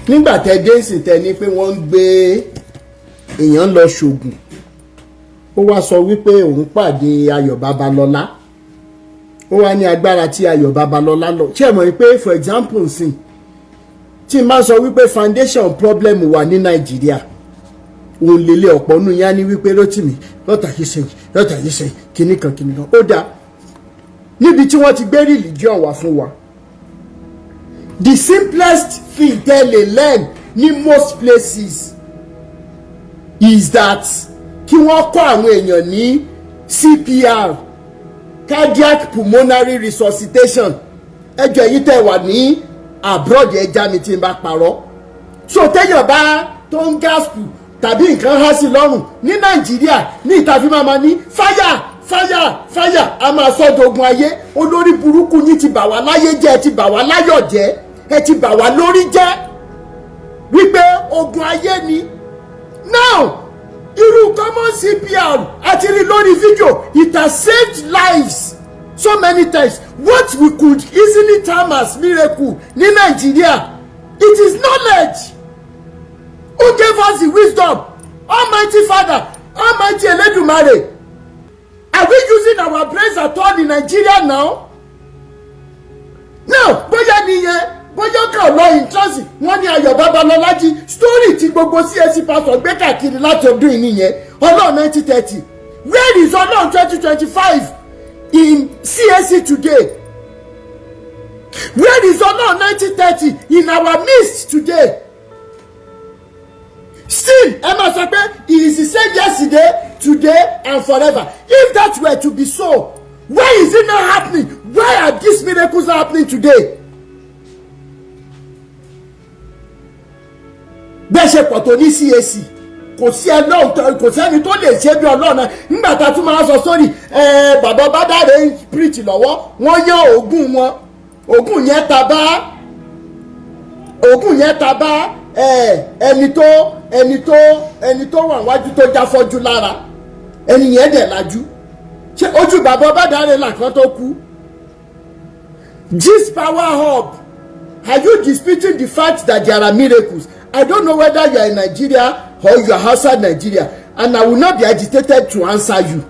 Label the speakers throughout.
Speaker 1: Nígbà tẹ dé sí, tẹ ní pé wọ́n ń gbé èèyàn lọ ṣògùn, ó wá sọ wípé òun pàdé Ayọ̀ Babalọ́lá, ó wá ní agbára tí Ayọ̀ Babalọ́lá lọ. Ṣé ẹ mọ̀ pé, for example, nsìn tí n bá sọ wípé foundation problem wà ní Nàìjíríà, òun lélẹ̀, ọ̀pọ̀ nù yá ní wípé Rótìmí, what are you saying? What are you saying? Kinní kan, kinní kan. Ó dáa, níbi tí wọ́n ti gbé religion wá fún wa, the simplest thing tẹ́ lè learn ní most places is that kí wọ́n kọ́ àwọn èèyàn ní CPR, cardiac pulmonary resuscitation. Ẹjọ́ èyí tẹ́ wà ní abroad, ẹja mi tí n bá parọ́. So téèyàn bá tó ń gasp tàbí nǹkan há sí lọ́rùn ní Nàìjíríà, ní ìta fi máa ma ní fire, fire, fire, a máa sọ́dọ̀ ogun ayé. Olórí burúkú yín ti bà wá láyé jẹ́, ẹ ti bà wá láyọ̀ jẹ́, ẹ ti bà wá lórí jẹ́ wípé ogun ayé ni. Now, irú common CPR àti rí lórí fídíò, it has saved lives so many times. What we could easily term as miracle ní Nàìjíríà, it is knowledge. Who gave us the wisdom? Almighty Father, Almighty Elédùmarè. Are we using our brains at all in Nigeria now? Now, bóyá nìyẹn, bóyá kàn lọ in transit, wọ́n ní Ayọ̀ Babalọ́lá jí. Story tí gbogbo CAC pastor gbé káàkiri láti ọdún yìí nìyẹn, Ọlọ́run 1930. Where is Ọlọ́run 2025 in CAC today? Where is Ọlọ́run 1930 in our midst today? Still, ẹ máa sọ pé he is the same yesterday, today and forever. If that were to be so, why is it not happening? Why are these miracles not happening today? Bẹ́ẹ̀ ṣe pọ̀ tó ní CAC, kò sí ẹlọ́run, kò sẹ́ni tó lè ṣe bí Ọlọ́run náà. Nígbà tá a tún máa sọ sórí ẹ, bàbá Bádàrẹ ń preach lọ́wọ́, wọ́n yán òògùn wọn, òògùn yẹn ta bá, òògùn yẹn ta bá ẹni tó wà wájú tó já fọ́jú lára, ẹni yẹn dẹ̀ lajú. Ṣé ojú bàbá Bádàrẹ làkàn tó kú? Gist Power Hub, are you disputing the fact that there are miracles? I don't know whether you are in Nigeria or you are outside Nigeria, and I will not be agitated to answer you.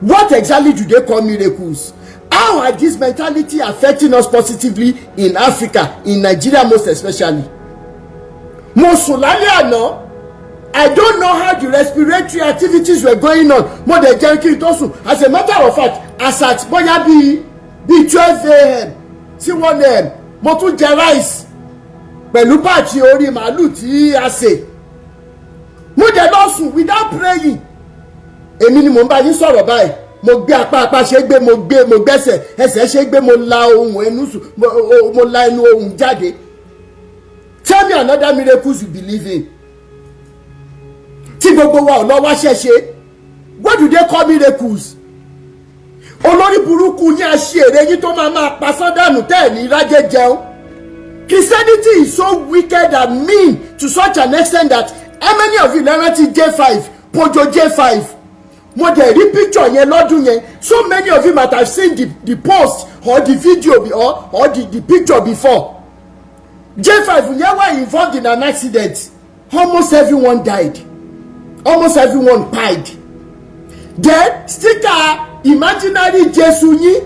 Speaker 1: What exactly do they call miracles? How are this mentality affecting us positively in Africa, in Nigeria most especially? Mo sùn lálẹ́ àná, I don't know how the respiratory activities were going on. Mo dẹ̀ jẹun kí n tó sùn. As a matter of fact, as at bóyá bíi 12 a.m. sí 1 a.m., mo tún jẹ rice pẹ̀lú pàtì orí màálù tí a sè. Mo dẹ̀ lọ sùn without praying. Èmi ni mò ń bá yín sọ̀rọ̀ báyìí, mo gbé apá, apá ṣe gbé, mo gbé, mo gbẹ́sẹ̀, ẹsẹ̀ ṣe gbé, mo la ohùn ẹnu sùn, mo la ẹnu ohùn jáde. Tell me another miracles you believe in tí gbogbo wa ò lọ wá ṣẹ̀ṣẹ̀. What do they call miracles? Olórí burúkú yín, aṣèrè yín tó máa máa pa sádànù tẹ́ ẹ̀ ní rájẹ́ jẹun. Christianity is so wicked and mean to such an extent that how many of you lè rántí J5, Pojo J5? Mo dẹ̀ rí picture yẹn lọ́dún yẹn. So many of you might have seen the post or the video or the picture before. J5 yẹn were involved in an accident. Almost everyone died, almost everyone died. Then sticker imaginary Jésù yín,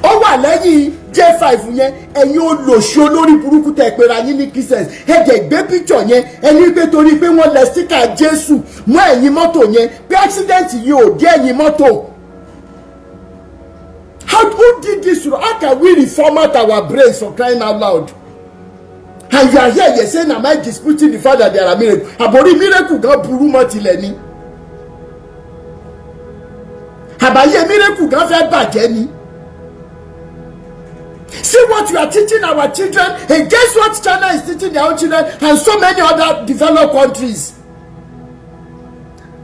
Speaker 1: ó wà lẹ́yìn J5 yẹn. Ẹ̀yin olòṣì olórí burúkú tẹ̀ pera yín ní Christians, ẹ dẹ̀ gbé picture yẹn, ẹni pé torí pé wọ́n lẹ sticker Jésù mọ́ ẹ̀yìn mọ́tò yẹn, pé accident yìí ò dé ẹ̀yìn mọ́tò. How, who did this? How can we reformat our brains, for crying out loud? And you are here, you saying, am I disputing the fact that there are miracles? Àbórí miracle gan burú mọ́ tilẹ̀ ni, àbáyé miracle gan fẹ́ bàjẹ́ ni. See what you are teaching our children against what China is teaching their own children and so many other developed countries.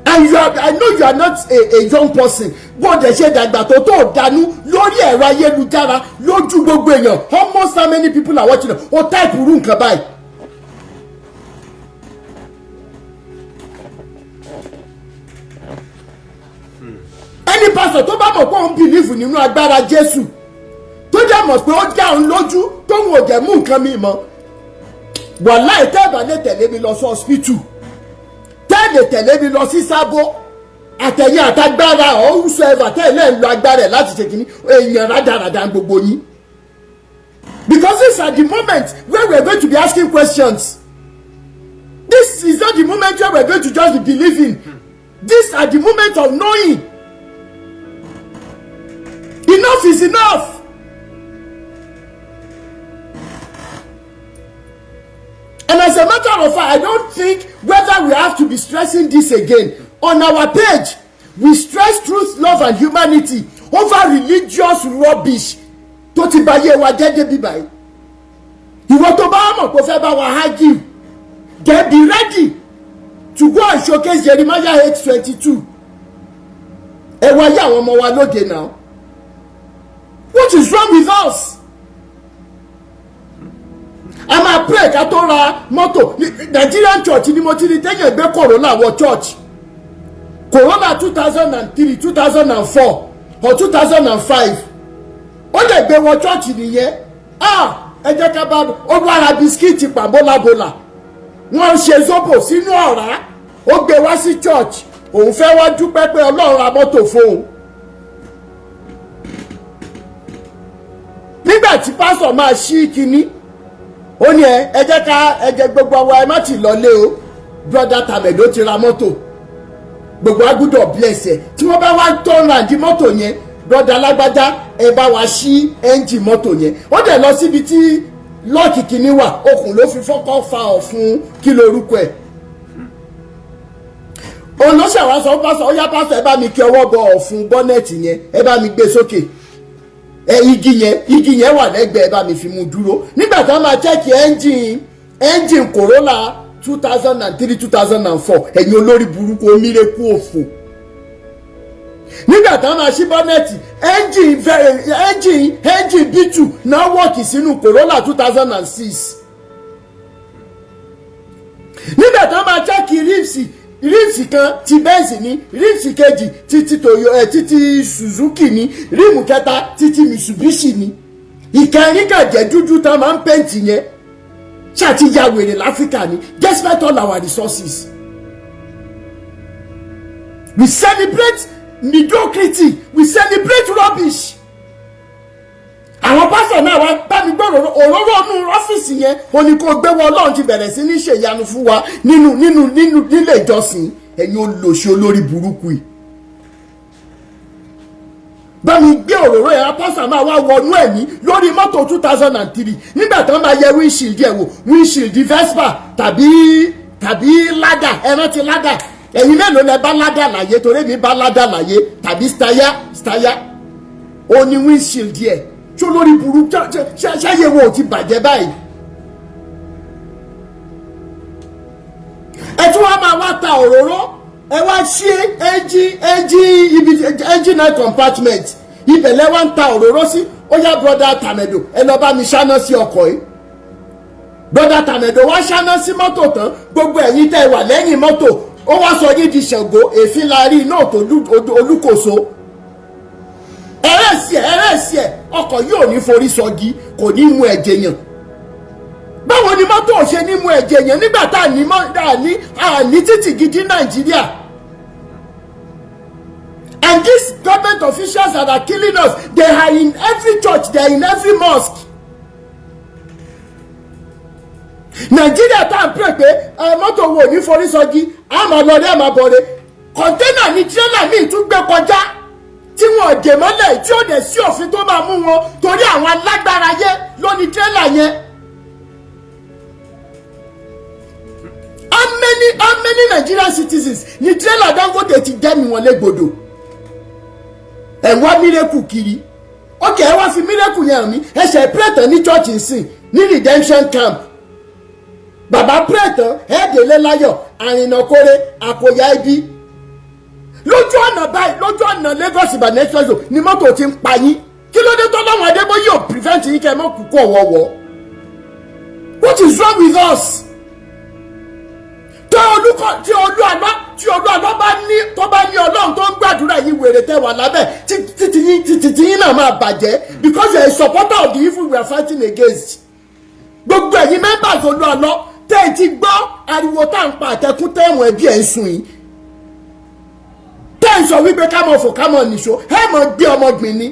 Speaker 1: And you are, I know you are not a young person. Bó dẹ̀ ṣe dàgbà tó tó dànù lórí ẹ̀rọ ayélujára lójú gbogbo èèyàn, almost how many people are watching, o type irú nǹkan báyìí. Any pastor tó bá mọ̀ pé òun believe nínú agbára Jésù, tó dẹ̀ mọ̀ pé ó dá òun lójú, tóun ò dẹ̀ mú nǹkan mi mọ́. Wàláì, tẹ́ ẹ̀ bá lè tẹ̀lé mi lọ sí hospital, tẹ́ ẹ̀ lè tẹ̀lé mi lọ sí Sábó, àtẹ̀yìn àtagbára ọ̀húnṣẹ́fà, tẹ́ ẹ̀ lẹ́ ń lo agbára ẹ̀ láti ṣe kínní, èèyàn rádaràda gbogbo yín. Because these are the moments where we are going to be asking questions. This is not the moment where we are going to just be believing. These are the moment of knowing. Enough is enough. And as a matter of fact, I don't think whether we have to be stressing this again. On our page, we stress truth, love and humanity over religious rubbish tó ti bà yé wa jẹ́ débi báyìí. Ìwọ tó bá mọ̀ pé ó fẹ́ bá wa argue, then be ready to go and showcase Jeremiah 8:22. Ẹ wá yé àwọn ọmọ wa lóde now. What is wrong with us? A máa pray ká tó ra mọ́tò. Nigerian church ni mo ti rí téèyàn gbé Corolla wọ church, Corolla 2003, 2004 or 2005. Ó lè gbé wọ church nìyẹn. Ah, ẹ jẹ́ ká bá ó wá ra biscuit pàbólábolà, wọ́n ṣe zobo sínú ọ̀rá, ó gbé wá sí church, òun fẹ́ wá dúpẹ́ pé Ọlọ́run ra mọ́tò fóun. Nígbà tí pásítọ̀ máa ṣí kinní, ó ní ẹ jẹ́ ká ẹ jẹ́ gbogbo àwa, ẹ má ti lọlé o, brother tàmẹ̀dó ti ra mọ́tò, gbogbo wa gbọ́dọ̀ bless ẹ. Tí wọ́n bá wá turn round mọ́tò yẹn, brother alágbájá, ẹ bá wa ṣí engine mọ́tò yẹn. Ó dẹ̀ lọ síbi tí lock kìíní wà, okùn ló fi fọ́kọ́ fa ọ̀fun, kí lorúkọ ẹ̀. Òun ló ṣàwá sọ pásọ, ó yá pásọ, ẹ bá mi kí ọwọ́ bọ ọ̀fun bonnet yẹn, ẹ bá mi gbé sókè, ẹ igi yẹn wà lẹ́gbẹ̀ẹ́, ẹ bá mi fi mú dúró. Nígbà tí wọ́n máa check engine Corolla 2003, 2004, ẹ̀yin olórí burúkú omírekú òfò. Nígbà tí wọ́n máa ṣí bonnet, engine Beetle náà wọ́ọ̀kì sínú Corolla 2006. Nígbà tí wọ́n máa check rims kan, ti Benz ní, rims kejì títí Toyo ẹ, títí Suzuki ní, rim kẹta títí Mitsubishi ní, ìkẹrin kan jẹ́ dúdú tá a máa ń paint yẹn. Ṣáà ya wèrè láfíríkà ni? Despite all our resources, we celebrate mediocrity, we celebrate rubbish. Àwọn pásítọ̀ náà wá bá mi gbọ́ òróró nínú ọ́fíìsì yẹn, ó ní kó gbé wọ. Ọlọ́run ti bẹ̀rẹ̀ sí ní ṣèyanu fún wa nínú nínú nínú nílé ìjọsìn. Ẹ̀yin olòṣì olórí burúkú yìí, bá mi gbé òróró yẹn, pásítọ̀ máa wá wọnú ẹ̀mí lórí mọ́tò 2003. Nígbà tí wọ́n máa yẹ windshield ẹ̀ wò, windshield Vespa tàbí Lada, ẹ rántí Lada? Ẹ̀yin mélòó lẹ bá Lada láyé? Torí mi bá Lada láyé tàbí Steyr. Steyr ó ní windshield ẹ̀ tó lórí burú. Ṣáyé wo ò ti bàjẹ́ báyìí? Ẹ tún wá máa wá ta òróró, ẹ wá ṣí engine ibi, engine night compartment, ibẹ̀ lẹ wá ń ta òróró sí. Ó yá, brother tàmẹ̀dò, ẹ lọ bá mi ṣáná sí ọkọ̀ yìí. Brother tàmẹ̀dò wá ṣáná sí mọ́tò tán, gbogbo ẹ̀yin tẹ́ ẹ wà lẹ́yìn mọ́tò, ó wá sọ yín di Ṣàngó, èéfín la rí iná tó olúkòso. Ẹrẹ́sì ẹ̀, ẹrẹ́sì ẹ̀, ọkọ̀ yóò ní forí sọgi, kò ní mú ẹ̀jẹ̀ yàn. Báwo ni mọ́tò ò ṣe ní mú ẹ̀jẹ̀ yàn nígbà tá a ní títì gidi Nàìjíríà? And these government officials that are killing us, they are in every church, they are in every mosque. Nàìjíríà tá à ń pè pé mọ́tò wo ní forí sọgi, àmọ́ lọ́rẹ́ àmọ́ bọ̀rẹ́, container ní tírélà míì tún gbé kọjá tí wọn dè mọ́lẹ̀, tí ó dẹ̀ sí òfin tó máa mú wọn, torí àwọn alágbára yẹ lóní tírélà yẹn. How many Nigerian citizens ní tírélà Dangote ti dẹ́mi wọn légbodò? Ẹ̀ wá miracle kiri. Ok, ẹ wá fi miracle yẹn hàn mí. Ẹ ṣe pray ní church nsìn ní redemption camp, bàbá pray tán, ẹ délé láyọ̀, àrìnàkóre àkòyà ibi lójú ọ̀nà báyìí, lójú ọ̀nà Lagos Ìbàdàn express ni mọ́tò ti ń pa yín. Kí ló dé tọ́lọ́run Adébóyè ò prevent yín kẹ́ ẹ mọ́ kúkú ọ̀wọ́wọ́? What is wrong with us? Tí olúkọ tí olú àlọ́ tí olú àlọ́ bá ní, tó bá ní Ọlọ́run tó ń gbàdúrà yín, wèrè tẹ́ wà lábẹ́ títí yín náà máa bàjẹ́, because you are a supporter of the evil we are fighting against. Gbogbo ẹ̀yin members olú àlọ́ Tẹ́ ẹ ti gbọ́ ariwo tá à ń pa àtẹkùn tẹ́wọ̀n ẹbí ẹ̀ ń sùn yìí, tẹ́ ẹ̀ ń sọ wípé ká mọ̀ fò, ká mọ̀ nìṣó, ẹ̀ mọ̀ gbé ọmọ gbìn ni.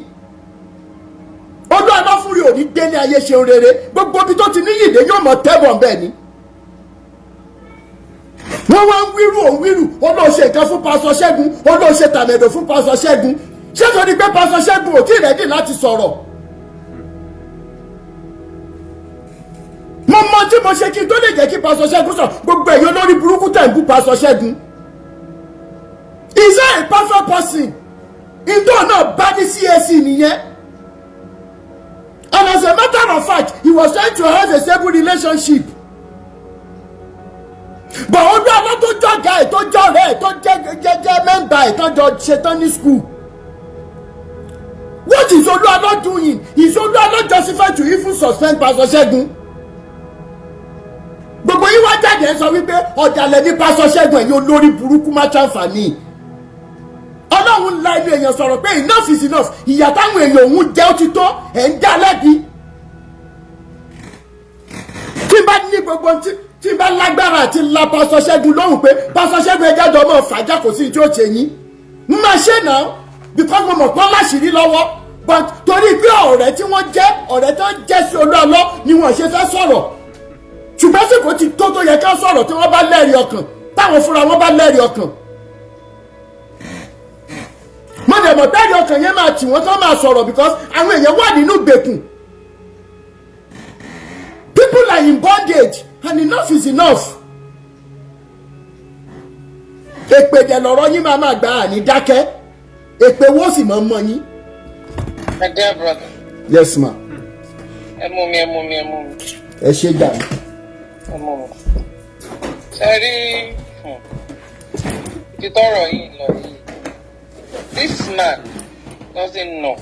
Speaker 1: Olú Aláfúnri ò ní gbé ní ayé ṣeun rere. Gbogbo ibi tó ti níyì dé, yóò mọ̀ tẹ́bọ̀ bẹ́ẹ̀ ni. Wọ́n wá ń wíru, òun wíru, ó lóun ṣe nǹkan fún Pastor Ṣẹ́gun, ó lóun ṣe tàmẹ̀dò fún Pastor Ṣẹ́gun. Ṣé tó ní pé Pastor Ṣẹ́gun ò tí ì ready láti sọ̀rọ̀? Mo mọ tí mo ṣe kí n tó lè jẹ́ kí Pastor Ṣẹ́gun sọ. Gbogbo ẹ̀yin olórí burúkú tẹ̀ ń bú Pastor Ṣẹ́gun, is that a perfect person? Ìtọ́ náà bá ní CAC nìyẹn. And as a matter of fact, he was trying to have a stable relationship, but ojú ọlọ́ tó jọ̀gá ẹ̀, tó jọ̀rẹ́ ẹ̀, tó jẹ́ member ẹ̀, tó jọ ṣetán ní school. What is Olúalọ doing? Is Olúalọ justified to even suspend Pastor Ṣẹ́gun? Gbogbo yín wá jáde, ẹ sọ wípé ọ̀dàlẹ̀ ní Pastor Ṣẹ́gun. Ẹ̀yin olórí burúkú, má ṣàǹfààní. Ọlọ́run la inú èèyàn sọ̀rọ̀ pé enough is enough. Ìyà táwọn èèyàn òun jẹ́ ó ti tó. Ẹ̀ ń dá lẹ́bi. Tí n bá ní gbogbo tí n bá lágbára àti la Pastor Ṣẹ́gun lóhùn pé, "Pastor Ṣẹ́gun, ẹ jáde ọmọ fàájà, kò sí tí ó ṣe yín," n máa ṣe náà, because mo mọ̀ pé láṣìírí lọ́wọ́. But torí pé ọ̀rẹ́ tí wọ́n jẹ́, ọ̀rẹ́ tó jẹ́ sí Olúalọ́ ni wọ́n ṣe fẹ́ sọ̀rọ̀. Ṣùgbọ́n sì kò ti tó tó yẹ ká sọ̀rọ̀ tí wọ́n bá lẹ́rìí ọkàn, táwọn fúnra wọn bá lẹ́rìí ọkàn. Mo dẹ̀ mọ̀ bẹ́ẹ̀rì ọkàn yẹn máa tì wọ́n tó máa sọ̀rọ̀, because àwọn èèyàn wà nínú ìgbèkùn. People are in bondage and enough is enough. Èpè dẹ̀ lọ̀rọ̀ yín máa máa gbà, àní dákẹ́. Èpè wo sì máa ń mọ yín.
Speaker 2: My dear brother.
Speaker 1: Yes, ma.
Speaker 2: Ẹ mú mi, ẹ mú mi, ẹ mú mi.
Speaker 1: Ẹ ṣe gbà mí.
Speaker 2: Ẹ mú mi. Ṣe rí ibi tọ́rọ̀ yìí lọ yìí, this man doesn't know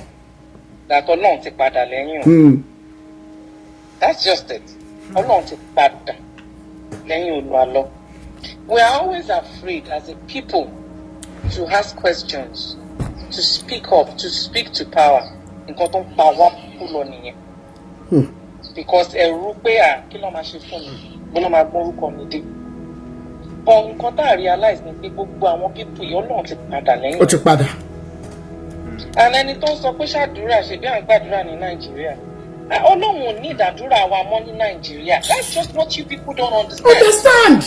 Speaker 2: that Ọlọ́run ti padà lẹ́yìn o. That's just it. Ọlọ́run ti padà lẹ́yìn Olúalọ́. We are always afraid as a people to ask questions, to speak up, to speak to power. Nǹkan tó ń pa wá kú lọ nìyẹn. Because ẹ̀rù pé, à, kí ló máa ṣe fún mi? Bó ló máa gbọ́ orúkọ mi dé? But nǹkan tá a realize ni pé gbogbo àwọn people yìí, Ọlọ́run ti padà lẹ́yìn.
Speaker 1: Ó ti padà.
Speaker 2: And ẹni tó ń sọ pé ṣàdúrà, ṣe bí à ń gbàdúrà ní Nàìjíríà, Ọlọ́run ò ní ìdádúrà wa mọ́ ní Nàìjíríà. That's just what you people don't understand.
Speaker 1: Understand.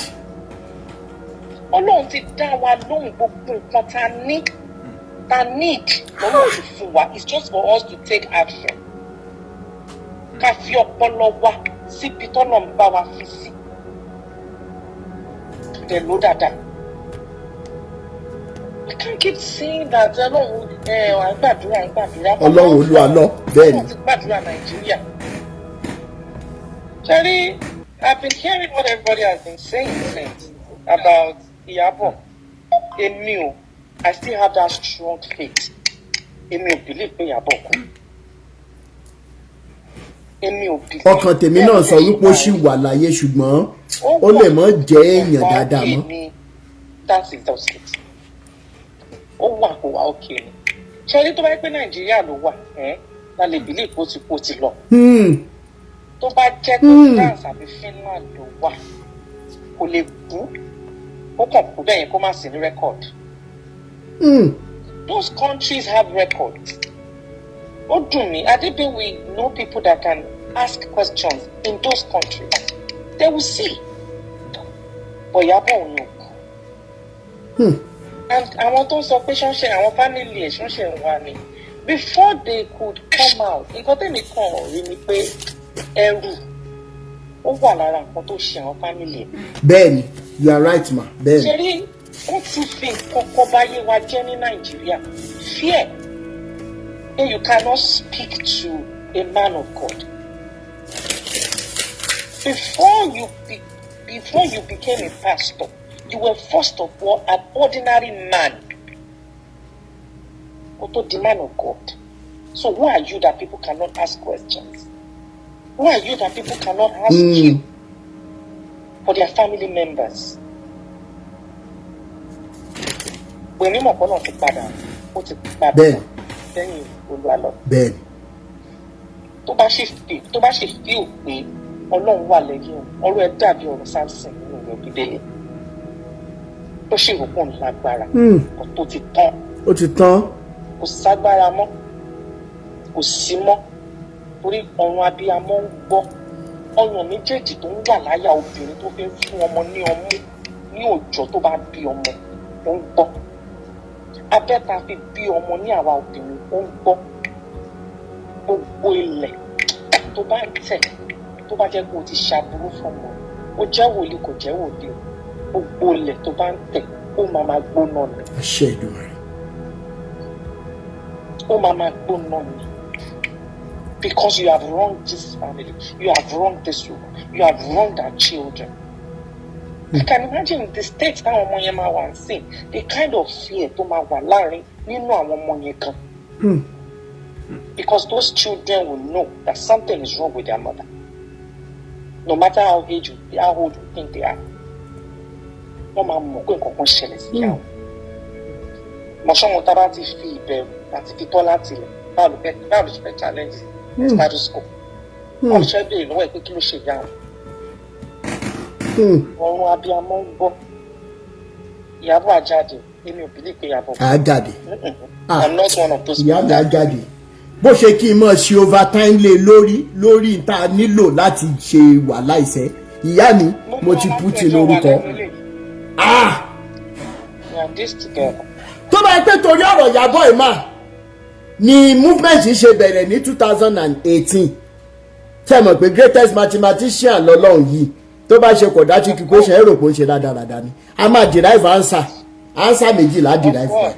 Speaker 2: Ọlọ́run ti dá wa lóhùn. Gbogbo nǹkan tá a ní, tá a need, lọ́wọ́ ti fún wa. It's just for us to take action, ká fi ọpọlọ wa síbi tọ́nà ń bá wa fi sí, dẹ̀ ló dáadáa. We can't keep saying that Ọlọ́run ẹ̀, à ń gbàdúrà, à ń gbàdúrà.
Speaker 1: Ọlọ́run Olúalọ́, bẹ́ẹ̀ ni.
Speaker 2: Ọlọ́run ti gbàdúrà Nàìjíríà. Ṣẹ́rí, I've been hearing what everybody has been saying since about Ìyábọ̀. Èmi o, I still have that strong faith. Èmi ò believe pé Ìyábọ̀ kú. Èmi ò believe.
Speaker 1: Ọkàn tèmi náà sọ wípé ó ṣì wà láyé, ṣùgbọ́n ó lè mọ́ jẹ́ èèyàn dáadáa mọ́.
Speaker 2: That is just it. Ó wà, kó wà òkè ni. Ṣẹ́rí, tó bá yẹ pé Nàìjíríà ló wà, ẹ́ la lè believe pé ó ti kú, ó ti lọ. Tó bá jẹ́ pé France àbí Finland ló wà, kò lè kú, ó kàn kú bẹ́ẹ̀ yẹn, kó má sí ní record. Those countries have records. Ó dùn mí, Adébí, we know people that can ask questions in those countries. They will see. But Ìyábọ̀ ò ní òkú. And àwọn tó ń sọ pé ṣánṣẹ́ àwọn family ẹ̀, ṣánṣẹ́ ń wá ni, before they could come out, nǹkan tẹ̀mí kàn rí ni pé ẹrù ó wà lára nǹkan tó ṣe àwọn family ẹ̀.
Speaker 1: Bẹ́ẹ̀ni, you are right, ma, bẹ́ẹ̀ni.
Speaker 2: Ṣe rí, wọ́n ti fi nǹkan kan báyé wa jẹ́ ní Nàìjíríà. Fear that you cannot speak to a man of God. Before you became a pastor, you were first of all an ordinary man. Kó tó di man of God. So who are you that people cannot ask questions? Who are you that people cannot ask you for their family members? Pèmí mọ̀ pé náà ti padà, ó ti padà lẹ́yìn Olúalọ. Tó bá ṣe feel pé Ọlọ́run wà lẹ́yìn o. Ọ̀rọ̀ ẹ dàbí ọ̀rọ̀ Samson nínú ìwé Bíbélì tó ṣì rò pọ̀ lágbára kò tó ti tán.
Speaker 1: Ó ti tán.
Speaker 2: Kò ságbára mọ́, kò sí mọ́, torí ọ̀run abiyamọ ń gbọ́. Ọyàn méjèèjì tó ń wà láyà obìnrin tó fi ń fún ọmọ ní ọmú ní òòjọ́ tó bá bí ọmọ, ó ń gbọ́. Abẹ́ tá a fi bí ọmọ ní àwa obìnrin, ó ń gbọ́. Gbogbo ilẹ̀ tó bá ń tẹ̀, tó bá jẹ́ pé o ti ṣàbúrú fún ọmọ, ó jẹ́ wòlíì, kò jẹ́ wòlíì o, gbogbo ilẹ̀ tó bá ń tẹ̀, ó máa máa gbóná ni.
Speaker 1: Àṣẹ Èdùmàrè.
Speaker 2: Ó máa máa gbóná ni, because you have wronged this family, you have wronged this woman, you have wronged our children. I can imagine the state táwọn ọmọ yẹn máa wà ń sìn, the kind of fear tó máa wà láàrin nínú àwọn ọmọ yẹn gan, because those children will know that something is wrong with their mother, no matter how old you think they are. Wọ́n máa mọ̀ pé nǹkan kan ṣẹlẹ̀ sí ìyá wọn. Mọ̀ṣọ́mọ tá a bá ti fi ìbẹ̀rù àti fi tọ́ láti ilẹ̀, báwo ló ṣe fẹ́ challenge status quo? Báwo ló ṣe fẹ́ béèrè lọ́wọ́ ẹ̀ pé kí ló ṣe ìyá wọn? Ọ̀run abiyamọ ń gbọ́. Ìyábọ̀ àjáde, èmi ò believe pé Ìyábọ̀.
Speaker 1: Á jáde.
Speaker 2: I'm not one of those.
Speaker 1: Ìyá mi á jáde. Bó ṣe kí n mọ̀ ṣe overtime lé lórí tá a nílò láti ṣe wàhálà ìṣẹ́ ìyá mi, mo ti put in orúkọ. Ah!
Speaker 2: We are this together.
Speaker 1: Tó bá yẹ pé torí ọ̀rọ̀ Ìyábọ̀ ìmà ni movement ṣe bẹ̀rẹ̀ ní 2018, tẹ́ mọ̀ pé greatest mathematician lọ́lọ́run yìí, tó bá ṣe quadratic equation, èrò pé ó ń ṣe rádaràda ni. A máa derive answer méjìlá, derive by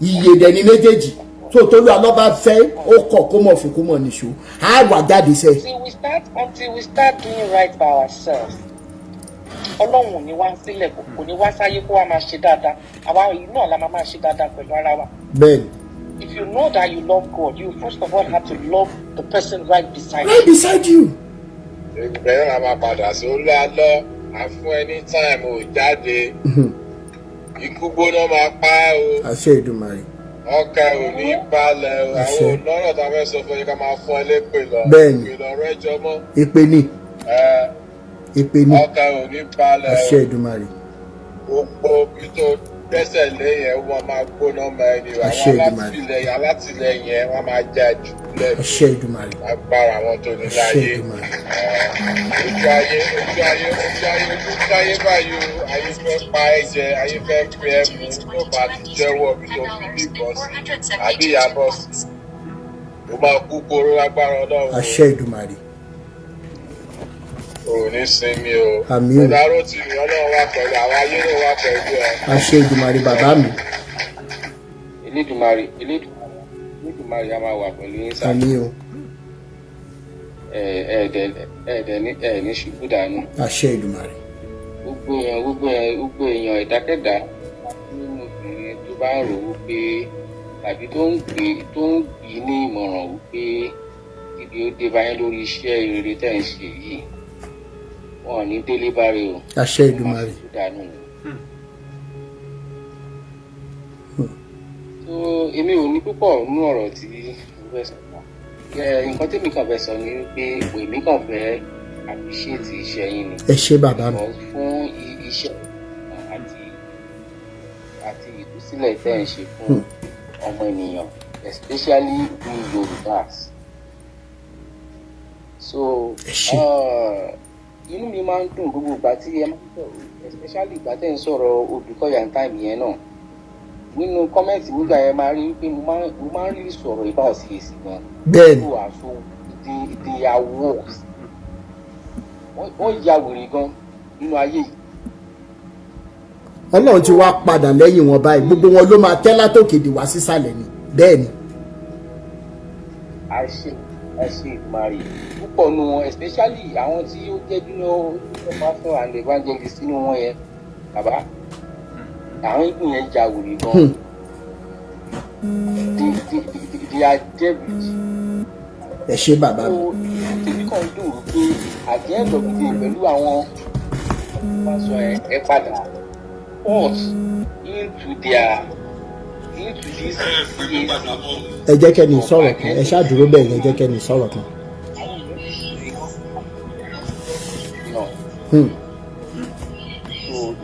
Speaker 1: iye dẹ̀ ní méjèèjì tó Tolú Alọ́ba fẹ́, ó kọ̀ kó mọ̀ fún kó mọ̀ nìṣó, á wà jáde sẹ́.
Speaker 2: Until we start doing right by ourselves, Ọlọ́run ò ní wá sílẹ̀, kò ní wá sáyé kó wá máa ṣe dáadáa. Àwa yìí náà la máa máa ṣe dáadáa pẹ̀lú ara wa.
Speaker 1: Bẹ́ẹ̀ni.
Speaker 2: If you know that you love God, you first of all have to love the person right beside
Speaker 1: right
Speaker 2: you.
Speaker 1: beside you.
Speaker 3: Ìgbẹ́ náà máa padà sí Olú Alọ́ àfún ẹni time ò jáde. Ikú gbóná máa pa ẹ́ o.
Speaker 1: Àṣẹ Èdùmàrè.
Speaker 3: Ọkàn ò ní balẹ̀ o.
Speaker 1: Àṣẹ.
Speaker 3: Àwọn olórọ̀ tá a fẹ́ sọ fún yín, ká máa fún ẹ lépè lọ.
Speaker 1: Bẹ́ẹ̀ni.
Speaker 3: Ìpè lọ̀rọ̀ ẹjọ́ mọ́.
Speaker 1: Ìpè ní.
Speaker 3: Ẹ
Speaker 1: Ìpè ní.
Speaker 3: ọkàn ò ní balẹ̀
Speaker 1: Àṣẹ
Speaker 3: o.
Speaker 1: Èdùmàrè.
Speaker 3: Gbogbo ibi tó gbẹ́sẹ̀ lé yẹn, wọ́n máa gbóná mọ́ ẹni o.
Speaker 1: Àṣẹ
Speaker 3: Àwọn
Speaker 1: Èdùmàrè.
Speaker 3: alátìlẹyìn yẹn, wọ́n máa já jù lẹ́nu.
Speaker 1: Àṣẹ Èdùmàrè.
Speaker 3: Agbára àwọn tó ní
Speaker 1: Àṣẹ
Speaker 3: láyé.
Speaker 1: Èdùmàrè.
Speaker 3: Ojú ayé, ojú ayé, ojú ayé, ojú táyé báyìí o. Ayé fẹ́ pa ẹ́ jẹ, ayé fẹ́ pé ẹ mú. Tó bá ti jẹ́wọ́ bí tó fi bíbọ̀ sí àbí ìyàbọ̀ sí, ó máa kú kóró lágbára Ọlọ́run o.
Speaker 1: Àṣẹ Èdùmàrè.
Speaker 3: Ò ní sinmi o.
Speaker 1: Àmín o.
Speaker 3: Ìdárò tì mí, Ọlọ́run wà pẹ̀lú àwọn ayé ló wà pẹ̀lú ẹ.
Speaker 1: Àṣẹ Èdùmàrè, bàbá mi.
Speaker 4: Elédùmarè, Elédùmarè, Elédùmarè a máa wà pẹ̀lú yín sá.
Speaker 1: Àmín o.
Speaker 4: Ẹ ẹ dẹ ẹ dẹ ní ẹ ní ṣubú dànù.
Speaker 1: Àṣẹ Èdùmàrè.
Speaker 4: Gbogbo èèyàn, ẹ̀dákẹ́dá nínú obìnrin tó bá ń rò ó pé tàbí tó ń gbé ní ìmọ̀ràn wípé ibi ó dé báyìí lórí iṣẹ́ rere tẹ̀ ń ṣe yìí, wọn ò ní délé báre o.
Speaker 1: Àṣẹ
Speaker 4: Wọ́n máa
Speaker 1: Èdùmàrè.
Speaker 4: ṣubú dànù ni. So èmi ò ní púpọ̀ nínú ọ̀rọ̀ tí mo fẹ́ sọ. Nǹkan tèmi kàn fẹ́ sọ ni wípé èmi kàn fẹ́ appreciate iṣẹ́ yín ni.
Speaker 1: Ẹ ṣé, bàbá mi.
Speaker 4: Because fún iṣẹ́ àti ìtúsílẹ̀ tẹ́ ẹ̀ ń ṣe fún ọmọ ènìyàn, especially we Yorùbás. So
Speaker 1: Ẹ ṣé.
Speaker 4: Inú mi máa ń dùn gbogbo ìgbà tí ẹ máa ń sọ̀rọ̀, especially ìgbà tẹ́ ń sọ̀rọ̀ Odùkọ̀yà time yẹn náà. Nínú comment nígbà yẹn, máa rí wípé mo máa ń rí sọ̀rọ̀ about CAC gan.
Speaker 1: Bẹ́ẹ̀ni.
Speaker 4: People are so they are worse. Wọ́n ya wèrè gan nínú ayé yìí.
Speaker 1: Ọlọ́run ti wá padà lẹ́yìn wọn báyìí. Gbogbo wọn ló máa tẹ́ látòkèdè wá sísàlẹ̀ ni. Bẹ́ẹ̀ ni.
Speaker 4: Àṣẹ, àṣẹ Ìdùmarè. Púpọ̀ nù wọn, especially àwọn tí ó jẹ́ junior pastor and evangelist nínú wọn yẹn, bàbá, àwọn igun yẹn ja wèrè gan. They are devils.
Speaker 1: Ẹ ṣé, bàbá mi.
Speaker 4: So tèmi kàn ń dùn wípé at the end of the day, pẹ̀lú àwọn pásọ ẹ padà port into this CAC.
Speaker 1: Ẹ jẹ́ kẹ́ni sọ̀rọ̀ kan. Ẹ ṣáà dúró bẹ́ẹ̀ yẹn, jẹ́ kẹ́ni sọ̀rọ̀ kan.
Speaker 4: So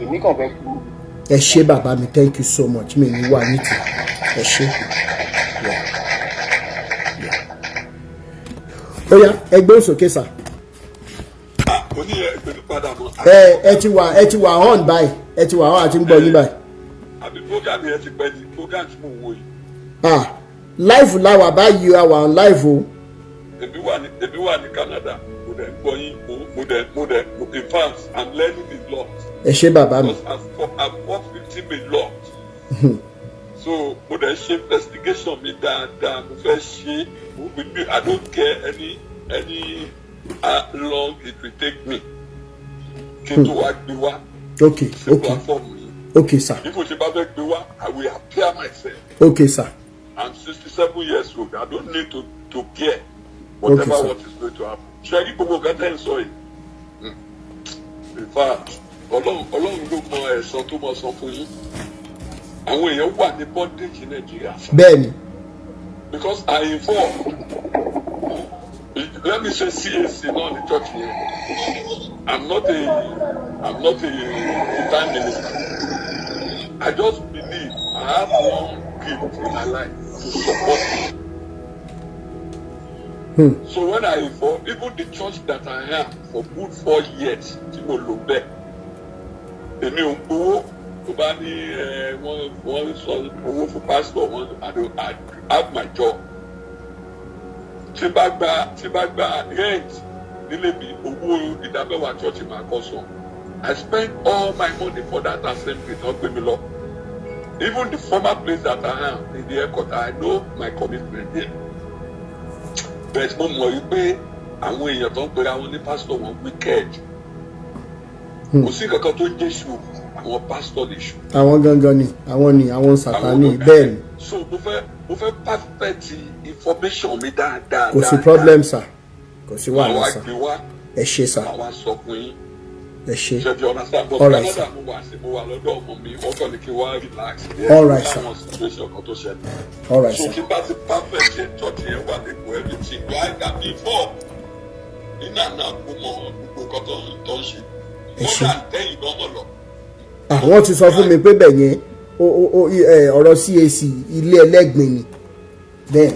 Speaker 4: èmi kàn fẹ́ kú.
Speaker 1: Ẹ ṣé, bàbá mi, thank you so much. Mi ní wà ní tì, ẹ ṣé. Yeah. Yeah. Ó yá, ẹ gbóhùn sókè, sir.
Speaker 5: Oníyẹ ìpèlú padà mọ́.
Speaker 1: Ẹ ti wà on báyìí, ẹ ti wà on, àti ń gbọ́ yín báyìí.
Speaker 5: Àbí program yẹn ti pẹ́ ni program tí mo wò yìí?
Speaker 1: Ah, live la wà báyìí, a wà on live o.
Speaker 5: Èmi wà ní Canada, mo dẹ̀ ń gbọ́ yín, mo dẹ̀ in fact, I'm learning a lot.
Speaker 1: Ẹ ṣé, bàbá mi.
Speaker 5: Because I've fought victim a lot, so mo dẹ̀ ṣe investigation mi dáadáa. Mo fẹ́ ṣe mo mi, I don't care any how long it will take me kí n tó wá gbé wá sí platform yìí.
Speaker 1: Okay, sir.
Speaker 5: Bí mo ṣe bá fẹ́ gbé wá, I will appear myself.
Speaker 1: Okay, sir.
Speaker 5: I'm 67 years old. I don't need to care whatever
Speaker 1: Okay, sir.
Speaker 5: what is going to happen. Ṣé rí gbogbo nǹkan tẹ́ ń sọ yìí? In fact, Ọlọ́run ló mọ ẹ̀san tó mọ san fún yín. Àwọn èèyàn wà ní bondage ní Nàìjíríà, sir.
Speaker 1: Bẹ́ẹ̀ni.
Speaker 5: Because I inform. Let me say CAC, not the church here. I'm not a full-time minister. I just believe I have one gift in my life to support people. So when I inform, even the church that I am for good 4 years, tí mo lò bẹ́ẹ̀, èmi ò ń gbowó tó bá ní ẹ wọ́n sọ owó fún pastor wọn. I don't, I have my job. Tí bá gba rent nílé mi, owó ìdámẹ́wàá church máa kọ́ san. I spend all my money for that assembly tó gbé mi lọ. Even the former place that I am in the headquarter, I know my commitment there. But mo mọ̀ wípé àwọn èèyàn tó ń pera wọn ní pastor, wọn wicked. Kò sí kankan tó ń jésù, àwọn pastor lè ṣù.
Speaker 1: Àwọn gangan ni, àwọn ni àwọn sàtánì, bẹ́ẹ̀ ni.
Speaker 5: So mo fẹ́ perfect information mi dáadáa.
Speaker 1: Kò sí problem, sir, kò sí wàhálà,
Speaker 5: Àwa
Speaker 1: sir.
Speaker 5: gbé wá.
Speaker 1: Ẹ ṣé, sir.
Speaker 5: Àwa sọ fún yín.
Speaker 1: Ẹ ṣé.
Speaker 5: Ṣe ti understand? But
Speaker 1: All right,
Speaker 5: Canada
Speaker 1: sir.
Speaker 5: mo wà sí, mo wà lọ́dọ̀ ọmọ mi, wọ́n kàn ní kí wá relax.
Speaker 1: All right, sir.
Speaker 5: Láwọn situation kan tó ṣẹlẹ̀.
Speaker 1: All right,
Speaker 5: So
Speaker 1: sir.
Speaker 5: tí bá ti perfect yẹn, church yẹn wà lẹ́kọ̀ọ́, everything wá gà before iná náà kó mọ gbogbo nǹkan tó ń ṣe.
Speaker 1: Ẹ
Speaker 5: Wọ́n
Speaker 1: ṣé.
Speaker 5: dà tẹ́yìn lọ́mọ lọ.
Speaker 1: Àwọn ti sọ fún mi pé bẹ́ẹ̀ yẹn o ọ̀rọ̀ CAC, ilé ẹlẹ́gbin ni bẹ́ẹ̀.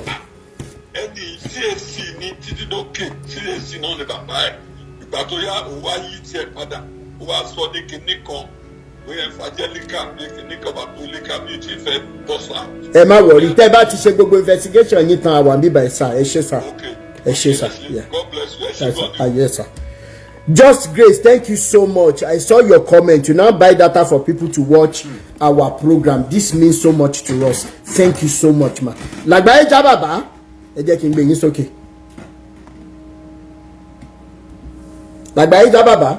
Speaker 5: Ẹni CAC ní títí dókè, CAC náà ni bàbá ẹ̀. Ìgbà tó yá, òun wá yí tiẹ̀ padà, ó wá sọ ní kinní kan, bóyá evangelical bí kinní kan, bàtólíkà bí ti fẹ́ bọ́ sá.
Speaker 1: Ẹ má worry, tẹ́ bá ti ṣe gbogbo investigation yín tán, àwa bíbá ẹ̀ sir. Ẹ ṣé, sir.
Speaker 5: Okay.
Speaker 1: Ẹ ṣé, sir. Yeah.
Speaker 5: God bless you. Ẹ ṣé
Speaker 1: That's,
Speaker 5: gan ni.
Speaker 1: ah, yes, sir. Just Grace, thank you so much. I saw your comment. You now buy data for people to watch our program. This means so much to us. Thank you so much, ma. Làgbáyé já bàbá, ẹ jẹ́ kí n gbé yín sókè. Làgbáyé já bàbá.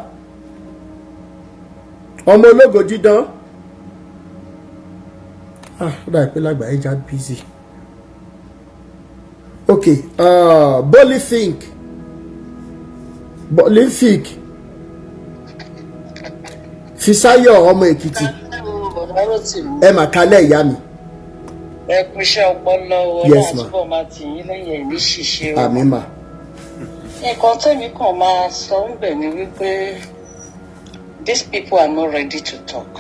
Speaker 1: Ọmọ ológo dídán. Ah, ó dàbí pé Làgbáyé já busy. Okay, Bolly Think. Bolifik Fisáyọ̀ ọmọ Èkìtì. Ẹ mà kálẹ̀, ìyá mi.
Speaker 2: Ẹ kú iṣẹ́ ọpọlọ o.
Speaker 1: Yes,
Speaker 2: Ọlọ́run
Speaker 1: ma.
Speaker 2: túbọ̀ máa tì yín lẹ́yìn, ẹ̀ ní ṣìṣe o.
Speaker 1: Àmín, mà.
Speaker 2: Nǹkan tẹ́mi kàn máa sọ ń bẹ̀ ni wípé these people are not ready to talk.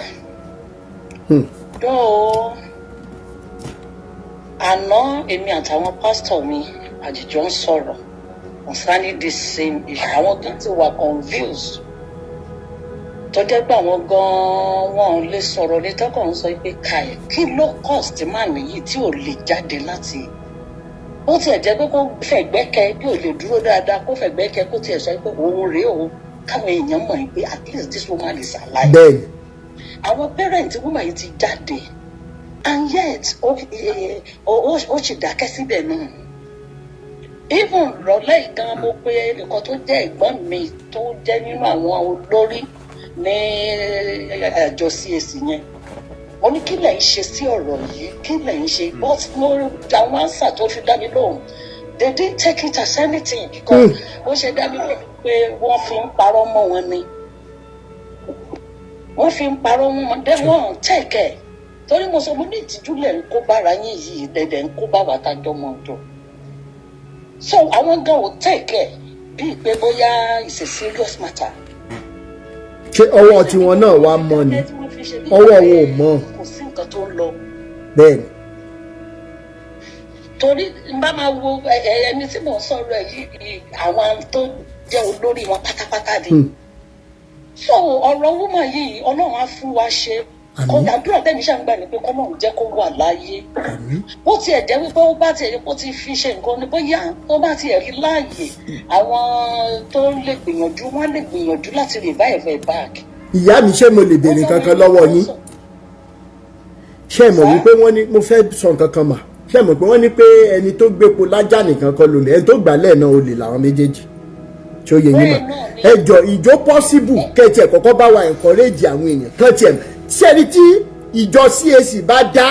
Speaker 2: Though àná, èmi àtàwọn pásítọ̀ mi àjìjọ ń sọ̀rọ̀ concerning this same issue. Àwọn tó ti wà confused, tó jẹ́ pé àwọn gan-an wọn ò lè sọ̀rọ̀ ní tọkàn ń sọ pé káì, kí ló cost man yìí tí ò lè jáde láti ó tiẹ̀ jẹ́ pé kó fẹ̀gbẹ́kẹ́ bí ò lè dúró dáadáa, kó fẹ̀gbẹ́kẹ́, kó tiẹ̀ sọ pé òun rèé o, káwọn èèyàn mọ̀ pé at least this woman is alive. Àwọn parent woman yìí ti jáde and yet ó sì dákẹ́ síbẹ̀ náà. Even rọ̀lẹ́ ìgan, mo pe ẹnìkan tó jẹ́ ẹ̀gbọ́n mi, tó jẹ́ nínú àwọn olórí ní àjọ CAC yẹn. Mo ní, "Kí lẹ̀ ń ṣe sí ọ̀rọ̀ yìí? Kí lẹ̀ ń ṣe?" But mo àwọn answer tó fi dá mi lóhùn, they didn't take it as anything, because ó ṣe dá mi lóhùn pé wọ́n fi ń parọ́ mọ́ wọn ni, wọ́n fi ń parọ́ mọ́ wọn dẹ́, wọ́n take ẹ̀. Torí mo sọ, mo ní, "Ìtìjú lẹ̀ ń kó bára yín yìí, dẹ̀dẹ̀ ń kó bá wa tájọ́ mọ́ ọjọ́." So àwọn gan ò take ẹ̀ bíi pé bóyá it's a serious matter.
Speaker 1: Ṣé ọwọ́ tiwọn náà wá mọ́ ni? Ọwọ́ wọn ò mọ́.
Speaker 2: Kò sí nǹkan tó ń lọ.
Speaker 1: Bẹ́ẹ̀ni.
Speaker 2: Torí n bá máa wo ẹni tí mò ń sọ̀rọ̀ ẹ̀ yìí, àwọn tó jẹ́ olórí wọn pátápátá ni. So ọ̀rọ̀ woman yìí, Ọlọ́run á fún wa ṣe.
Speaker 1: Àmín.
Speaker 2: Kó àdúrà tẹ̀mí ṣàǹgbà ni pé kọ́lọ́run jẹ́ kó wà láàyè.
Speaker 1: Àmín.
Speaker 2: Bó tiẹ̀ jẹ́ wípé ó bá tiẹ̀ kó ti fi ṣe nǹkan ni, bóyá tó bá tiẹ̀ rí láàyè, àwọn tó lè gbìyànjú, wọ́n lè gbìyànjú láti revive ẹ̀ back.
Speaker 1: Ìyá mi, ṣé mo lè béèrè nǹkan kan lọ́wọ́ yín? Ṣé ẹ mọ̀ wípé wọ́n ní, mo fẹ́ sọ nǹkan kan mà, ṣé ẹ mọ̀ pé wọ́n ní pé ẹni tó gbépo lájà nìkan kọ́ lólè, ẹni tó gbàlẹ̀ náà olè làwọn méjèèjì? Tí ó yẹ yín mà?
Speaker 2: Bẹ́ẹ̀ náà ni.
Speaker 1: Ẹ jọ, ìjọ possible kẹ́tì ẹ̀ kọ́kọ́ bá wa encourage àwọn èèyàn kan tiẹ̀ ṣẹ́ni tí ìjọ CAC bá dá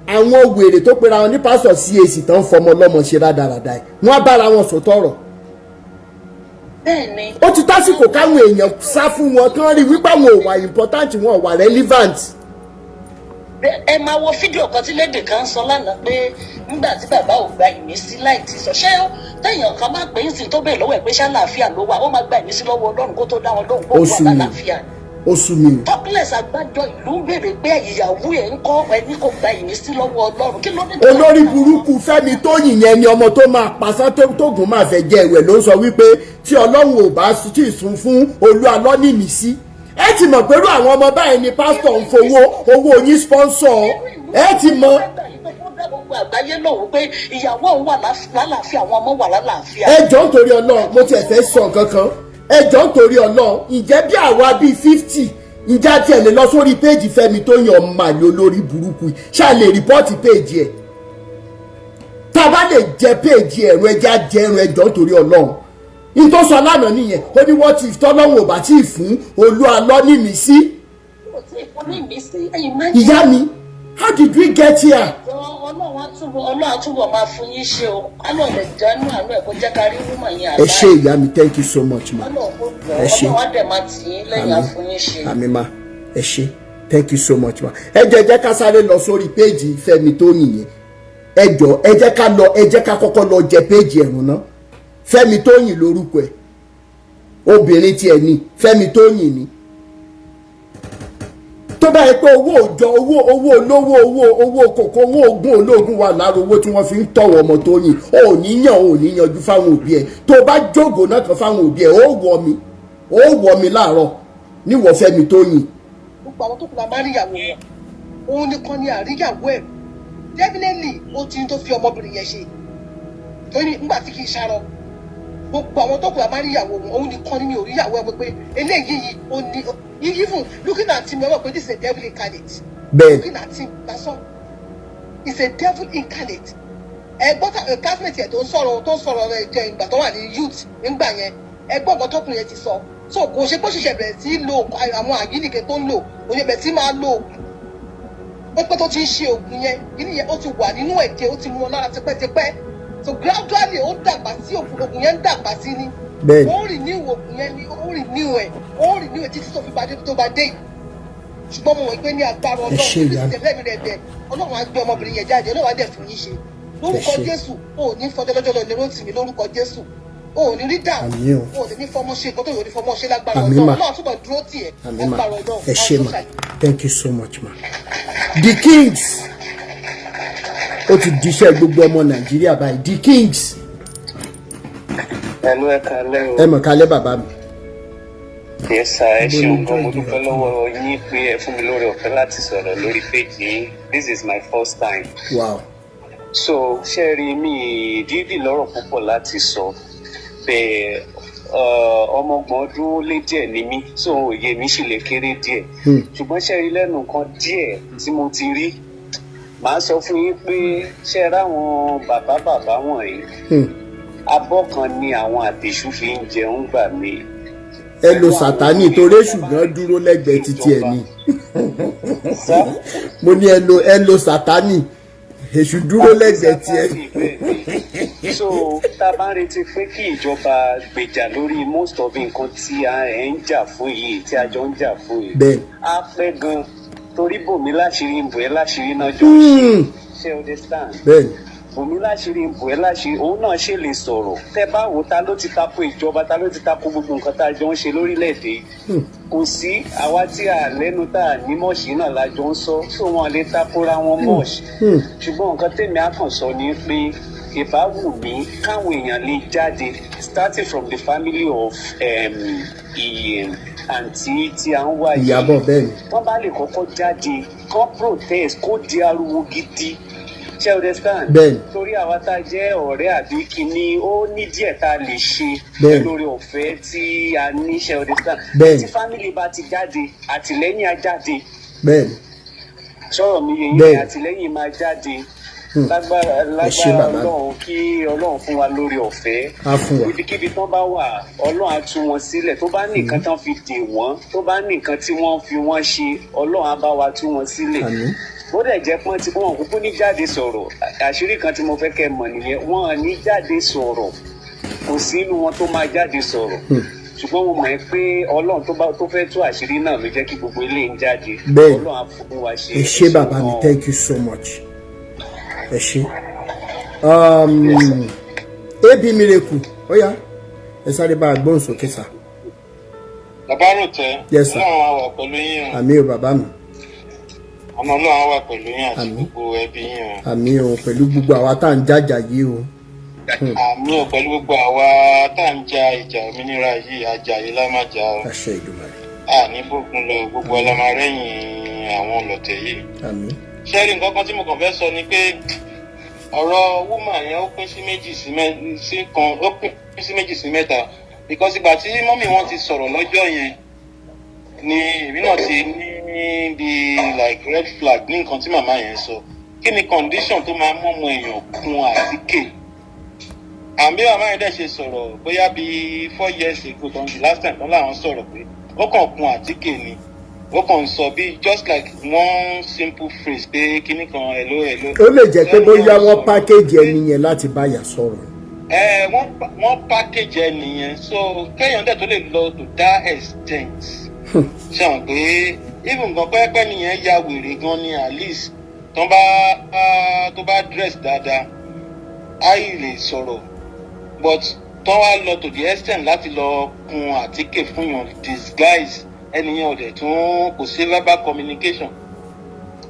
Speaker 1: àwọn wèrè tó pera wọn ní pásítọ̀ CAC tán fọmọ lọ́mọ ṣe rádaràda ẹ̀, wọ́n á bára wọn sòtọ́ ọ̀rọ̀.
Speaker 2: Bẹ́ẹ̀ ni.
Speaker 1: Ó ti tásìkò káwọn èèyàn sá fún wọn, kán rí wípé àwọn ò wà important, wọn ò wà relevant.
Speaker 2: Ẹ máa wo fídíò kan tí lédè kan sọ lánàá pé nígbà tí bàbá ò gba ìmísí láì tí sọ, ṣé téèyàn kan bá pè é sí tó bèèrè lọ́wọ́ ẹ̀ pé ṣàlàáfíà ló wà, ó máa gba ìmísí lọ́wọ́ Ọlọ́run kó tó dá wọn lóhùn kó
Speaker 1: Ó
Speaker 2: wà
Speaker 1: sú mi.
Speaker 2: lálàáfíà?
Speaker 1: Ó sú mi o.
Speaker 2: Talkless, àgbájọ ìlú ń béèrè pé ìyàwó ẹ̀ ń kọ́, ẹni kò gba ìmísí lọ́wọ́ Ọlọ́run, kí ló ní?
Speaker 1: Olórí burúkú Fẹ́mi Tóyìn yẹn ni ọmọ tó máa pasán tóògùn máa fẹ́ jẹ ìwẹ̀ ló ń sọ wípé tí Ọlọ́run ò bá tí ì sún fún Olú Alọ́ nìmísí. Ẹ ti mọ̀ pẹ̀lú àwọn ọmọ báyìí ni pásítọ̀ ń fowó owó yín sponsor, ẹ ti mọ̀.
Speaker 2: Gbogbo àgbáyé lòun pé ìyàwó òun wà lálàáfíà, àwọn ọmọ wà lálàáfíà.
Speaker 1: Ẹ jọ̀ọ́, nítorí Ọlọ́run, mo tiẹ̀ fẹ́ sọ nǹkan kan. Ẹ jọ̀ọ́, nítorí Ọlọ́run, ǹjẹ́ bí àwa bíi 50, ǹjẹ́ àti ẹ̀ lè lọ sórí page Fẹ́mi Tóyìn, ọmọ àlè olórí burúkú yìí, ṣáà lè report page ẹ̀? Tá a bá lè jẹ page ẹ̀rọ, ẹja jẹ ẹ̀rọ. Ẹ jọ̀ọ́, nítorí Ọlọ́run, n tó sọ lánàá nìyẹn. Ó ní what if tọ́lọ́run ò bá tí ì fún Olú Alọ́ ní mi sí.
Speaker 2: Kò tí ì fún ní ìmísí, ẹ̀yin máa ń
Speaker 1: Ìyá mi, how did we get here?
Speaker 2: Ọlọ́run á túbọ̀ máa fún yín ṣe o. Kálọ̀ lè jánú àánú ẹ̀ kó jẹ́ ká rí woman yẹn
Speaker 1: Ẹ ṣé, ìyá mi, thank you so much, ma.
Speaker 2: Ọlọ́run kò jọ.
Speaker 1: Ẹ ṣé.
Speaker 2: Ọlọ́run á dẹ̀ máa tì yín lẹ́yìn, á fún yín ṣe.
Speaker 1: Àmín ma, ẹ ṣé, thank you so much, ma. Ẹ jẹ́ jẹ́ ká sáré lọ sórí page Fẹ́mi Tóyìn yẹn. Ẹ jọ, ẹ jẹ́ ká lọ, ẹ jẹ́ ká kọ́kọ́ lọ jẹ page ẹ̀rùn náà. Fẹ́mi Tóyìn lórúkọ ẹ̀, obìnrin tiẹ̀ ni Fẹ́mi Tóyìn ni. Tó bá yẹ pé owó òjọ, owó owó olówó, owó owó kòkó, owó ogún ológun wà lára owó tí wọ́n fi ń tọ̀wọ̀ ọmọ Tóyìn, ò ní yàn, ò ní yanjú fáwọn òbí ẹ̀. Tó bá jókòó náà kan fáwọn òbí ẹ̀, ó wọ̀ mí, ó wọ̀ mí láàárọ̀ níwọ̀ Fẹ́mi Tóyìn.
Speaker 6: Gbogbo àwọn tó kù la máa ń ríyàwó wọn, òun nìkan ni àríyàwó ẹ̀. Definitely, ó ti ní tó fi ọmọbìnrin yẹn ṣe, torí nígbà tí kì í ṣarọ. Gbogbo àwọn tó kù la máa ń ríyàwó wọn, òun nìkan ni mi ò ríyàwó ẹ̀. Pé eléyìí yìí, ó ní, even looking at him, ẹ mọ̀ pé this is a devil incarnate. Looking at him lásán is a devil incarnate. Ẹ gbọ́ classmate ẹ̀ tó ń sọ̀rọ̀ rẹ̀ jẹ́ ìgbà tó wà ní youth nígbà yẹn. Ẹ gbọ́ nǹkan tọkùnrin yẹn ti sọ. So kò ṣe bó ṣẹ̀ṣẹ̀ bẹ̀rẹ̀ sí í lo àwọn àyíníke tó ń lò, kò ṣe bẹ̀rẹ̀ sí máa lo oògùn. Ó pẹ́ tó ti ń ṣe oògùn yẹn. Kíní yẹn, ó ti wà nínú ẹ̀jẹ̀, ó ti mú wọn lára tipẹ́tipẹ́. So gradually, ó dàgbà sí oògùn, oògùn yẹn ń dàgbà sí ni. Ó rìn ní oògùn yẹn ni, ó rìn ní ẹ̀, ó rìn ní ẹ̀ títí tó fi bá dé tó bá dé yìí. Ṣùgbọ́n mo mọ̀ pé ní agbára
Speaker 1: Ẹ
Speaker 6: Ọlọ́run,
Speaker 1: ṣé, ìyá mi.
Speaker 6: Kristi, ẹ̀mí rẹ̀ bẹ̀, Ọlọ́run á gbé ọmọbìnrin yẹn jáde, Ọlọ́run á dẹ̀ fún yín ṣe lórúkọ
Speaker 1: Ẹ ṣé.
Speaker 6: Jésù. O ò ní fọjọ́ lọ́jọ́ lọ lérò tì mí lórúkọ Jésù. O ò ní rí dààmú.
Speaker 1: Àmín o.
Speaker 6: O ò ní fọmọ ṣe nǹkan tó yẹ, ò ní fọmọ ṣe lágbára
Speaker 1: Àmín
Speaker 6: Ọlọ́run.
Speaker 1: mà.
Speaker 6: Ọlọ́run túbọ̀ dúró tì ẹ́
Speaker 1: Àmín ma.
Speaker 6: lágbára Ọlọ́run.
Speaker 1: Ẹ ṣé ma, thank you so much, ma. The Kings, ó ti diṣẹ́ gbogbo ọmọ Nàìjíríà báyìí, the Kings.
Speaker 4: Ẹnu ẹ kalẹ́ o.
Speaker 1: Ẹ mọ̀ kálẹ̀, bàbá mi.
Speaker 4: Yes sir, ẹ
Speaker 1: Ibo
Speaker 4: ṣeun
Speaker 1: ni
Speaker 4: gan. Mo
Speaker 1: ọjọ́
Speaker 4: dúpẹ́
Speaker 1: ìdìbò?
Speaker 4: lọ́wọ́ yín pé ẹ fún mi lóore ọ̀fẹ́ láti sọ̀rọ̀ lórí page yín. This is my first time. So ṣe rí mi dídì lọ́rọ̀ púpọ̀ láti sọ bẹ́ẹ̀. Ọmọ 30 ọdún ó lé díẹ̀ ní mí, so òye mi sì lè kéré díẹ̀. Ṣùgbọ́n ṣe rí lẹ́nu kan díẹ̀ tí mo ti rí, màá sọ fún yín pé ṣe ráwọn bàbá bàbá wọ̀nyí, abọ́ kan ni àwọn àtẹ̀sù fi ń jẹun gbà mí.
Speaker 1: Ẹ lo Sátánì torí èṣù gan dúró lẹ́gbẹ̀ẹ́ títí ẹ ní. Mo ní ẹ lo Sátánì, èṣù dúró lẹ́gbẹ̀ẹ́ tiẹ̀.
Speaker 4: So tá a bá ń retí pé kí ìjọba gbèjà lórí most of nǹkan tí a ẹ̀ ń jà fún yìí, tí a jọ ń jà fún yìí, á pẹ́ gan, torí bòmí láṣìírí ń bò ẹ́ láṣìírí náà jọ ń ṣe. Ṣé o understand?
Speaker 1: Bẹ́ẹ̀.
Speaker 4: Bùnmi láṣìírí, ń bò ẹ́ láṣìírí, òun náà ṣe lè sọ̀rọ̀. Tẹ́ bá wò, ta ló ti tako ìjọba? Ta ló ti tako gbogbo nǹkan tá a jọ ń ṣe lórílẹ̀‐èdè yìí? Kò sí. Àwa tí a lẹ́nu tá a ní mọ̀ọ́ṣì náà la jọ ń sọ, tó wọn lè takora wọn mọ̀ọ́ṣì. Ṣùgbọ́n nǹkan tèmi á kàn sọ ni pé ìbá wù mí káwọn èèyàn lè jáde, starting from the family of àǹtí tí à ń wá yìí.
Speaker 1: Ìyábọ̀, bẹ́ẹ̀ ni.
Speaker 4: Wọ́n bá lè kọ́kọ́ jáde kán protest, kó di ariwo gidi, ṣé o understand?
Speaker 1: Bẹ́ẹ̀ni.
Speaker 4: Torí àwa tá a jẹ́ ọ̀rẹ́ àbí kínní, ó ní díẹ̀ tá a lè ṣe lórí ọ̀fẹ́ tí a ní, ṣé o understand?
Speaker 1: Bẹ́ẹ̀ni.
Speaker 4: Tí family bá ti jáde, àtìlẹ́yìn á jáde. Sọ̀rọ̀ mi yẹn?
Speaker 1: Bẹ́ẹ̀ni.
Speaker 4: Àtìlẹ́yìn máa jáde lágbára
Speaker 1: Ẹ ṣé,
Speaker 4: lágbára
Speaker 1: bàbá mi.
Speaker 4: Ọlọ́run, kí Ọlọ́run fún wa lórí ọ̀fẹ́.
Speaker 1: Á fún wa.
Speaker 4: Ibikíbi tán bá wà, Ọlọ́run á tú wọn sílẹ̀. Tó bá ní nǹkan tán fi dè wọ́n, tó bá ní nǹkan tí wọ́n fi wọ́n ṣe, Ọlọ́run á bá wa tú wọn sílẹ̀.
Speaker 1: Àmín.
Speaker 4: Bó dẹ̀ jẹ́ pọ́n tí wọ́n kúkú ní jáde sọ̀rọ̀, àṣírí kan tí mo fẹ́ kẹ́ mọ̀ nìyẹn, wọ́n ò ní jáde sọ̀rọ̀. Kò sí inú wọn tó máa jáde sọ̀rọ̀, ṣùgbọ́n mo mọ̀ ẹ́ pé Ọlọ́run tó bá tó fẹ́ tú àṣírí náà ló jẹ́ kí gbogbo ilé ń jáde. Ọlọ́run á fún wa ṣe.
Speaker 1: Ẹ ṣé, bàbá mi.
Speaker 4: Gan-an.
Speaker 1: Thank you so much, ẹ ṣé. Ab Miracle, ó yá, ẹ sáré bá a gbóhùn sókè sá.
Speaker 3: Bàbá Rotẹ.
Speaker 1: Yes, sir.
Speaker 3: Ọlọ́run á wà pẹ̀lú yín o.
Speaker 1: Àmín o, bàbá mi.
Speaker 3: Ọmọ Ọlọ́run á wà pẹ̀lú yín àti
Speaker 1: Àmín.
Speaker 3: gbogbo ẹbí yín o.
Speaker 1: Àmín o, pẹ̀lú gbogbo àwa tá à ń jàjà yìí o.
Speaker 3: Àmín o, pẹ̀lú gbogbo àwa tá à ń ja ìjà òmìnira yìí, àjàyè lá má jà o.
Speaker 1: Àṣẹ Ìdùmarè.
Speaker 3: Àní bógun lọ, gbogbo ọlọmọ rẹ́yìn àwọn ọlọ̀tẹ̀ yìí.
Speaker 1: Àmín.
Speaker 3: Ṣẹ́rí, nǹkan kan tí mo kàn fẹ́ sọ ni pé ọ̀rọ̀ woman yẹn, ó pín sí méjì sí mẹ́ sí kan, ó pín sí méjì sí mẹ́ta, because ìgbà tí mummy wọn ti sọ̀rọ̀ lọ́jọ́ yẹn ni èmi náà ti ní bí like red flag ní nǹkan tí màmá yẹn sọ. Kí ni condition tó máa mú ọmọ èèyàn kun àtíkè? Àmì màmá yẹn dẹ̀ ṣe sọ̀rọ̀ bóyá bíi 4 years ago tán, the last time tán láwọn sọ̀rọ̀ pé ó kàn kun àtíkè ni, ó kàn ń sọ bí just like one simple phrase pé kíní kan, "Hello, hello."
Speaker 1: Ó lè jẹ́ pé bóyá wọ́n package ẹni yẹn láti bá yà sọ̀rọ̀.
Speaker 3: Ẹ wọ́n package ẹ nìyẹn, so kéèyàn dẹ̀ tó lè lọ to that extent, ṣe hàn pé even gan pẹ́pẹ́ nìyẹn ya wèrè gan ni. At least tó bá dress dáadáa, á yìí lè sọ̀rọ̀, but tó wá lọ to the extent láti lọ kun àtíkè fún yàn, disguise ẹnìyẹn, ò dẹ̀ tún kò sí verbal communication,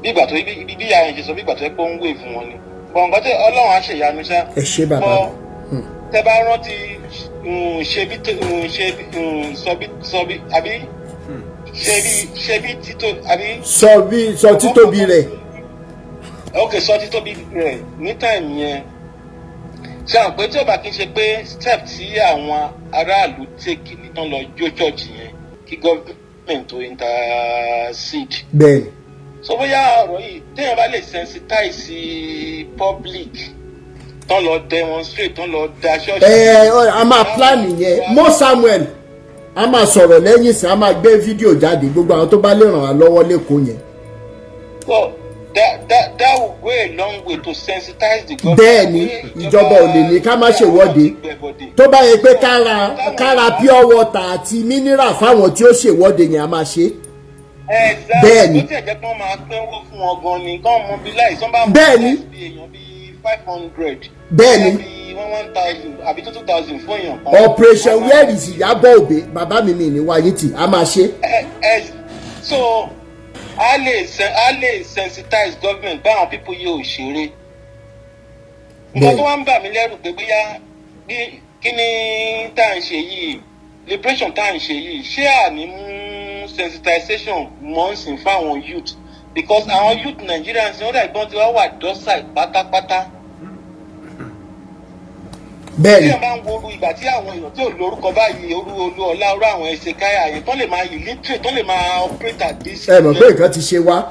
Speaker 3: bí ìgbà tó bí bí ìyá yẹn ṣe sọ, bí ìgbà tó yẹ pé ó ń wé fún wọn ni. Bọ̀ nǹkan tí Ọlọ́run á ṣèyanu ṣá.
Speaker 1: Ẹ ṣé, bàbá
Speaker 3: Bọ́
Speaker 1: mi.
Speaker 3: tẹ bá rántí ṣe bí ṣe bí sọ bí sọ bí àbí ṣe bí ṣe bí títò àbí.
Speaker 1: Sọ bí sọ títóbi rẹ̀.
Speaker 3: Ok, sọ títóbi rẹ̀ ní time yẹn, ṣe àwọn pé tí ó bá kí n ṣe pé step tí àwọn aráàlú take ní tán lọ jó church yẹn kí government tó intercede. So bóyá ọ̀rọ̀ yìí, téèyàn bá lè sensitize public, tán lọ demonstrate, tán lọ da ṣọ́ọ̀ṣì.
Speaker 1: Ẹ a máa plan yẹn. Mo Samuel, a máa sọ̀rọ̀ lẹ́yìn sí, a máa gbé fídíò jáde, gbogbo àwọn tó bá lè ràn wá lọ́wọ́ lẹ́kọ̀ọ́ yẹn.
Speaker 3: So that will go a long way to sensitize the government.
Speaker 1: Bẹ́ẹ̀ni, ìjọba ò lè ní ká má ṣèwọ́de. Tó bá yẹ pé ká ra pure water àti mineral fáwọn tí ó ṣèwọ́de yẹn, a máa ṣe.
Speaker 3: Exactly.
Speaker 1: Bẹ́ẹ̀ni.
Speaker 3: Ó tiẹ̀ jẹ́ pé wọ́n máa pínwó fún wọn gan ni, kán mobilize, wọ́n bá mobilize bí èèyàn bíi 500. Bíi one one thousand àbí two two thousand fún èèyàn kan.
Speaker 1: Operation Where is Ìyábọ̀ Òbí, bàbá mi, mi ní wáyé tì, a máa ṣe.
Speaker 3: Ẹ so a lè sensitize government báwọn people yìí ò ṣeré. Nǹkan tó wá ń bà mí lẹ́rù pé bóyá bí kí ni tá à ń ṣe yìí, liberation tá à ń ṣe yìí, ṣé àní mú sensitization mọ́ ń sìn fáwọn youth? Because àwọn youth Nigerians, wọ́n dàgbọ́n tí wọ́n wà docile pátápátá. Tí wọ́n bá ń woru ìgbà tí àwọn èèyàn tí ò lórúkọ báyìí, orú olú ọlá, orú àwọn ẹsẹ̀ káyà yẹn, tó lè máa illiterate, tó lè máa operate at this.
Speaker 1: Ẹ mọ̀ pé nǹkan ti ṣe wá.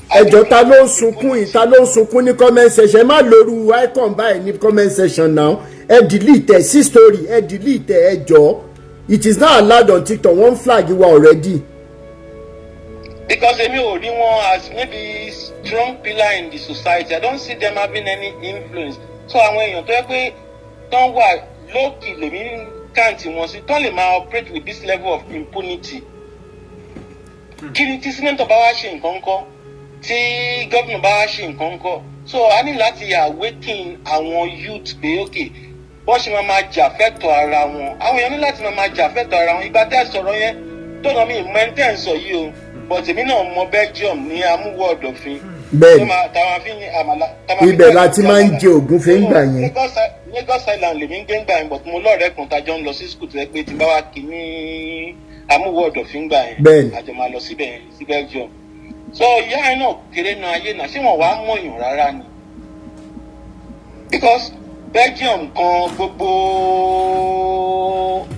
Speaker 1: Ẹjọ́, ta ló ń sunkún yìí? Ta ló ń sunkún ní comment section? Ẹ má lóru icon báyìí ní comment section now. Ẹ delete ẹ sí story, ẹ delete ẹ jọ̀ọ́. It is not allowed on TikTok, wọ́n flag wa already.
Speaker 3: Because èmi ò rí wọn as maybe strong pillar in the society. I don't see them having any influence. So àwọn èèyàn tó yẹ pé tán wà lókì lèmi count wọn sí, tán lè máa operate with this level of impunity. Kí ni tí senator bá wá ṣe nǹkan ńkọ́? Tí gómìnà bá wá ṣe nǹkan ńkọ́?
Speaker 2: So a ní láti awaken àwọn youth pé, ok, bọ́n ṣe máa máa jà fẹ́tọ̀ ara wọn. Àwọn èèyàn ní láti máa máa jà fẹ́tọ̀ ara wọn. Ìgbà tẹ́ sọ̀rọ̀ yẹn tọ́nà mi mọ ẹni tẹ́ ń sọ yìí o, but èmi náà mọ Belgium ní Amúwọ̀ Ọ̀dọ̀fin.
Speaker 1: Bẹ́ẹ̀ni, ibẹ̀ la ti máa ń jẹ ògúnfe ńgbà yẹn.
Speaker 2: Lagos Island lèmi ń gbé ńgbà yẹn, but mo lọ́ọ̀rẹ́ kan tájọ́ ń lọ sí school tó yẹ pé tí n bá wá kí ní Amúwọ̀ Ọ̀dọ̀fin gbà yẹn, àjọ máa lọ síbẹ̀ yẹn, sí Belgium. So ìyá yẹn náà kéré nu ayé náà, ṣé wọn wàá mọ̀yàn rárá ni? Because Belgium kan, gbogbo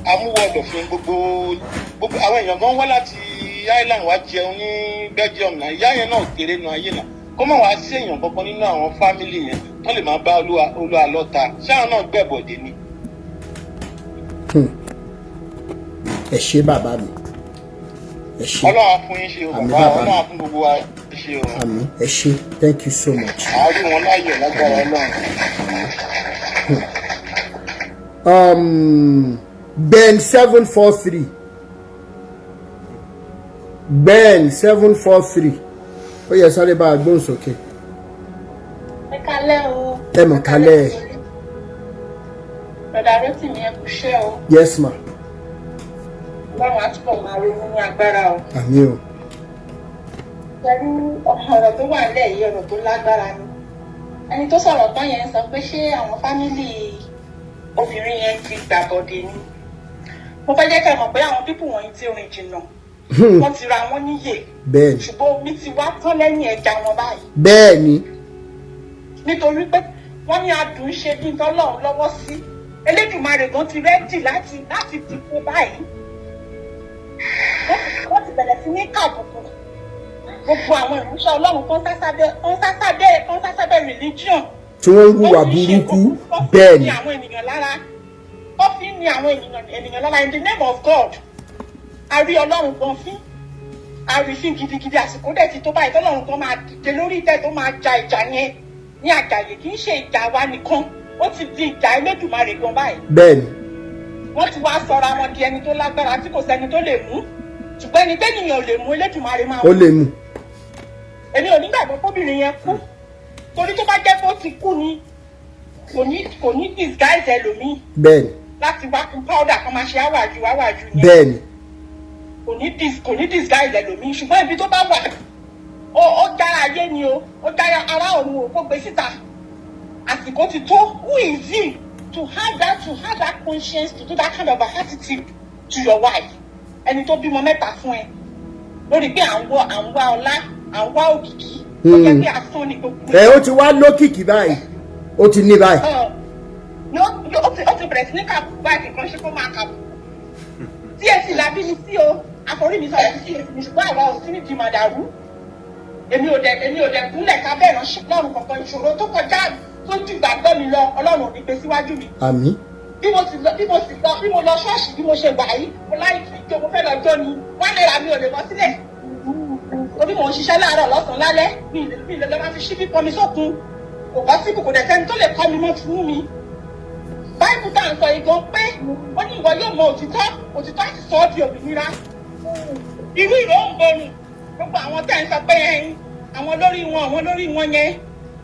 Speaker 2: Amúwọ̀ Ọ̀dọ̀fin, gbogbo àwọn èèyàn gan wá láti island wá jẹun ní Belgium náà. Ìyá yẹn náà kéré nu ayé náà, kó má wàá sí èèyàn kankan nínú àwọn family yẹn tó lè máa bá olúwa lọ́ta. Ṣé àwọn náà gbẹ̀bọ̀dé ni?
Speaker 1: Ẹ ṣé, bàbá mi, ẹ ṣé.
Speaker 2: Ọlọ́run á fún yín ṣe o.
Speaker 1: Àmín.
Speaker 2: Bàbá.
Speaker 1: Bàbá mi.
Speaker 2: Ọlọ́run á fún gbogbo wa ṣe o.
Speaker 1: Àmín, ẹ ṣé, thank you so much.
Speaker 2: Àárí wọn láyọ̀ lágbára Ọlọ́run.
Speaker 1: Ben 743, Ben 743, ó yẹ sáré bá a gbóhùn sókè.
Speaker 7: Ẹ kálẹ́ o.
Speaker 1: Ẹ mọ̀ kálẹ́.
Speaker 7: Bọ̀dà Rótìmí, ẹ kúṣẹ́ o.
Speaker 1: Yes, ma.
Speaker 7: Ọlọ́run á túbọ̀ máa ronú ní agbára o.
Speaker 1: Àmín o.
Speaker 7: Pẹ̀lú ọ̀rọ̀ tó wà nílẹ̀ yìí, ọ̀rọ̀ tó lágbára ni. Ẹni tó sọ̀rọ̀ tán yẹn sọ pé ṣé àwọn family obìnrin yẹn ti gbàbọ̀dé ni. Mo fẹ́ jẹ́ kẹ́ mọ̀ pé àwọn people wọ̀nyí ti rìn jìnnà. Wọ́n ti ra wọn níyè. Ṣùgbọ́n omi ti wá tán lẹ́yìn ẹja wọn báyìí. Nítorí pé wọ́n ní adùn ṣe bí tọ́lọ́run lọ́wọ́ sí. Elédùmarè gan ti ready láti dìbò báyìí. Wọ́n ti bẹ̀rẹ̀ sí ní kàbùkù gbogbo àwọn ìránṣẹ́ Ọlọ́run tó ń sá sábẹ́ religion.
Speaker 1: Tí wọ́n ń hùwà burúkú, bẹ́ẹ̀
Speaker 7: Ó
Speaker 1: ni.
Speaker 7: fi ń ní àwọn ènìyàn lára, ó fi ń ní àwọn ènìyàn lára in the name of God. A rí Ọlọ́run gan fín, a rí fín gidigidi. Àsìkò dẹ̀ ti tó báyìí tọ́lọ́run kan máa dìde lórí ìtẹ́ tó máa ja ìjà yẹn ní àjàyè. Kì í ṣe ìjà wa nìkan, ó ti di ìjà Elédùmarè gan báyìí. Wọ́n ti wá sọra wọn di ẹni tó lágbára tí kò sẹ́ni tó lè mú, ṣùgbọ́n ẹni tẹ́nìyàn ò lè mú, Elédùmarè máa
Speaker 1: Ó lè mú.
Speaker 7: Èmi ò nígbàgbọ́ kóbìnrin yẹn kú, torí tó bá jẹ́ pé ó ti kú ni, kò ní disguise ẹlòmíì láti wá kún powder kan máa ṣe áwàjú áwàjú yẹn. Kò ní disguise ẹlòmíì, ṣùgbọ́n ibi tó bá wà, ó dára ayé ni o, ó dára ara òun o, kó gbé síta. Àsìkò ti tó. Who is he to have that conscience to do that kind of attitude to your wife, ẹni tó bímọ mẹ́ta fún ẹ, lórí pé à ń wá ọlá, à ń wá òkìkí, ó jẹ́ pé asán ni gbogbo.
Speaker 1: Ẹ ó ti wá lókìkí báyìí, ó ti ní báyìí.
Speaker 7: Ọ̀, ní ó ti bẹ̀rẹ̀ sí ní kàbùkù báyìí. Kìkan ṣe kó máa kàbùkù. CAC la bí mi sí o, àforí mi sọ̀rọ̀ sí CAC mi, ṣùgbọ́n àwa ò sí ní di màdàrú. Èmi ò dẹ̀ kúnlẹ̀ kábẹ́ ìránṣẹ́ Ọlọ́run kankan. Ìṣòro tó kọjá tó ju ìgbàgbọ́ mi lọ, Ọlọ́run ò ní gbé síwájú mi.
Speaker 1: Àmín.
Speaker 7: Bí mo sì lọ bí mo lọ ṣọ́ọ̀ṣì, bí mo ṣe wà yìí, mo láì fi jó, mo fẹ́ lọ jó ni, ₦1 mi ò lè bọ́ sílẹ̀, torí mò ń ṣiṣẹ́ láàárọ̀, lọ́sàn-án, lálẹ́. Mi ì lè lọ máa fi ṣíbí pọnmi sókun. Kò bọ́ síbù, kò dẹ̀ sẹ́ni tó lè kọ́ mi mọ́ fún mi. Báìbù tá à ń sọ yìí gan pé ó ní ìwọ yóò mọ òtítọ́, òtítọ́ á sì sọ ọ́ di òmìnira. Irú ìró ń borùn gbogbo àwọn tẹ́ ń sọ pé ẹyin àwọn olórí wọn yẹn,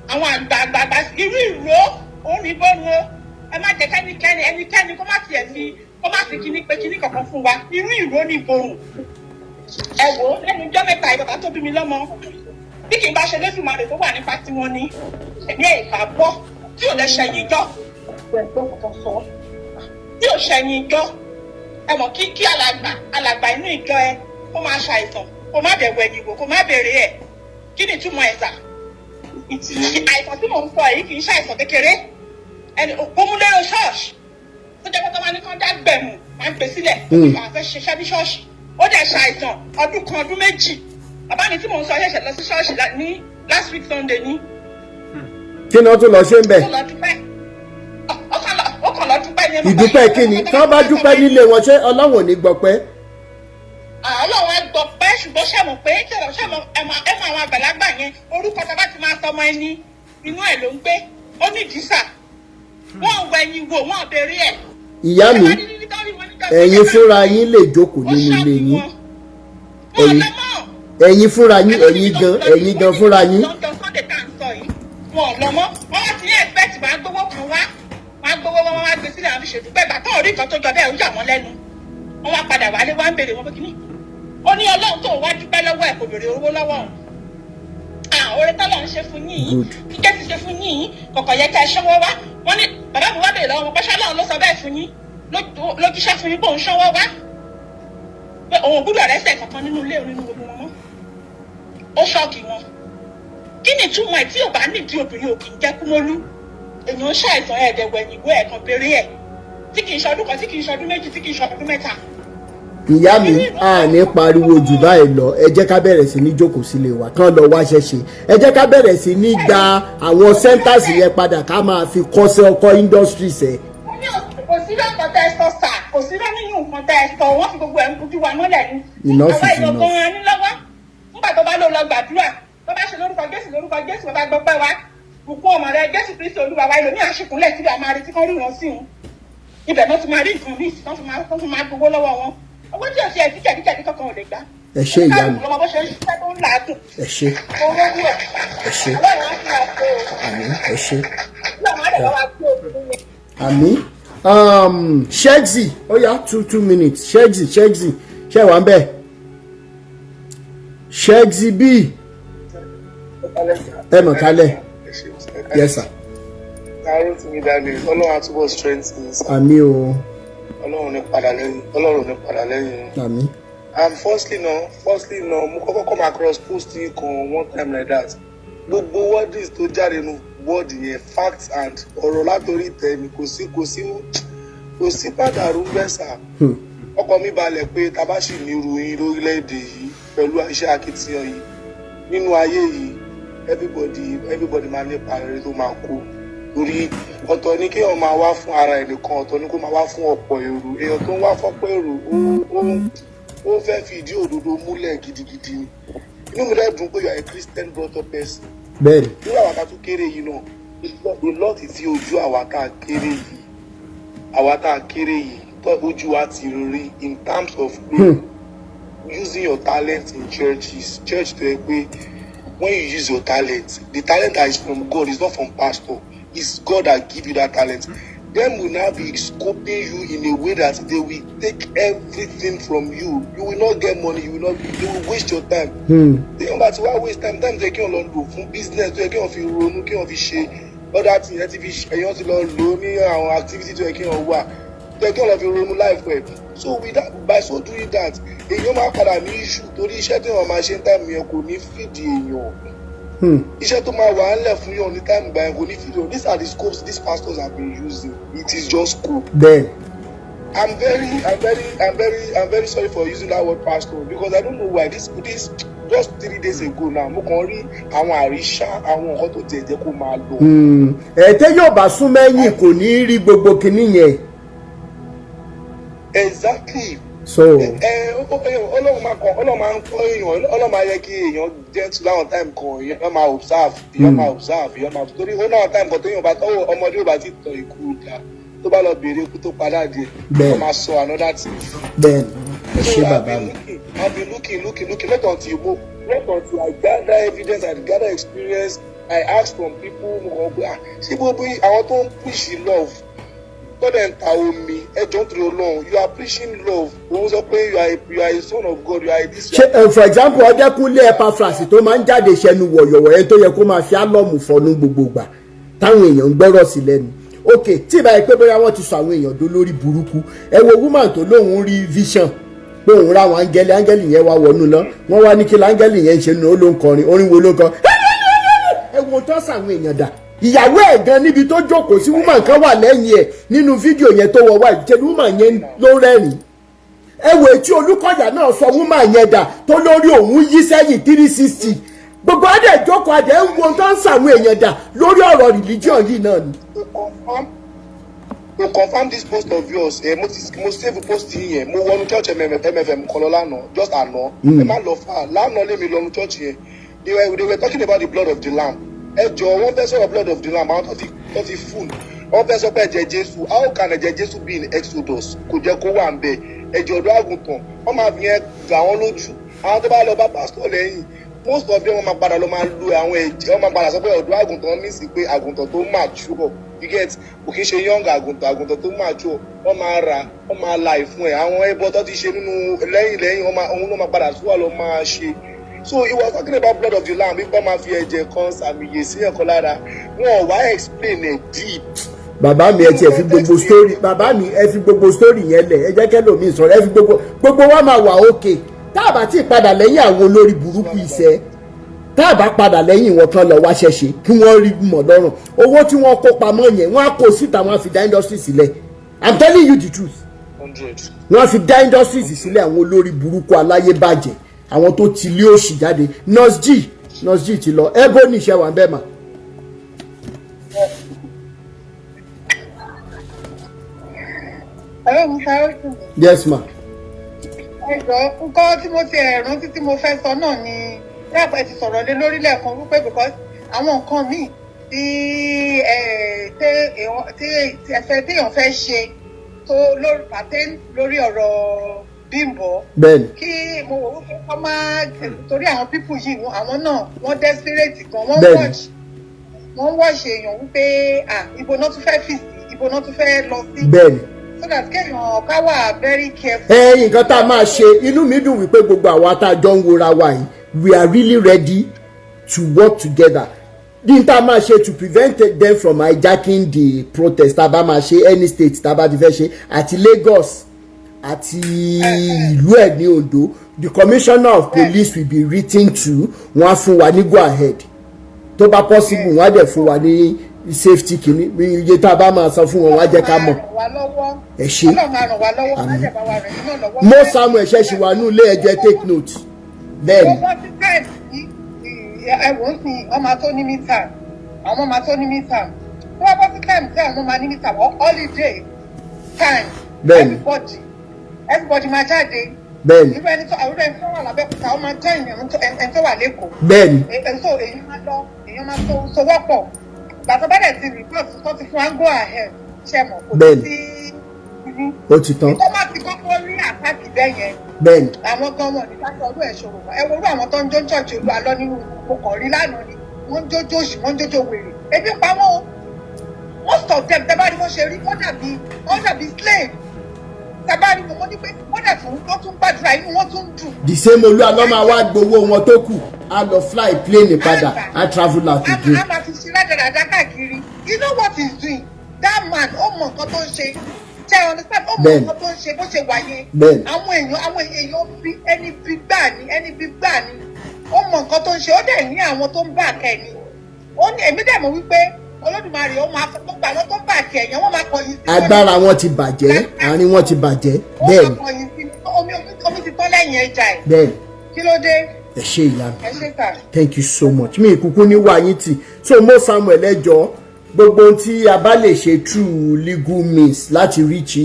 Speaker 7: àwọn àgbààgbà, irú ìró òun ní borùn o. Ẹ má jẹ́ kẹ́nikẹ́ni, ẹnikẹ́ni kó má tiẹ̀ fi, kó má fi kíní pé kíní kankan fún wa. Irú ìró ní borùn. Ẹ wò ó, lẹ́nu ijọ́ mẹ́ta yìí, bàbá tó bí mi lọ́mọ, bí kì í bá ṣe Lédùmarè tó wà nípa tiwọn ni, ẹ̀mí ẹ̀ ìbá bọ́ tí ò lè ṣẹ̀yìn ìjọ ẹ̀gbọ́n kankan sọ tí ò ṣẹ̀yìn ìjọ. Ẹ mọ̀ kí alàgbà inú ìjọ ẹ kó máa ṣàìsàn, kó má bẹ̀wò ẹ̀yìn wò, kó má béèrè ẹ̀, kí ni ìtumọ̀ ẹ̀ sà? Àìsàn tí mò ń sọ yìí kì í ṣàìsàn kékeré. Ẹni òpómúlérò ṣọ́ọ̀ṣì tó jẹ́ pé tó máa ní kán dá gbẹ̀mù máa ń gbé sílẹ̀ àwọn fẹ́ ṣiṣẹ́ ní ṣọ́ọ̀ṣì, ó dẹ̀ ṣàìsàn ọdún kan, ọdún 2. Bàbá mi tí mò ń sọ ṣẹ̀ṣẹ̀ lọ sí ṣọ́ọ̀ṣì ní last week Sunday ní.
Speaker 1: Kí ni wọ́n tún lọ ṣe ń bẹ̀?
Speaker 7: Ó lọ dúpẹ́, ó kàn lọ dúpẹ́ ní.
Speaker 1: Ìdúpẹ́ kí ni? Tí wọ́n bá dúpẹ́ nílé wọn, ṣé Ọlọ́run ò ní gbọpẹ́?
Speaker 7: Ọlọ́run á gbọ́ pẹ́, ṣùgbọ́n ṣàmọ̀ pé ṣàmọ̀ ẹ̀mọ àwọn àgbàlagbà yẹn, orúkọ tá a bá ti máa sọmọ ẹni, inú ẹ̀ ló ń gbé. Ó ní ìdísà wọ́n wọ ẹyin wò, wọ́n béèrè ẹ̀.
Speaker 1: Ìyá mi, ẹ̀yin fúnra yín lè jókòó nínú ilé yín. Ẹ̀yin fúnra yín, ẹ̀yin gan fúnra yín.
Speaker 7: Lọ́jọ́ Sunday tá à ń sọ yìí, Wọn ò lọ mọ́. Wọ́n wá ti ní expect máa gbowó kan wá, wọ́n á gbowó wọn, wọ́n á gbé sílẹ̀, àwọn fi ṣèdúpẹ́. Ìgbà tó rí nǹkan tó jọ bẹ́ẹ̀, ó yà wọ́n lẹ́nu. Wọ́n wá padà wálé, wá ń béèrè wọn pé kíní. Ó ní Ọlọ́run tó wá dúpẹ́ lọ́wọ́ ẹ̀ kò béèrè owó lọ́wọ́ òun. Oore tọ́lọ̀ ń ṣe fún yín yìí,
Speaker 1: Good.
Speaker 7: kíkẹ́ ti ṣe fún yín yìí, kọ̀kọ̀ yẹ ká ẹ ṣọ́wọ́ wá. Wọ́n ní bàbá mi wá béèrè lọ́wọ́ wọn pé ṣọ́lọ́run ló sọ bẹ́ẹ̀ fún yín, ló jíṣẹ́ fún yín pé òun ṣọ́wọ́ wá, pé òun ò gbúdọ̀ rẹ́sẹ̀ kankan nínú ilé òun nínú gbogbo wọn mọ́. Ó shock wọn. Kí ni ìtumọ̀ ẹ̀? Tí ò bá nídìí, obìnrin ò kì í jẹ́ kúmólú. Èèyàn ń ṣàìsàn, ẹ̀ẹ́dẹ̀wẹ̀ ìwé ẹ̀kan péré ẹ̀, tí kì í ṣọdún kan, tí kì í ṣọdún 2, tí kì í ṣọdún 3.
Speaker 1: Ìyá mi, a ní pariwo jù báyìí lọ. Ẹ jẹ́ ká bẹ̀rẹ̀ sí ní jókòó sílé wa, kán lọ wáṣẹ́ ṣe. Ẹ jẹ́ ká bẹ̀rẹ̀ sí ní gba àwọn centers yẹn padà, ká máa fi kọ́ṣẹ́ ọkọ̀ industries ẹ̀.
Speaker 7: Kò sí lọ́kàn tẹ́ ẹ sọ sà, kò sí lọ́ nínú nǹkan tẹ́ ẹ sọ. Wọ́n fi gbogbo ẹ̀ ń bójú wa mọ́lẹ̀ ni.
Speaker 1: Enough
Speaker 7: Àwa
Speaker 1: is
Speaker 7: èèyàn
Speaker 1: enough.
Speaker 7: gan-an ní lọ́wọ́. Nígbà tó bá lọ lọ gbàdúrà, tó bá ṣe lórúkọ Jésù, lórúkọ Jésù, bàbá gbọ́ pẹ́ wa, bùkún ọmọ rẹ, Jésù Kristi Olúwa wa. Ẹlòmíì àṣìkúnlẹ̀ síbi, àmọ́ àrètí kan rí wọn sí wọn. Ibẹ̀ náà ti máa rí nǹkan míì sí, tó fi máa gbowó lọ́wọ́ wọn, owó tí ò ṣe ẹ̀sìn jẹ̀díjẹ̀dí kankan ò lè gbà.
Speaker 1: Ẹ ṣé, ìyá mi.
Speaker 7: Lọ́mọ bó ṣe ń ṣiṣẹ́ tó ń làágùn.
Speaker 1: Ẹ ṣé.
Speaker 7: Owó wú ẹ̀.
Speaker 1: Ẹ ṣé.
Speaker 7: Ọlọ́run á fún wa pé o.
Speaker 1: Àmín, ẹ ṣé.
Speaker 7: Ọlọ́run á dẹ̀ bá wa gbé obìnrin yẹn.
Speaker 1: Àmín. Shexy, ó yá, 2 minutes. Shexy, Shexy, ṣe wà ń bẹ̀? Shexy B, ẹ mọ̀ kálẹ̀. Yes sir.
Speaker 3: Àárò tí mi dání, Ọlọ́run á túbọ̀ strength yín sir.
Speaker 1: Àmín o.
Speaker 3: Ọlọ́run ní padà lẹ́yìn, Ọlọ́run ní padà lẹ́yìn.
Speaker 1: Àmín.
Speaker 3: And firstly now, mo kọ́kọ́ come across post yín kan one time like that. Gbogbo wordings tó jáde nu word yẹn, facts and ọ̀rọ̀ látòrí ìtẹ́ ni. Kò sí pàdàrú bẹ́ẹ̀ sà. Ọkọ mi balẹ̀ pé tá a bá sì ní irú yín lórílẹ̀‐èdè yìí pẹ̀lú iṣẹ́ akitiyan yìí nínú ayé yìí, everybody máa nípa rere tó máa kú, torí ọ̀tọ̀ ni kéèyàn máa wá fún ara ẹ̀ nìkan, ọ̀tọ̀ ni kó máa wá fún ọ̀pọ̀ èrò. Èèyàn tó ń wá fọ́pọ̀ èrò, ó fẹ́ fi ìdí òdodo múlẹ̀ gidigidi ni. Inú mi dẹ̀ dùn pé you are a Christian brought up person. Irú àwa tá a tún kéré yìí náà, a lot tí ojú àwa tá a kéré yìí tó ojú wa ti rí in terms of using your talent in churches, church tó yẹ pé when you use your talent, the talent that is from God, is not from pastor, it's God that give you that talent, them will now be scoping you in a way that they will take everything from you. You will not get money, you will not, you will waste your time. Téèyàn bá ti wá waste time, time tó yẹ kéèyàn lọ lò fún business, tó yẹ kéèyàn fi ronú, kéèyàn fi ṣe other thing, ẹ ti fi èèyàn ti lọ lò ó ní àwọn activity tó yẹ kéèyàn wà, tó yẹ kéèyàn lọ fi ronú life ẹ̀. So with that, by so doing that, èèyàn máa padà ní issue, torí iṣẹ́ téèyàn máa ṣe ní time yẹn kò ní fìdí èèyàn. Iṣẹ́ tó máa wà á lẹ̀ fún yàn ní time gbà yẹn kò ní fìdí èèyàn. These are the scopes these pastors have been using. It is just scope. I'm very sorry for using that word pastor, because I don't know why this just 3 days ago now, mo kàn rí àwọn àríṣà, àwọn nǹkan tó tiẹ̀ jẹ́ kó máa lọ.
Speaker 1: Ẹ tẹ́ yóò bá sún mẹ́yìn, kò ní rí gbogbo kinní yẹn.
Speaker 3: Exactly.
Speaker 1: So
Speaker 3: ẹ Ọlọ́run máa kàn, Ọlọ́run máa ń kọ́ èèyàn, Ọlọ́run máa yẹ kí èèyàn gentle láwọn time kan. Èèyàn máa observe, èèyàn máa observe, èèyàn máa, torí ó náà time kan téèyàn bá tọ́wọ́ ọmọdé ò bá ti tọ̀ ikú ìjà, tó bá lọ béèrè ikú tó padà díẹ̀, ó máa sọ another thing.
Speaker 1: Bẹ́ẹ̀ ni, ẹ ṣé bàbá mi.
Speaker 3: I've been looking, looking, looking, not until I gather evidence and gather experience. I ask from people. Mo kàn pé, ah, ṣé gbogbo àwọn tó ń preach love tó dẹ̀ ń ta omi ẹjọ́ ń torí Ọlọ́run? You are preaching love, òun sọ pé you are a son of God, you are a this.
Speaker 1: Ṣé for example, Ọdẹkùnlé Epaphras tó máa ń jáde ṣẹnu wọ̀yọ̀wọ̀ yẹn, tó yẹ kó máa fi álọ́ọ̀mù fọnú gbogbo ìgbà táwọn èèyàn ń gbọ́rọ̀ sí lẹ́nu, ok, tí ìbáyé pé bóyá wọ́n ti sọ àwọn èèyàn dó lórí burúkú. Ẹ wo woman tó lóun rí vision pé òun ra àwọn áńgẹ́lì, áńgẹ́lì yẹn wá wọnú náà, wọ́n wá ní kí láńgẹ́lì yẹn ń ṣe nù, ó ló ń kọrin. Orin wo ló ń kọ? Ẹ wo tó sàwọn èèyàn dà. Ìyàwó ẹ̀ gan níbi tó jókòó sí, woman kan wà lẹ́yìn ẹ̀ nínú fídíò yẹn tó wọ wáyé, ṣe woman yẹn ló rẹ́rìn. Ẹ wo etí Olúkọ̀yà náà sọ woman yẹn dà, tó lórí òun yí sẹ́yìn 360. Gbogbo adé ìjókòó, adé ń wo tó ń sàwọn èèyàn dà lórí ọ̀rọ̀ religion yìí náà ni.
Speaker 3: To confirm this post of yours, mo ti mo save post yìí yẹn. Mo wọnú church MFM kan lọ lánàá, just àná. Ẹ má lọ fà lánàá, lèmi lọnu church yẹn. They were talking about the blood of the lamb. Ẹ jọ, wọ́n fẹ́ sọ̀rọ̀ blood of the lamb, àwọn tó ti full, wọ́n fẹ́ sọ pé ẹ̀jẹ̀ Jésù. How can ẹ̀jẹ̀ Jésù be in Exodus? Kò jẹ́ kó wà ń bẹ̀. Ẹ̀jẹ̀ ọ̀dọ́ àgùntàn, wọ́n máa fi yẹn gbà wọ́n lójú. Àwọn tó bá lọ bá pásítọ̀ lẹ́yìn. Most of them, wọ́n máa padà lọ máa lu àwọn ẹ̀jẹ̀, wọ́n máa padà sọ pé ọ̀dọ́ àgùntàn mí sí pé àgùntàn tó mature, you get, kò kí ń ṣe young àgùntàn, àgùntàn tó mature, wọ́n máa rà, wọ́n máa la ìfun ẹ̀, àwọn ẹbọ tó ti ṣe nínú lẹ́yìn lẹ́yìn, wọ́n máa, òun ló máa padà tún wà lọ máa ṣe. So he was talking about blood of the lamb, wípé wọ́n máa fi ẹ̀jẹ̀ kan sàmìyè sí ẹ̀kọ́ lára. Wọn ò wá explain ẹ̀ deep.
Speaker 1: Bàbá mi, ẹ tiẹ̀ fi gbogbo story, bàbá mi, ẹ fi gbogbo story yẹn lẹ̀, ẹ jẹ́ kẹ́lòmíì sọ̀rọ̀. Ẹ fi gbogbo wa máa wà òkè tá a bá ti padà lẹ́yìn àwọn olórí burúkú iṣẹ́, tá a bá padà lẹ́yìn wọn kan lọ wá ṣẹ̀ṣẹ̀ kí wọ́n rí mọ̀ lọ́rùn. Owó tí wọ́n kó pamọ́ yẹn, wọ́n á kó síta, wọ́n á fi dá industry sílẹ̀. I'm telling you the truth.
Speaker 3: 100.
Speaker 1: Wọ́n á fi dá industries sílẹ̀. Àwọn olórí burúkú aláyébàjẹ́, àwọn tó ti lé òṣì jáde. Nurse G, Nurse G ti lọ. Ebony, ṣe wà bẹ́ẹ̀ mà?
Speaker 6: Hello, Mr. Olson.
Speaker 1: Yes, ma.
Speaker 6: Ẹ jọ̀ọ́, nǹkan tí mo ti ẹ̀ rántí tí mo fẹ́ sọ náà ni láàpẹ̀ ti sọ̀rọ̀ lé lórí lẹ́ẹ̀kan wípé because àwọn nǹkan míì tí ẹ tí ẹ fẹ́ téèyàn fẹ́ ṣe tó lórí pàtẹ́ lórí ọ̀rọ̀ Bímbọ́, kí mo wò wípé kọ́ máa torí àwọn people yìí, àwọn náà wọ́n desperate gan, wọ́n watch èèyàn wípé, ah, ibo náà tún fẹ́ fì sí, ibo náà tún fẹ́ lọ sí, so that kéèyàn ká wà very careful.
Speaker 1: Ẹ nǹkan tá a máa ṣe, inú mi dùn wípé gbogbo àwa tá a jọ ń wora wa yìí, we are really ready to work together. Ní tá a máa ṣe to prevent them from hijacking the protest, tá a bá máa ṣe any state, tá a bá ti fẹ́ ṣe, àti Lagos àti ìlú ẹ̀ ní Ondo, the commissioner of police will be written to. Wọ́n á fún wa ní go ahead. Tó bá possible, wọ́n á dẹ̀ fún wa ní safety kìíní. Iye tá a bá máa san fún wọn, wọ́n á jẹ́ ká mọ̀. Ẹ ṣe. Àmín. Mo Samuel ṣẹ̀ṣì wà ní ilé ẹjọ́, take note. Bẹ́ẹ̀ni.
Speaker 6: Gbogbo ti time yìí, ẹ wò ó sìn, ọmọ tó ní mítà, àwọn ọmọ tó ní mítà tó bá bọ́ sí time tí àwọn máa ní mítà wọ́n, holiday time, everybody máa jáde. Irú ẹni tó àwọn ẹni tó wà lábẹ́òkúta, ó máa join ẹni tó wà lẹ́kọ̀ọ́. Ẹni tó èyí máa lọ, èèyàn máa tó sowọ́pọ̀. Gbàtọ́ bá dẹ̀ ti report tó ti fún wa go ahead, ṣe mọ̀ kò sí.
Speaker 1: Ó ti tán.
Speaker 6: Tó má ti kọ́kọ́ rí attack bẹ́ẹ̀ yẹn, àwọn gan wọn ní káṣọ ọdún ẹ̀ ṣòro. Ẹ wo irú àwọn tó ń jó church Olúwa lọ nínú, mo kàn rí lánàá ni, wọ́n ń jójó òṣì, wọ́n ń jójó wèrè, ebi ń pa wọ́n o. Most of them, tẹ́ bá rí wọ́n ṣe rí, wọ́n dàbí slave. Tẹ́ bá rí wọn, wọ́n ní pé wọ́n dẹ̀ tún, wọ́n tún gbàdúrà, inú wọn tún dùn.
Speaker 1: The same Olúwa lọ́ máa wá gbowó wọn tó kù, á lọ fly plane padà, á travel out again.
Speaker 6: A máa fi ṣe rádaràda káàkiri. You know what he's doing, that man? Ó mọ nǹkan tó ń ṣe. Ṣe ẹ understand? Ó mọ nǹkan tó ń ṣe bó ṣe wà yẹn. Àwọn èèyàn bí ẹni bí gbà ní, ẹni bí gbà ní. Ó mọ nǹkan tó ń ṣe, ó dẹ̀ ní àwọn tó ń bà kẹ́ ni. Ó ní èmi dẹ̀ mọ̀ wípé Olódùmarè, ó máa gbogbo àwọn tó ń bà kẹ́ yẹn, wọ́n máa kọ̀yìn sí.
Speaker 1: Agbára wọn ti bàjẹ́, àárín wọn ti bàjẹ́.
Speaker 6: Wọ́n máa kọ̀yìn sí. Omi ti tán lẹ́yìn ẹja ẹ̀. Kí ló dé?
Speaker 1: Ẹ ṣe, ìyá mi.
Speaker 6: Ẹ ṣé, sir.
Speaker 1: Thank you so much. Mi ìkúkú ní wàyí tì. So Mo Samuel, ẹjọ́, gbogbo ohun tí a bá lè ṣe through legal means láti reach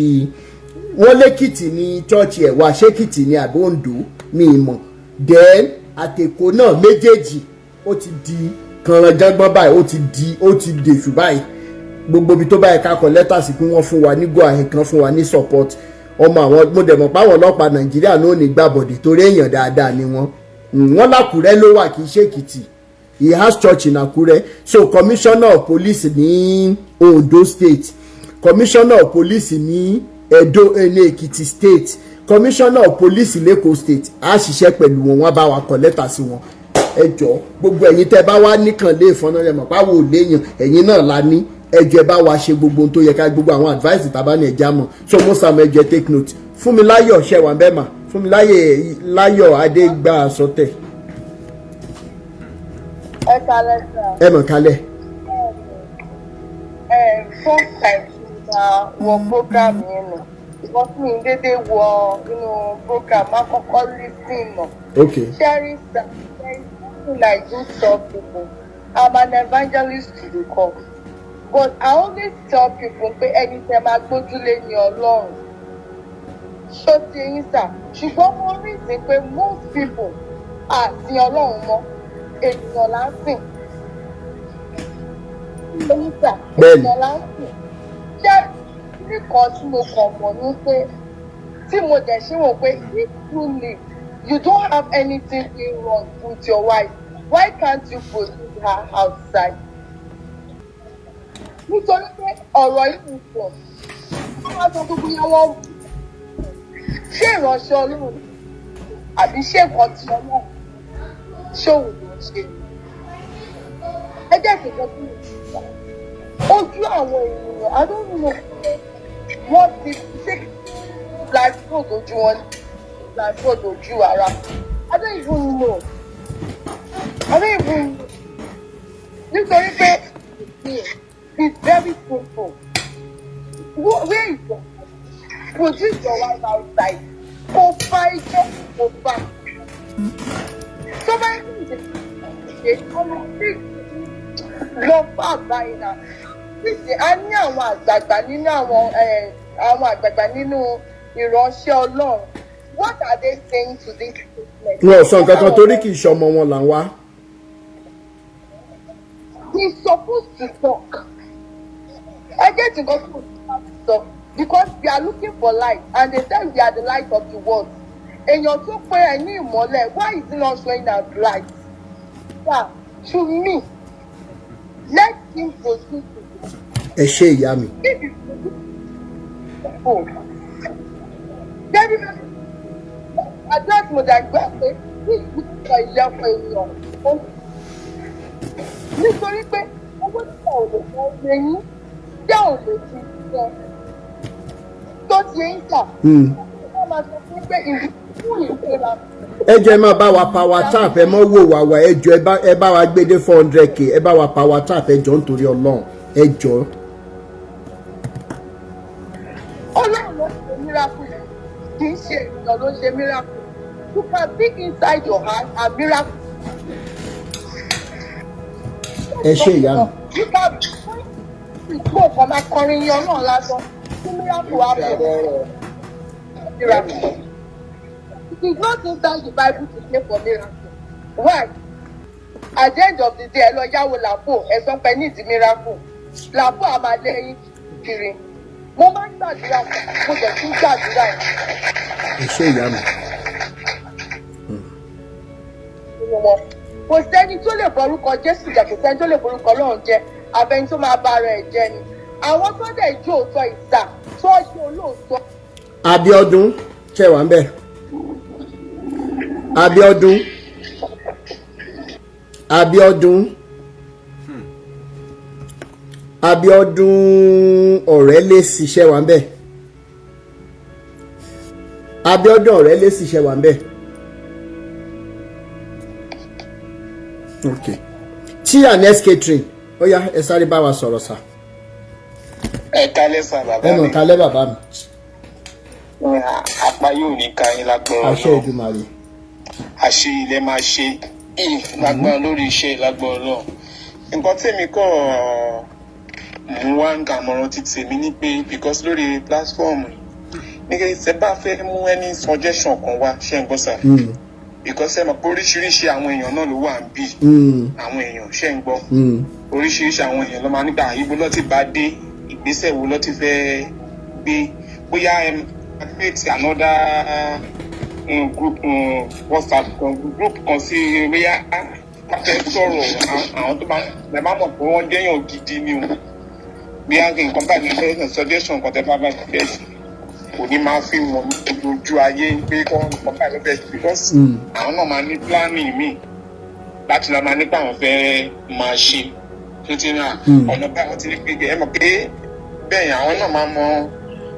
Speaker 1: wọ́n lẹ́kìtì ní church ẹ̀ wá, ṣékìtì ní àbí Oǹdó, mi ì mọ̀. Then àtẹ̀kọ́ náà, méjèèjì ó ti di kànrànjọ́gbọ́n báyìí, ó ti dèṣù báyìí. Gbogbo ibi tó bá yẹ ká kọ lẹ́tà sí, kí wọ́n fún wa ní go ahead, kan fún wa ní support. Ọmọ àwọn, mo dẹ̀ mọ̀ páwọn ọlọ́pàá Nàìjíríà náà ò ní gbàbọ̀dé torí èèyàn dáadáa ni wọ́n. Wọ́n lákùrẹ́ ló wà, kì í ṣe Èkìtì. He has church in Akure. So commissioner of police ní Ondo State, commissioner of police ní Edo, ní Èkìtì State, commissioner of police lẹ́kọ̀ọ́ state, á ṣiṣẹ́ pẹ̀lú wọn, wọ́n bá wa kọ lẹ́tà sí wọn. Ẹ jọ̀ọ́, gbogbo ẹ̀yin tẹ́ bá wá nìkan lé ìfọ́nà rẹ̀ mọ̀ páwo ò léèyàn, ẹ̀yin náà la ní. Ẹ jọ̀ọ́, ẹ bá wa ṣe gbogbo ohun tó yẹ ká, gbogbo àwọn advice tàbá ní ẹja mọ̀. So mo sàmù, ẹ jọ̀ọ́, take note. Fúnmiláyọ̀, ṣe wà bẹ́ẹ̀ mà? Fúnmiláyọ̀ Láyọ̀ Adégbà sọtẹ̀.
Speaker 8: Ẹ kalẹ̀, sir.
Speaker 1: Ẹ mọ̀ kálẹ̀.
Speaker 8: Ẹ first time tí mo máa wọ program yẹn nù, because mi ń dédé wọ inú program, máa kọ́kọ́ listen nà. Sharing, sir, there is something I do tell people. I'm an evangelist to the core, but I always tell people pé ẹni tẹ́ máa gbójúlé ní Ọlọ́run. Ṣó ti yín, sir? Ṣùgbọ́n mo rí sí pé most people àti Ọlọ́run mọ́, ènìyàn là ń sìn. Lóyún, sir?
Speaker 1: Bẹ́ẹ̀ni.
Speaker 8: Ènìyàn là ń sìn. Ṣé nìkan tí mo kàn mọ̀ ní pé tí mo dẹ̀ ṣe wò pé if truly You don't have anything being wrong with your wife. Why can't you produce her outside? Nítorí pé ọ̀rọ̀ yìí ń pọ̀. Wọ́n wá sọ gbogbo yẹn, wọ́n ṣé ìránṣẹ́ Ọlọ́run àbí ṣé nǹkan tí Ọlọ́run ṣé òun ló ń ṣe? Ẹ jẹ́ kí n sọ fún mi. Ojú àwọn ènìyàn, I don't know, wọ́n ti ṣe blindfold ojú wọn, blindfold ojú ara. I don't even know. I don't even know. Nítorí pé it's very simple. Where is your produce your wife outside? Kò fa ijó, kò fa. Tó bá ń ṣe ọmọ tí lọ fún àbáyé náà. Níṣẹ́ a ní àwọn àgbààgbà nínú àwọn àgbààgbà nínú ìránṣẹ́ Ọlọ́run. What are they saying to this statement?
Speaker 1: Wọn ò sọ nǹkan kan torí kì í ṣe ọmọ wọn là ń wá.
Speaker 8: He's supposed to talk. Ẹ jẹ́ tí nǹkan tó ń sọ, because we are looking for light and they say we are the light of the world. Èèyàn tó pé ẹ ní ìmọ́lẹ̀, why is he not showing us light? Yeah, to me, let him produce it.
Speaker 1: Ẹ ṣe, ìyá mi.
Speaker 8: If he produce oh, very very address mo dàgbà pé ní ìgbésẹ̀ ilé ọkọ ènìyàn ó, nítorí pé owó tí ò lè fọ́ lẹ́yìn tí ò lè fi jẹ tó ti ń tà. Wọ́n máa sọ fún pé ìlú fún ìfura.
Speaker 1: Ẹ jẹ́ máa bá wa power tap. Ẹ mọ́ wò wá wá. Ẹ jọ, ẹ bá wa gbé dé 400K. Ẹ bá wa power tap. Ẹ jọ, nítorí Ọlọ́run, ẹ jọ.
Speaker 8: Ọlọ́run ló ṣe miracle, kì í ṣe ènìyàn ló ṣe miracle. You can be inside your house and miracle.
Speaker 1: Ẹ ṣe, ìyá mi.
Speaker 8: You can be ìgbó kan máa kọrin yan náà lásán kí miracle happen. Miracle. It is not inside the Bible to pray for miracle. Why? At the end of the day, ẹ lọ yáwó làpò, ẹ sọ pé need miracle. Làpò á máa lé yín kiri. Mo máa ń gbàdúrà, mo dẹ̀ tún gbàdúrà yìí.
Speaker 1: Ẹ ṣe, ìyá mi.
Speaker 8: Nínú wọn. Kò sẹ́ni tó lè borúkọ Jésù jẹ́, kò sẹ́ni tó lè borúkọ Ọlọ́run jẹ́, àfẹni tó máa bá ara ẹ̀ jẹ́ ni. Àwọn tó dẹ̀ jó òótọ́ ìsà tó jó olóòótọ́.
Speaker 1: Abiodun, ṣe wà ń bẹ? Abiodun, Abiodun, Abiodun ọ̀rẹ́ lè ṣiṣẹ́ wà ń bẹ? Abiodun ọ̀rẹ́ lè ṣiṣẹ́ wà ń bẹ? Ok, T and S Catering, ó yá, ẹ sáré bá wa sọ̀rọ̀ sà.
Speaker 9: Ẹ kálẹ́ sà, bàbá.
Speaker 1: Ẹ mọ̀
Speaker 9: Mi.
Speaker 1: Kálẹ́, bàbá mi.
Speaker 9: Apá yóò ní ká yín lágbára
Speaker 1: Àṣẹ
Speaker 9: Ọlọ́run.
Speaker 1: Èdùmàrè.
Speaker 9: Àṣe ilẹ̀ máa ṣe lágbára lórí iṣẹ́, lágbára Ọlọ́run. Nǹkan tèmi kọ̀ mú wá ń kàmọ̀ràn ti tèmi ní pé, because lórí platform yìí, ní kí ṣe bá fẹ́ mú any suggestion kan wá, ṣe ń gbọ́ sà? Because ẹ mọ̀ pé oríṣiríṣi àwọn èèyàn náà ló wà ń bì. Àwọn èèyàn, ṣe ń gbọ́? Oríṣiríṣi àwọn èèyàn ló máa nígbà ibo ló ti bá dé, ìgbésẹ̀ wo ló ti fẹ́ gbé, bóyá ẹ máa create another group, WhatsApp kan, group kan sí, bóyá a fẹ́ sọ̀rọ̀ àwọn tó bá ẹ bá mọ̀ pé wọ́n jẹ́yàn gidi ni o, bí a nǹkan báyìí ní fẹ́ suggestion kan tẹ́ bá fẹ́ ṣe, kò ní máa fi wọ̀n ní ojú ayé pé kọ́ nǹkan báyìí ló fẹ́ ṣe, because àwọn náà máa ní planning míì láti lọ máa nípa àwọn fẹ́ máa ṣe tó ti náà ọ̀nà báyìí wọ́n ti ní pé ẹ mọ̀ pé bẹ́ẹ̀ yẹn, àwọn náà máa mọ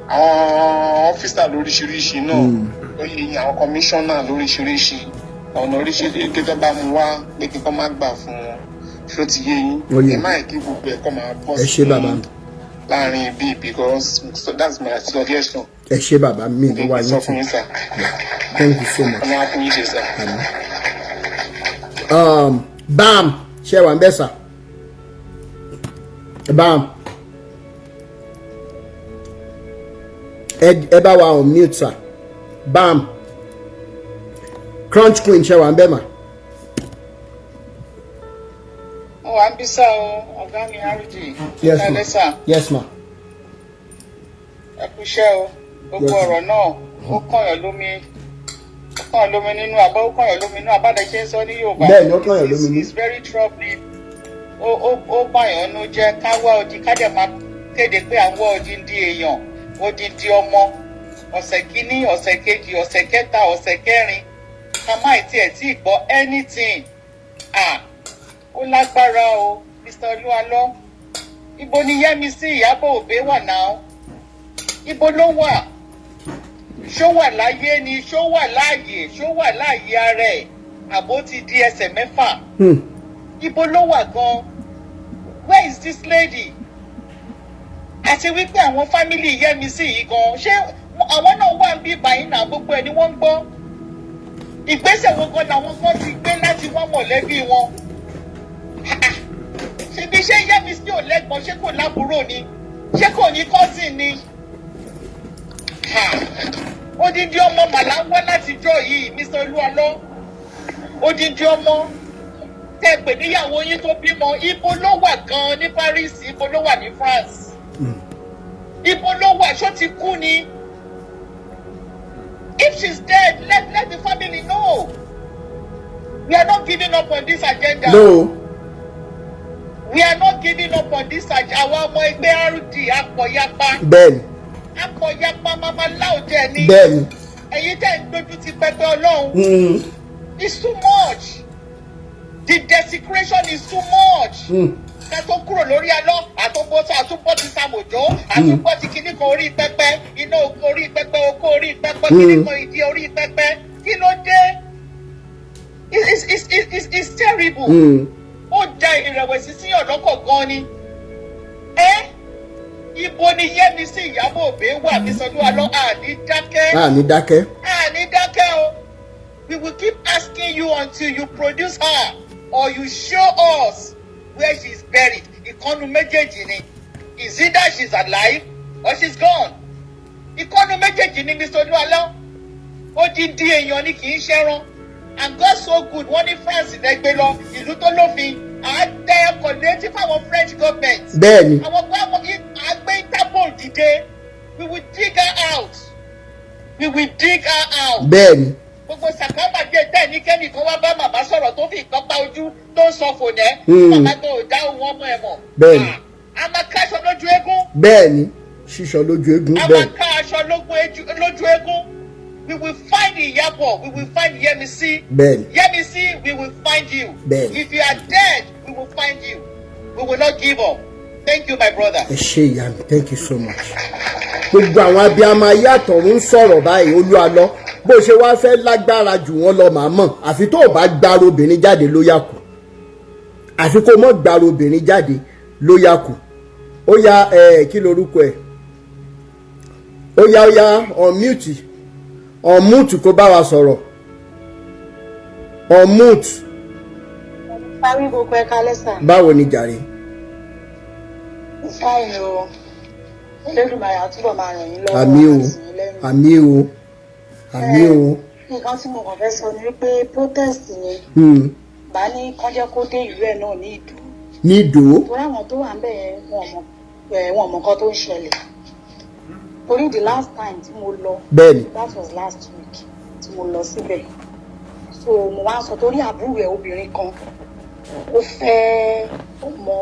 Speaker 9: àwọn officer lóríṣiríṣi náà lórí àwọn kọmíṣánná lóríṣiríṣi ọ̀nà oríṣiríṣi kí tó bá mu wá pé kí kọ́ má gbà fún wọn. Ṣó ti yé yín?
Speaker 1: Ó yé
Speaker 9: Ẹ
Speaker 1: mi.
Speaker 9: má yẹ kí gbogbo ẹ̀kọ́ máa bọ́
Speaker 1: Ẹ ṣé, bàbá mi.
Speaker 9: láàrin ibi, because so that's my suggestion.
Speaker 1: Ẹ ṣé, bàbá mi, ló wá
Speaker 9: Sọ
Speaker 1: yín
Speaker 9: fún
Speaker 1: tì.
Speaker 9: yín sà.
Speaker 1: Thank you so much.
Speaker 9: Ọmọ á fún yín ṣe sà.
Speaker 1: Àmín. Bam, ṣe wà ń bẹ sà? Bam, ẹ bá wa unmute sà. Bam, Crunch Queen, ṣe wà ń bẹ mà?
Speaker 2: Mo wà ń bí sá o, ọ̀gá mi RG.
Speaker 1: Yes ma.
Speaker 2: Kálẹ́ sà.
Speaker 1: Yes ma.
Speaker 2: Ẹ kú iṣẹ́ o. Gbogbo
Speaker 1: Yes.
Speaker 2: ọ̀rọ̀ náà, ó kànyàn lómi. Ó kàn lómi nínú àbá, ó kàn yàn lómi nínú àbádẹ ṣe ń sọ ní Yorùbá.
Speaker 1: Bẹ́ẹ̀ ni, ó kàn yàn lómi nínú.
Speaker 2: It's very troubling. Ó bàyàn nú jẹ́ ká wá odi, ká dẹ̀ máa kéde pé à ń wá odindi èèyàn, odindi ọmọ. Ọ̀sẹ̀ kínní, ọ̀sẹ̀ kejì, ọ̀sẹ̀ kẹta, ọ̀sẹ̀ kẹrin, ká má tiẹ̀ tí ì gbọ́ anything. Ah, ó lágbára o. Mr. Olúwalọ, ibo ni Yẹ́misí Ìyábọ̀ Òbé wà náà? Ibo ló wà? Ṣó wà láyé ni? Ṣó wà láàyè? Ṣó wà láàyè ara ẹ̀, àbó ti di ẹsẹ̀ mẹ́fà? Ibo ló wà gan? Where is this lady? Àti wípé àwọn family Yẹ́misí yìí gan, ṣé àwọn náà wà ń bí báyìí náà? Gbogbo ẹ̀ ni wọ́n ń gbọ́. Ìgbésẹ̀ wo gan làwọn kan ti gbé láti wá mọ̀lẹ́bí wọn? Ṣebí ṣé Yẹ́misí ò lẹ́gbọ̀n? Ṣé kò lábúrò ni? Ṣé kò ní cousin ni? Odindi ọmọ màlá ń wá látijọ́ yìí, Mr. Olúwalọ. Odindi ọmọ tẹ́ pè níyàwó yín tó bímọ, ibo ló wà gan-an ní Paris? Ibo ló wà ní France? Ibo ló wà? Ṣó ti kú ni? If she's dead, let the family know. We are not giving up on this agenda.
Speaker 1: No.
Speaker 2: We are not giving up on this agenda. Àwọn ọmọ ẹgbẹ́ RD akọ̀yapa. Akọ̀yapa mama láòjẹ́ ni. Ẹ̀yin tẹ́ ń dojú ti pẹpẹ Ọlọ́run. It's too much. The desecration is too much. Ká tó kúrò lórí alọ́, àtúbọ̀ àtúbọ̀ ti Sàmòjó, àtúbọ̀ ti kíní kan orí pẹpẹ, iná orí pẹpẹ, okó orí pẹpẹ, kíní kan ìdí orí pẹpẹ. Kí ló dé? It's terrible. Ó da ìrẹ̀wẹ̀sì sí ọ̀dọ́kọ̀ gan ni. Ẹ́, ibo ni Yẹ́misí Ìyábọ̀ Òbé wà ní Sọdúnwalọ́? Àní dákẹ́.
Speaker 1: Àní dákẹ́.
Speaker 2: Àní dákẹ́ o. We will keep asking you until you produce her or you show us where she is buried. Ìkan nínú méjèèjì ni. Is either she's alive or she's gone. Ìkan nínú méjèèjì ni, Mr. Olúwalọ́. Odindi èèyàn ni, kì í ṣẹran. And God so good, wọ́n ní France lẹ́gbẹ́ lọ, ìlú tó lófin. À ń tẹ ọkọ̀ létí fáwọn French government. Àwọn gbọ́ à gbé Interpol dìde. We will dig her out. We will dig her out. Gbogbo sàkámàdé tẹ̀ ní kẹ́nìkan wá bá màmá sọ̀rọ̀, tó fi nǹkan pa ojú, tó ń sọ fònẹ́. Màmá tó dá ohun ọmọ ẹ̀ mọ̀. A máa káṣọ lójú eégún.
Speaker 1: Bẹ́ẹ̀ni, ṣíṣọ lójú eégún.
Speaker 2: A máa ká aṣọ lójú eégún. We will find Ìyábọ̀. We will find Yẹ́misí. Yẹ́misí, we will find you. If you are dead, we will find you. We will not give up. Thank you, my brother.
Speaker 1: Ẹ ṣé, ìyá mi. Thank you so much. Gbogbo àwọn abiyamọ ayé àtọ̀run ń sọ̀rọ̀ báyìí. Olúwalọ, bó ṣe wá fẹ́ lágbára jù wọ́n lọ, màá mọ̀. Àfi tó o bá gbára obìnrin jáde ló yà kù. Àfi kó o mọ̀ gbára obìnrin jáde ló yà kù. Ó yá ẹ, kí lorúkọ ẹ? Ó yá, ó yá, unmute, unmute, kó bá wa sọ̀rọ̀. Unmute.
Speaker 10: Parí gbogbo, ẹ̀ka lẹ́sà.
Speaker 1: Báwo ni jàre?
Speaker 10: Fine o. Olódùmarè àtúbọ̀ máa ràn yín lọ́wọ́.
Speaker 1: Àmín o.
Speaker 10: Àti yín lẹ́yìn.
Speaker 1: Àmín o, àmín o.
Speaker 10: Nǹkan tí mo kàn fẹ́ sọ ni wípé protest yẹn, bá ní kán jẹ́ kó dé ìlú ẹ̀ náà ní Ìdó.
Speaker 1: Ní Ìdó.
Speaker 10: Torí àwọn tó wà ń bẹ̀ yẹn, wọn ò mọ̀ nǹkan tó ń ṣẹlẹ̀. Torí the last time tí mo lọ, that was last week tí mo lọ síbẹ̀. So mo wá ń sọ torí àbúrò ẹ̀ obìnrin kan, ó fẹ́ ọmọ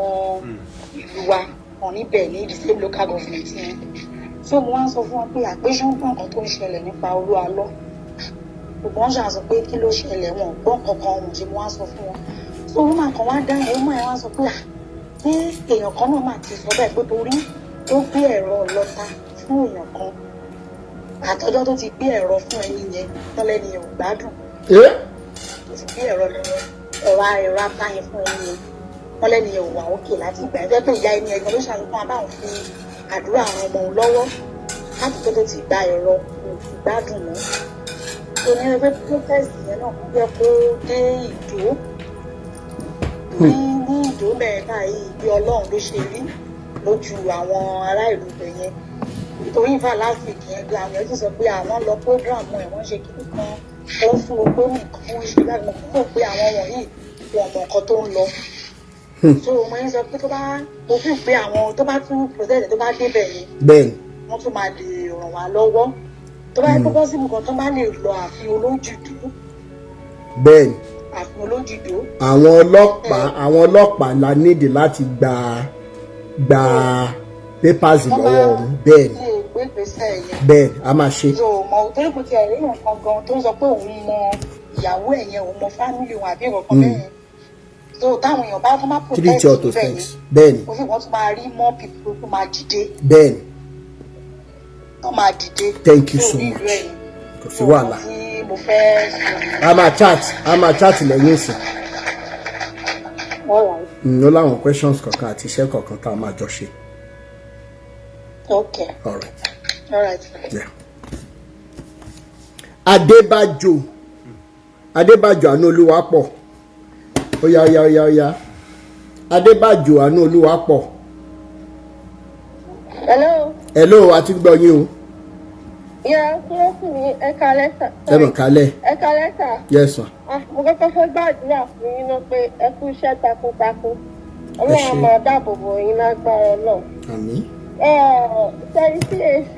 Speaker 10: ìlú wa kan níbẹ̀ ní the same local government yẹn. So mo wá ń sọ fún wọn pé àpéjọ ń gbọ́ nǹkan tó ń ṣẹlẹ̀ nípa Olúalọ́. Gbogbo wọn ṣáà sọ pé kí ló ṣẹlẹ̀, wọn ò gbọ́ nǹkan kan. Wọn ṣe, mo wá sọ fún wọn. So woman kan wá dáhùn, woman yẹn wá sọ pé à pé èèyàn kan náà mà ti sọ bẹ́ẹ̀, pé torí ó gbé ẹ̀rọ ọlọ́ta fún èèyàn kan, àtọjọ́ tó ti gbé ẹ̀rọ fún ẹni yẹn tọ́lẹ́ni yẹn ò gbádùn. Tó ti gbé ẹ̀rọ ata yẹn fún ẹni yẹn, wọ́n lẹ́ni yẹn ò wà òkè láti ìgbà yẹn, pé ìyá ẹni yẹn gan ló ṣàlùkọ́ abáwọn fi àdúrà àwọn ọmọ òun lọ́wọ́ láti tó ti gba ẹ̀rọ, kò ti gbádùn mọ́. Tó ní ẹgbẹ́ protest yẹn náà kó jẹ́ kó dé Ìdó, ní Ìdó mẹ́rin báyìí, bí Ọlọ́run ló ṣe rí lójú àwọn ará ìlú ibẹ̀ yẹn. Torí ìfà last week yẹn gan, àwọn èèyàn ti sọ pé àwọn lọ program ẹ̀, wọ́n ṣe kíní kan, ó ń fún opó nìkan, ó ń ṣe báyìí. Mo kúrò pé àwọn wọ̀nyí wọn mọ nǹkan tó ń lọ. So mo ń sọ pé tó bá, mo fi pé àwọn tó bá tún protest, tó bá débẹ̀ yẹn, wọ́n tún máa lè ràn wá lọ́wọ́. Tó bá yẹ kó possible kan, tó bá lè lọ ààfin Olójìdó.
Speaker 1: Bẹ́ẹ̀ni.
Speaker 10: Ààfin Olójìdó.
Speaker 1: Àwọn ọlọ́pàá la nídìí láti gba papers
Speaker 10: Wọ́n
Speaker 1: lọ́wọ́
Speaker 10: bá
Speaker 1: wọn, bẹ́ẹ̀ni.
Speaker 10: lè gbé ìgbésẹ̀ yẹn.
Speaker 1: Bẹ́ẹ̀ni, a máa ṣe.
Speaker 10: So mọ torí kò tiẹ̀ rí nǹkan gan tó ń sọ pé òun mọ ìyàwó ẹ̀ yẹn, òun mọ family wọn àbí nǹkan bẹ́ẹ̀ yẹn. So táwọn èèyàn bá tó má
Speaker 1: Three
Speaker 10: protest
Speaker 1: to
Speaker 10: níbẹ̀ yẹn,
Speaker 1: things, bẹ́ẹ̀ni.
Speaker 10: mo fi wọ́n tún máa rí more people tó máa dìde, tó máa dìde.
Speaker 1: Thank you so
Speaker 10: ní ìlú
Speaker 1: much.
Speaker 10: ẹ̀yìn.
Speaker 1: Kò sí wàhálà.
Speaker 10: Tí mo fẹ́ sọ nìyẹn.
Speaker 1: A máa chat lẹ́yìn ìsìn.
Speaker 10: All right.
Speaker 1: Ó láwọn questions kọ̀ọ̀kan àti iṣẹ́ kọ̀ọ̀kan tá a máa jọ ṣe.
Speaker 10: Okay.
Speaker 1: All right.
Speaker 10: All right.
Speaker 1: Yeah. Adébájò, Adébájò, àánú Olúwa pọ̀. Ó yá, ó yá, ó yá, ó yá, Adébájò, àánú Olúwa pọ̀.
Speaker 8: Hello.
Speaker 1: Hello, a ti gbọ́ yín o.
Speaker 8: Yeah, kúrò fún mi, ẹ kalẹ́ sà.
Speaker 1: Ẹ mọ̀ kálẹ̀.
Speaker 8: Ẹ kalẹ́ sà.
Speaker 1: Yes ma.
Speaker 8: Ah, mo kọ́kọ́ fẹ́ gbàdúrà fún yín náà pé ẹ kú iṣẹ́ takuntakun. Ọlọ́run á
Speaker 1: Ṣé.
Speaker 8: máa dáàbò bò yín lágbára Ọlọ́run.
Speaker 1: Àmín.
Speaker 8: Sẹ́rí CAC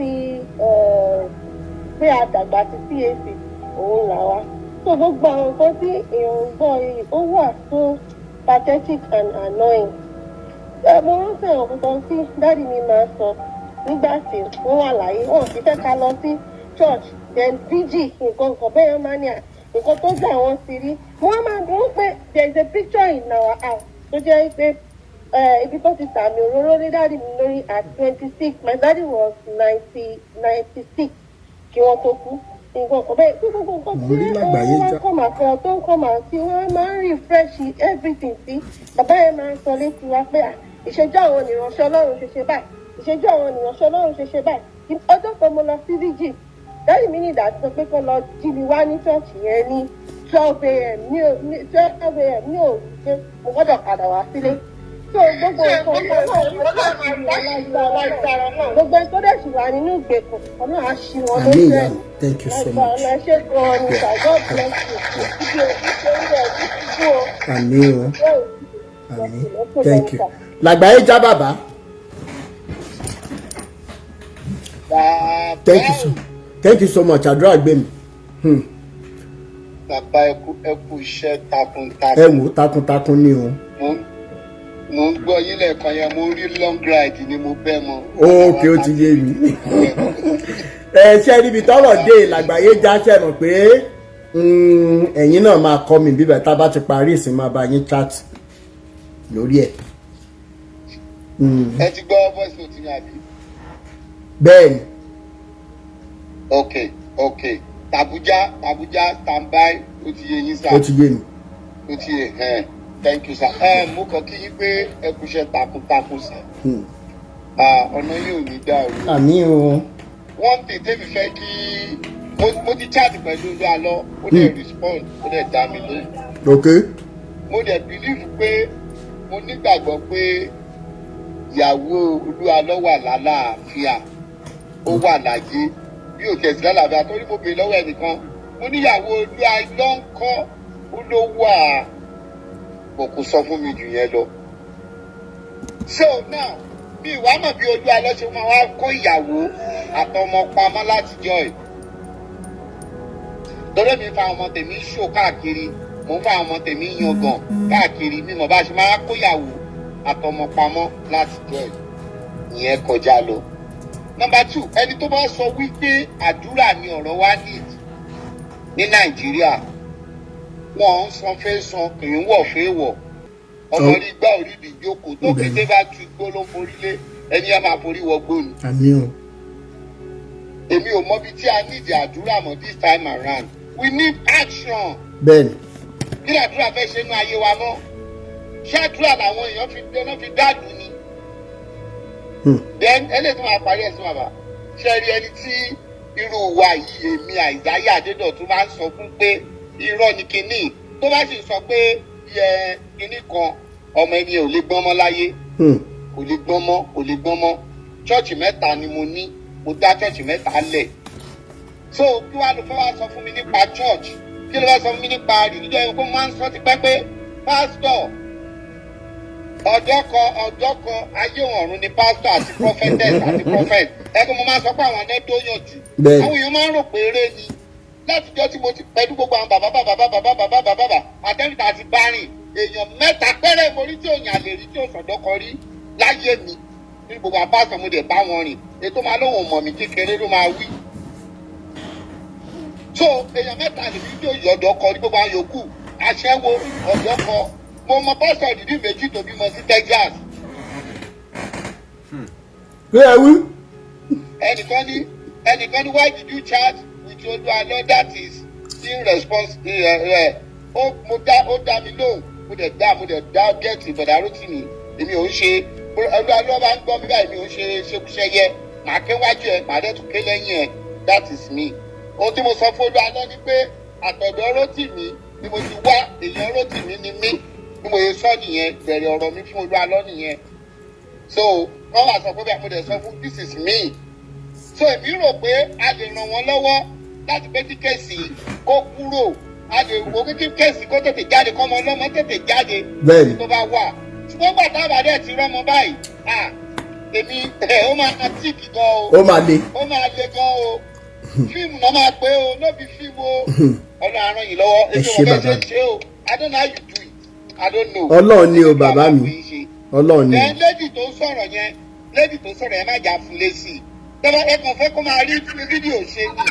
Speaker 8: pé àdàgbà ti CAC òun là wá. So gbogbo àwọn nǹkan tí èèyàn ń gbọ́ yìí, ó wà so pathetic and annoying. Mo rántí àwọn kankan tí daddy mi máa ń sọ nígbà tí wọ́n wà láyé. Wọn kì í fẹ́ ká lọ sí church, then vigil, nǹkan nǹkan bẹ́ẹ̀ yẹn máa ní à nǹkan tó gbà wọ́n ti rí. Mo wá máa dùn ún pé there is a picture in our house tó jẹ́ pé ibi tó ti sàmì òróró ní daddy mi lórí at 26. My daddy was 96 kí wọ́n tó kú, nǹkan kan bẹ́ẹ̀ tí gbogbo nǹkan
Speaker 1: Mo
Speaker 8: tí
Speaker 1: rí lágbàáyé
Speaker 8: wọ́n wá
Speaker 1: já.
Speaker 8: kọ́ màá kọ́ tó ń kọ́ màá tí wọ́n máa ń refresh everything tí bàbá yẹn máa ń sọ létí wa pé à ìṣẹ́jú àwọn ìránṣẹ́ Ọlọ́run ṣe ṣe báyìí, ìṣẹ́jú àwọn ìránṣẹ́ Ọlọ́run ṣe ṣe báyìí. Ọjọ́ kan mo lọ sí vigil, daddy mi ní ìdásí sọ pé kó lọ jí mi wá ní ṣọ́ọ̀ṣì yẹn ní 12 a.m. ní 12 a.m. ní òru, pé mo gbọ́dọ̀ padà wá sílé. So gbogbo nǹkan Ọlọ́run, gbogbo ẹni tó dẹ̀ sì wà nínú ìgbèkùn, Ọlọ́run á ṣí wọn
Speaker 1: Àmín.
Speaker 8: lójú
Speaker 1: Ìyá
Speaker 8: ẹ̀.
Speaker 1: mi, thank you so much.
Speaker 8: Ẹ ṣé gan-an ni sir. God bless you. Ibi òbí ṣe ń bẹ̀ ní ṣubú o.
Speaker 1: Àmín o, àmín, thank you. Làgbáyé já bàbá. Thank you so much. Àdúrà gbé mi.
Speaker 3: Bàbá, ẹ kú iṣẹ́ takuntakun.
Speaker 1: Ẹ wò ó, takuntakun ni o.
Speaker 3: Mo ń gbọ́ yín lẹ́ẹ̀kan yẹn, mo rí long ride ni mo bẹ́ mọ.
Speaker 1: Ókè, ó ti yé mi. Ẹ ṣe níbi tọ́rọ̀ dé, làgbáyé já, ṣe mọ̀ pé ẹ̀yin náà máa kọ́ mi bíbẹ̀ tá a bá ti parí ìsìn, máa bá yín chat lórí ẹ̀.
Speaker 3: Ẹ ti gbọ́ voice note mi, àbí?
Speaker 1: Bẹ́ẹ̀ni.
Speaker 3: Ok, tàbújá standby, ó ti yé yín sá.
Speaker 1: Ó ti yé mi.
Speaker 3: Ó ti yé ẹ, thank you sir. Ẹ mo kàn kí yín pé ẹ kú iṣẹ́ takuntakun sir. Ah, ọ̀nà yìí ò ní dàrú.
Speaker 1: Àmín o.
Speaker 3: One thing tẹ́mi fẹ́ kí mo ti chat pẹ̀lú olú alọ́, ó dẹ̀ respond, ó dẹ̀ dá mi lóhùn. Mo dẹ̀ believe pé mo nígbàgbọ́ pé ìyàwó olúwalọ́ wà lálàáfíà, ó wà láyé bí ò tẹ̀sí lálàáfíà, torí mo bèèrè lọ́wọ́ ẹnìkan, mo níyàwó olúwalọ́ ń kọ́, ó ló wà bọ̀, kò sọ fún mi jù yẹn lọ. So now bí ìwà mọ̀ bí olúwalọ́ ṣe máa wá kó ìyàwó àtọmọ pamọ́ látijọ́ ẹ̀ lọ́dọ̀ mi, fa ọmọ tèmi ṣò káàkiri, mò ń fa ọmọ tèmi yangàn káàkiri, mímọ̀ bá ṣe máa kóyàwó àtọmọ pamọ́ látijọ́ ẹ̀, ìyẹn kọjá lọ. Number two, ẹni tó bá sọ wípé àdúrà ni ọ̀rọ̀ wa need ní Nàìjíríà, wọn ń san fẹ́ san, kì í wọ̀ fẹ́ wọ̀, ọmọ rí gbá orídìí jókòó tó kété bá tu igbó ló ń forí lé, ẹni á máa forí wọ gbó ni.
Speaker 1: Àmín o.
Speaker 3: Èmi ò mọbi tí a need àdúrà mọ́ this time around. We need action. Kí ni àdúrà fẹ́ ṣe nínú ayé wa mọ́? Ṣé àdúrà làwọn èèyàn fi dáná fi dádùn ni? Then eléyìí tó máa parí ẹ̀ sí, bàbá, ṣe rí ẹni tí irú wa yìí, èmi Àìsáyà Adédọ̀tún máa ń sọ fún pé irọ́ ni kinní, tó bá sì sọ pé yẹ kinní kan, ọmọ ẹni ò lè gbọ́n mọ́ láyé. Kò lè gbọ́n mọ́, kò lè gbọ́n mọ́. Church mẹ́ta ni mo ní, mo dá church mẹ́ta lẹ̀. So kí wàá ló fẹ́ wá sọ fún mi nípa church? Kí ló fẹ́ sọ fún mi nípa religion? Kó máa ń sọ ti pẹ́ pé pastor
Speaker 11: Ọjọ́ kan, ọjọ́ kan, ayé ọ̀run ni pásítọ̀ àti prophetess àti prophet. Ẹgbẹ́ mo máa sọ pé àwọn ẹni tó yàn jù. Àwọn èèyàn máa ń rò pé eré ni. Látijọ́ tí mo ti pẹ̀lú gbogbo àwọn bàbá bàbá bàbá bàbá bàbá bàbá àtẹ́rìtà àti bárìn, èèyàn mẹ́ta péré mo rí tí òyìn àlè rí tí òṣòdọ́ kọ rí láyé mi. Ní gbogbo àwọn pásítọ̀ mo dẹ̀ bá wọn rìn. Ètò máa lóhùn mọ̀ mí kékeré ló máa wí. So èèyàn mẹ́ta lè rí tí òyìn ọ̀dọ́ kọ ní gbogbo àwọn yòókù. Aṣẹ́wó ọ̀dọ́ kọ. Mo mọ pásítọ̀ dídí méjì tó bímọ sí Texas.
Speaker 1: Kí ẹ wí.
Speaker 11: Ẹnìkan ní why did you chat with Olúalọ, that is still response. Ó dá mi lóhùn, mo dẹ̀ dá gẹ́ẹ̀tì bọ̀dá Rótìmí. Èmi ò ń ṣe Olúalọ bá ń gbọ́ mi báyìí, mi ò ń ṣe ṣekúṣẹyẹ. Màá ké wájú ẹ, màá dẹ̀ tún ké lẹ́yìn ẹ. That is me. Ohun tí mo sọ fún Olúalọ ni pé àtọ̀dọ̀ Rótìmí ni mo ti wá, èèyàn Rótìmí ni mí. Bí mo ṣe sọ nìyẹn, bẹ̀rẹ̀ ọ̀rọ̀ mi fún Olúalọ nìyẹn. So wọ́n wá sọ pé bẹ́ẹ̀ mo dẹ̀ sọ fún, this is me. So èmi rò pé a lè ràn wọ́n lọ́wọ́ láti pé kí case kó kúrò, a lè wo kí case kó tètè jáde, kọ́mọ ọlọ́mọ tètè jáde tó bá wà. Ṣùgbọ́n gbà táwọn àdé ti rọ́mọ báyìí, ah, èmi ẹ̀ ó máa tíìkì gan o.
Speaker 1: Ó máa le.
Speaker 11: Ó máa le gan o. Fíìmù náà máa pé o, no be fíìmù o. Ọlọ́run á ràn yín lọ́wọ́.
Speaker 1: Ẹ
Speaker 11: Èmi
Speaker 1: ṣé
Speaker 11: ò mọ̀ bẹ́ẹ̀
Speaker 1: bàbá.
Speaker 11: ṣe ṣe o. I don't know how you do it, I don't know.
Speaker 1: Ọlọ́run ni o, bàbá mi, Ọlọ́run ni o.
Speaker 11: Then lady tó sọ̀rọ̀ yẹn, lady tó sọ̀rọ̀ yẹn, má jà fún lésì. Tọ́ba ẹ kàn fẹ́ kó máa rí fídíò ṣe ni.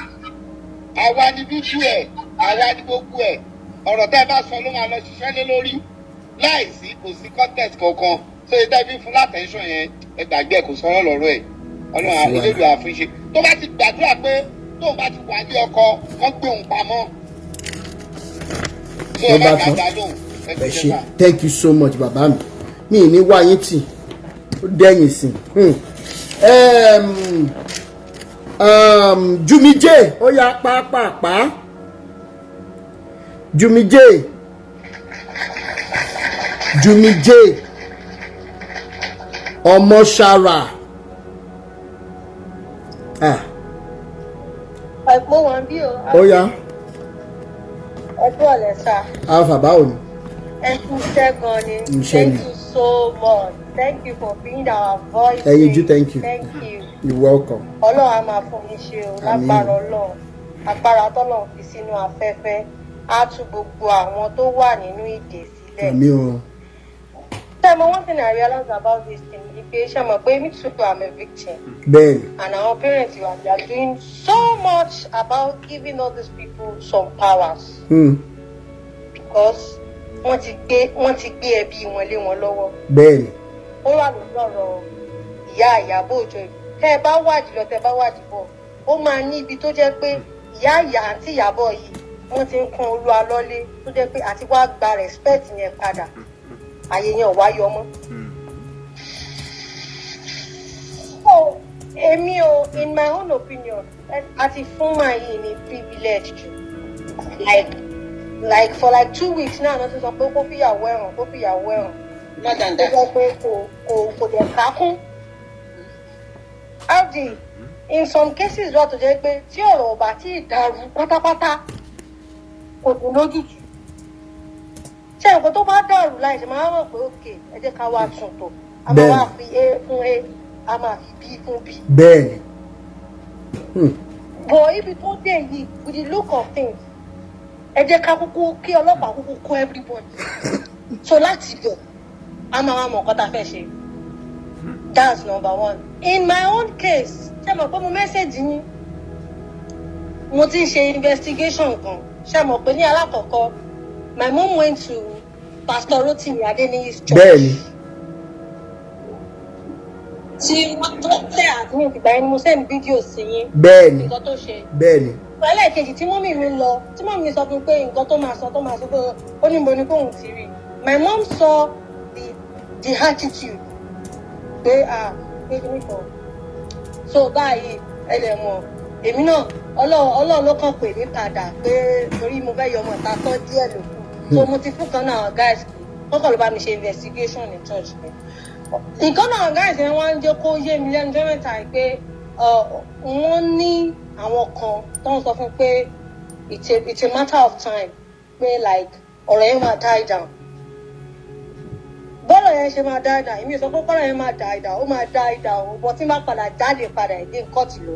Speaker 11: Àwa ni fídíò ẹ̀, àwa ni gbogbo ẹ̀. Ọ̀rọ̀ tẹ́ ẹ bá sọ ló máa lọ ṣiṣẹ́ lé lórí. Láìsí kò sí content kankan. So ẹ tẹ́ fi fún l'attention yẹn, ẹ gbàgbé ẹ, kò sọ̀rọ̀ lọ́rọ̀ ẹ̀. Ọlọ́run elédùn àfúnṣe. Tó bá ti gbàdúrà pé tóun bá ti wà ní ọkọ, wọ́n gbé òun pamọ́. So
Speaker 1: Ló
Speaker 11: ẹ má
Speaker 1: bá tán.
Speaker 11: dàgbà lóhùn. Ẹ
Speaker 1: Ẹ
Speaker 11: ti
Speaker 1: ṣé.
Speaker 11: jẹ́ bá.
Speaker 1: Thank you so much, bàbá mi. Mi ì ní wá yín tì, ó dẹ́yìn sí. Jumi J, ó yá pápápá. Jumi J, Jumi J, Ọmọṣara, ah.
Speaker 8: Mo wà bí o.
Speaker 1: Ó yá.
Speaker 8: Ẹ kú ọ̀lẹ́ sá.
Speaker 1: Alfa, báwo ni?
Speaker 8: Ẹ kú iṣẹ́ gan ni.
Speaker 1: Iṣẹ́ ni.
Speaker 8: Thank you so much. Thank you for being our voice.
Speaker 1: Ẹyinjú, thank you.
Speaker 8: Thank you.
Speaker 1: You welcome.
Speaker 8: Ọlọ́run á máa fún yín ṣe o.
Speaker 1: Àmín.
Speaker 8: Lágbára Ọlọ́run. Agbára tọ́lọ́run fi sínú afẹ́fẹ́ á tú gbogbo àwọn tó wà nínú ìdè sílẹ̀.
Speaker 1: Àmín o.
Speaker 8: Ṣé mo, one thing I realize about this thing ni pé, ṣé mo pé me too am a victim.
Speaker 1: Bẹ́ẹ̀ni.
Speaker 8: And our parents, they are doing so much about giving all these people some powers. Because wọ́n ti gbé ẹbí wọn lé wọn lọ́wọ́. Ó wà lórí ọ̀rọ̀ ìyá Ìyábọ̀ Òjó yìí. Tẹ́ ẹ bá wádìí lọ, tẹ́ ẹ bá wádìí bọ̀, ó máa ní ibi tó jẹ́ pé ìyá ìyá àti Ìyábọ̀ yìí, wọ́n ti ń kún Olúwa lọ́lé, tó jẹ́ pé àti wá gba respect yẹn padà, àyè yẹn ò wá yọ mọ́. So èmi o, in my own opinion, a ti fún màá yìí ní privilege jù. Like for like 2 weeks now, náà ti sọ pé kó fìyàwó ẹ̀rùn, kó fìyàwó ẹ̀rùn.
Speaker 7: More than
Speaker 8: Ó
Speaker 7: that.
Speaker 8: jẹ́ pé kò dẹ̀ kákún. RD, in some cases wà tó jẹ́ pé tí ọ̀rọ̀ ò bá tí ì dàrú pátápátá, kò ní lójútùú. Ṣé nǹkan tó bá dàrú láì ṣe máa mọ̀ pé òkè, ẹ jẹ́ ká wá tún tò. A máa wá fi A fún A, a máa fi B fún B.
Speaker 1: Bẹ́ẹ̀ni.
Speaker 8: But ibi tó dé yìí, with the look of things, ẹ jẹ́ ká kúkú kí ọlọ́pàá kúkú kó everybody. So láti bẹ̀, a máa wá mọ̀ nǹkan tá a fẹ́ ṣe. That's number one. In my own case, ṣé mọ̀ pé mo message yín? Mo ti ń ṣe investigation kan. Ṣé mọ̀ pé ní alákọ̀ọ́kọ́, my mom went to Pastor Rotimi Adeniyi's church. Tí wọ́n tó tẹ̀ àdúrà ìgbà yẹn ni mo send video sí yín. Nǹkan tó ṣe. Ẹlẹ́ẹ̀kejì tí mummy mi lọ, tí mummy mi sọ fún mi pé nǹkan tó máa sọ pé ó ní mo ní kóun ti rí. My mom saw the attitude pé ah, pé kí nìkan. So báyìí, ẹ lè mọ̀, èmi náà, Ọlọ́run ló kàn pè mí padà pé torí mo fẹ́ yọ ọmọ ìta tán díẹ̀ ló kù. So mo ti fún kan náà guys, wọ́n kàn ló bá mi ṣe investigation ní church mi. Nǹkan náà guys yẹn wá ń jẹ́ kó yé mi lẹ́nu ọjọ́ mẹ́ta yìí pé wọ́n ní àwọn kan tó ń sọ fún pé it's a matter of time, pé like ọ̀rọ̀ yẹn máa die down. Bọ́lọ̀ yẹn ṣe máa die down, èmi ò sọ pé bọ́lọ̀ yẹn máa die down, ó máa die down o, but tí n bá padà jáde padà again, court ló.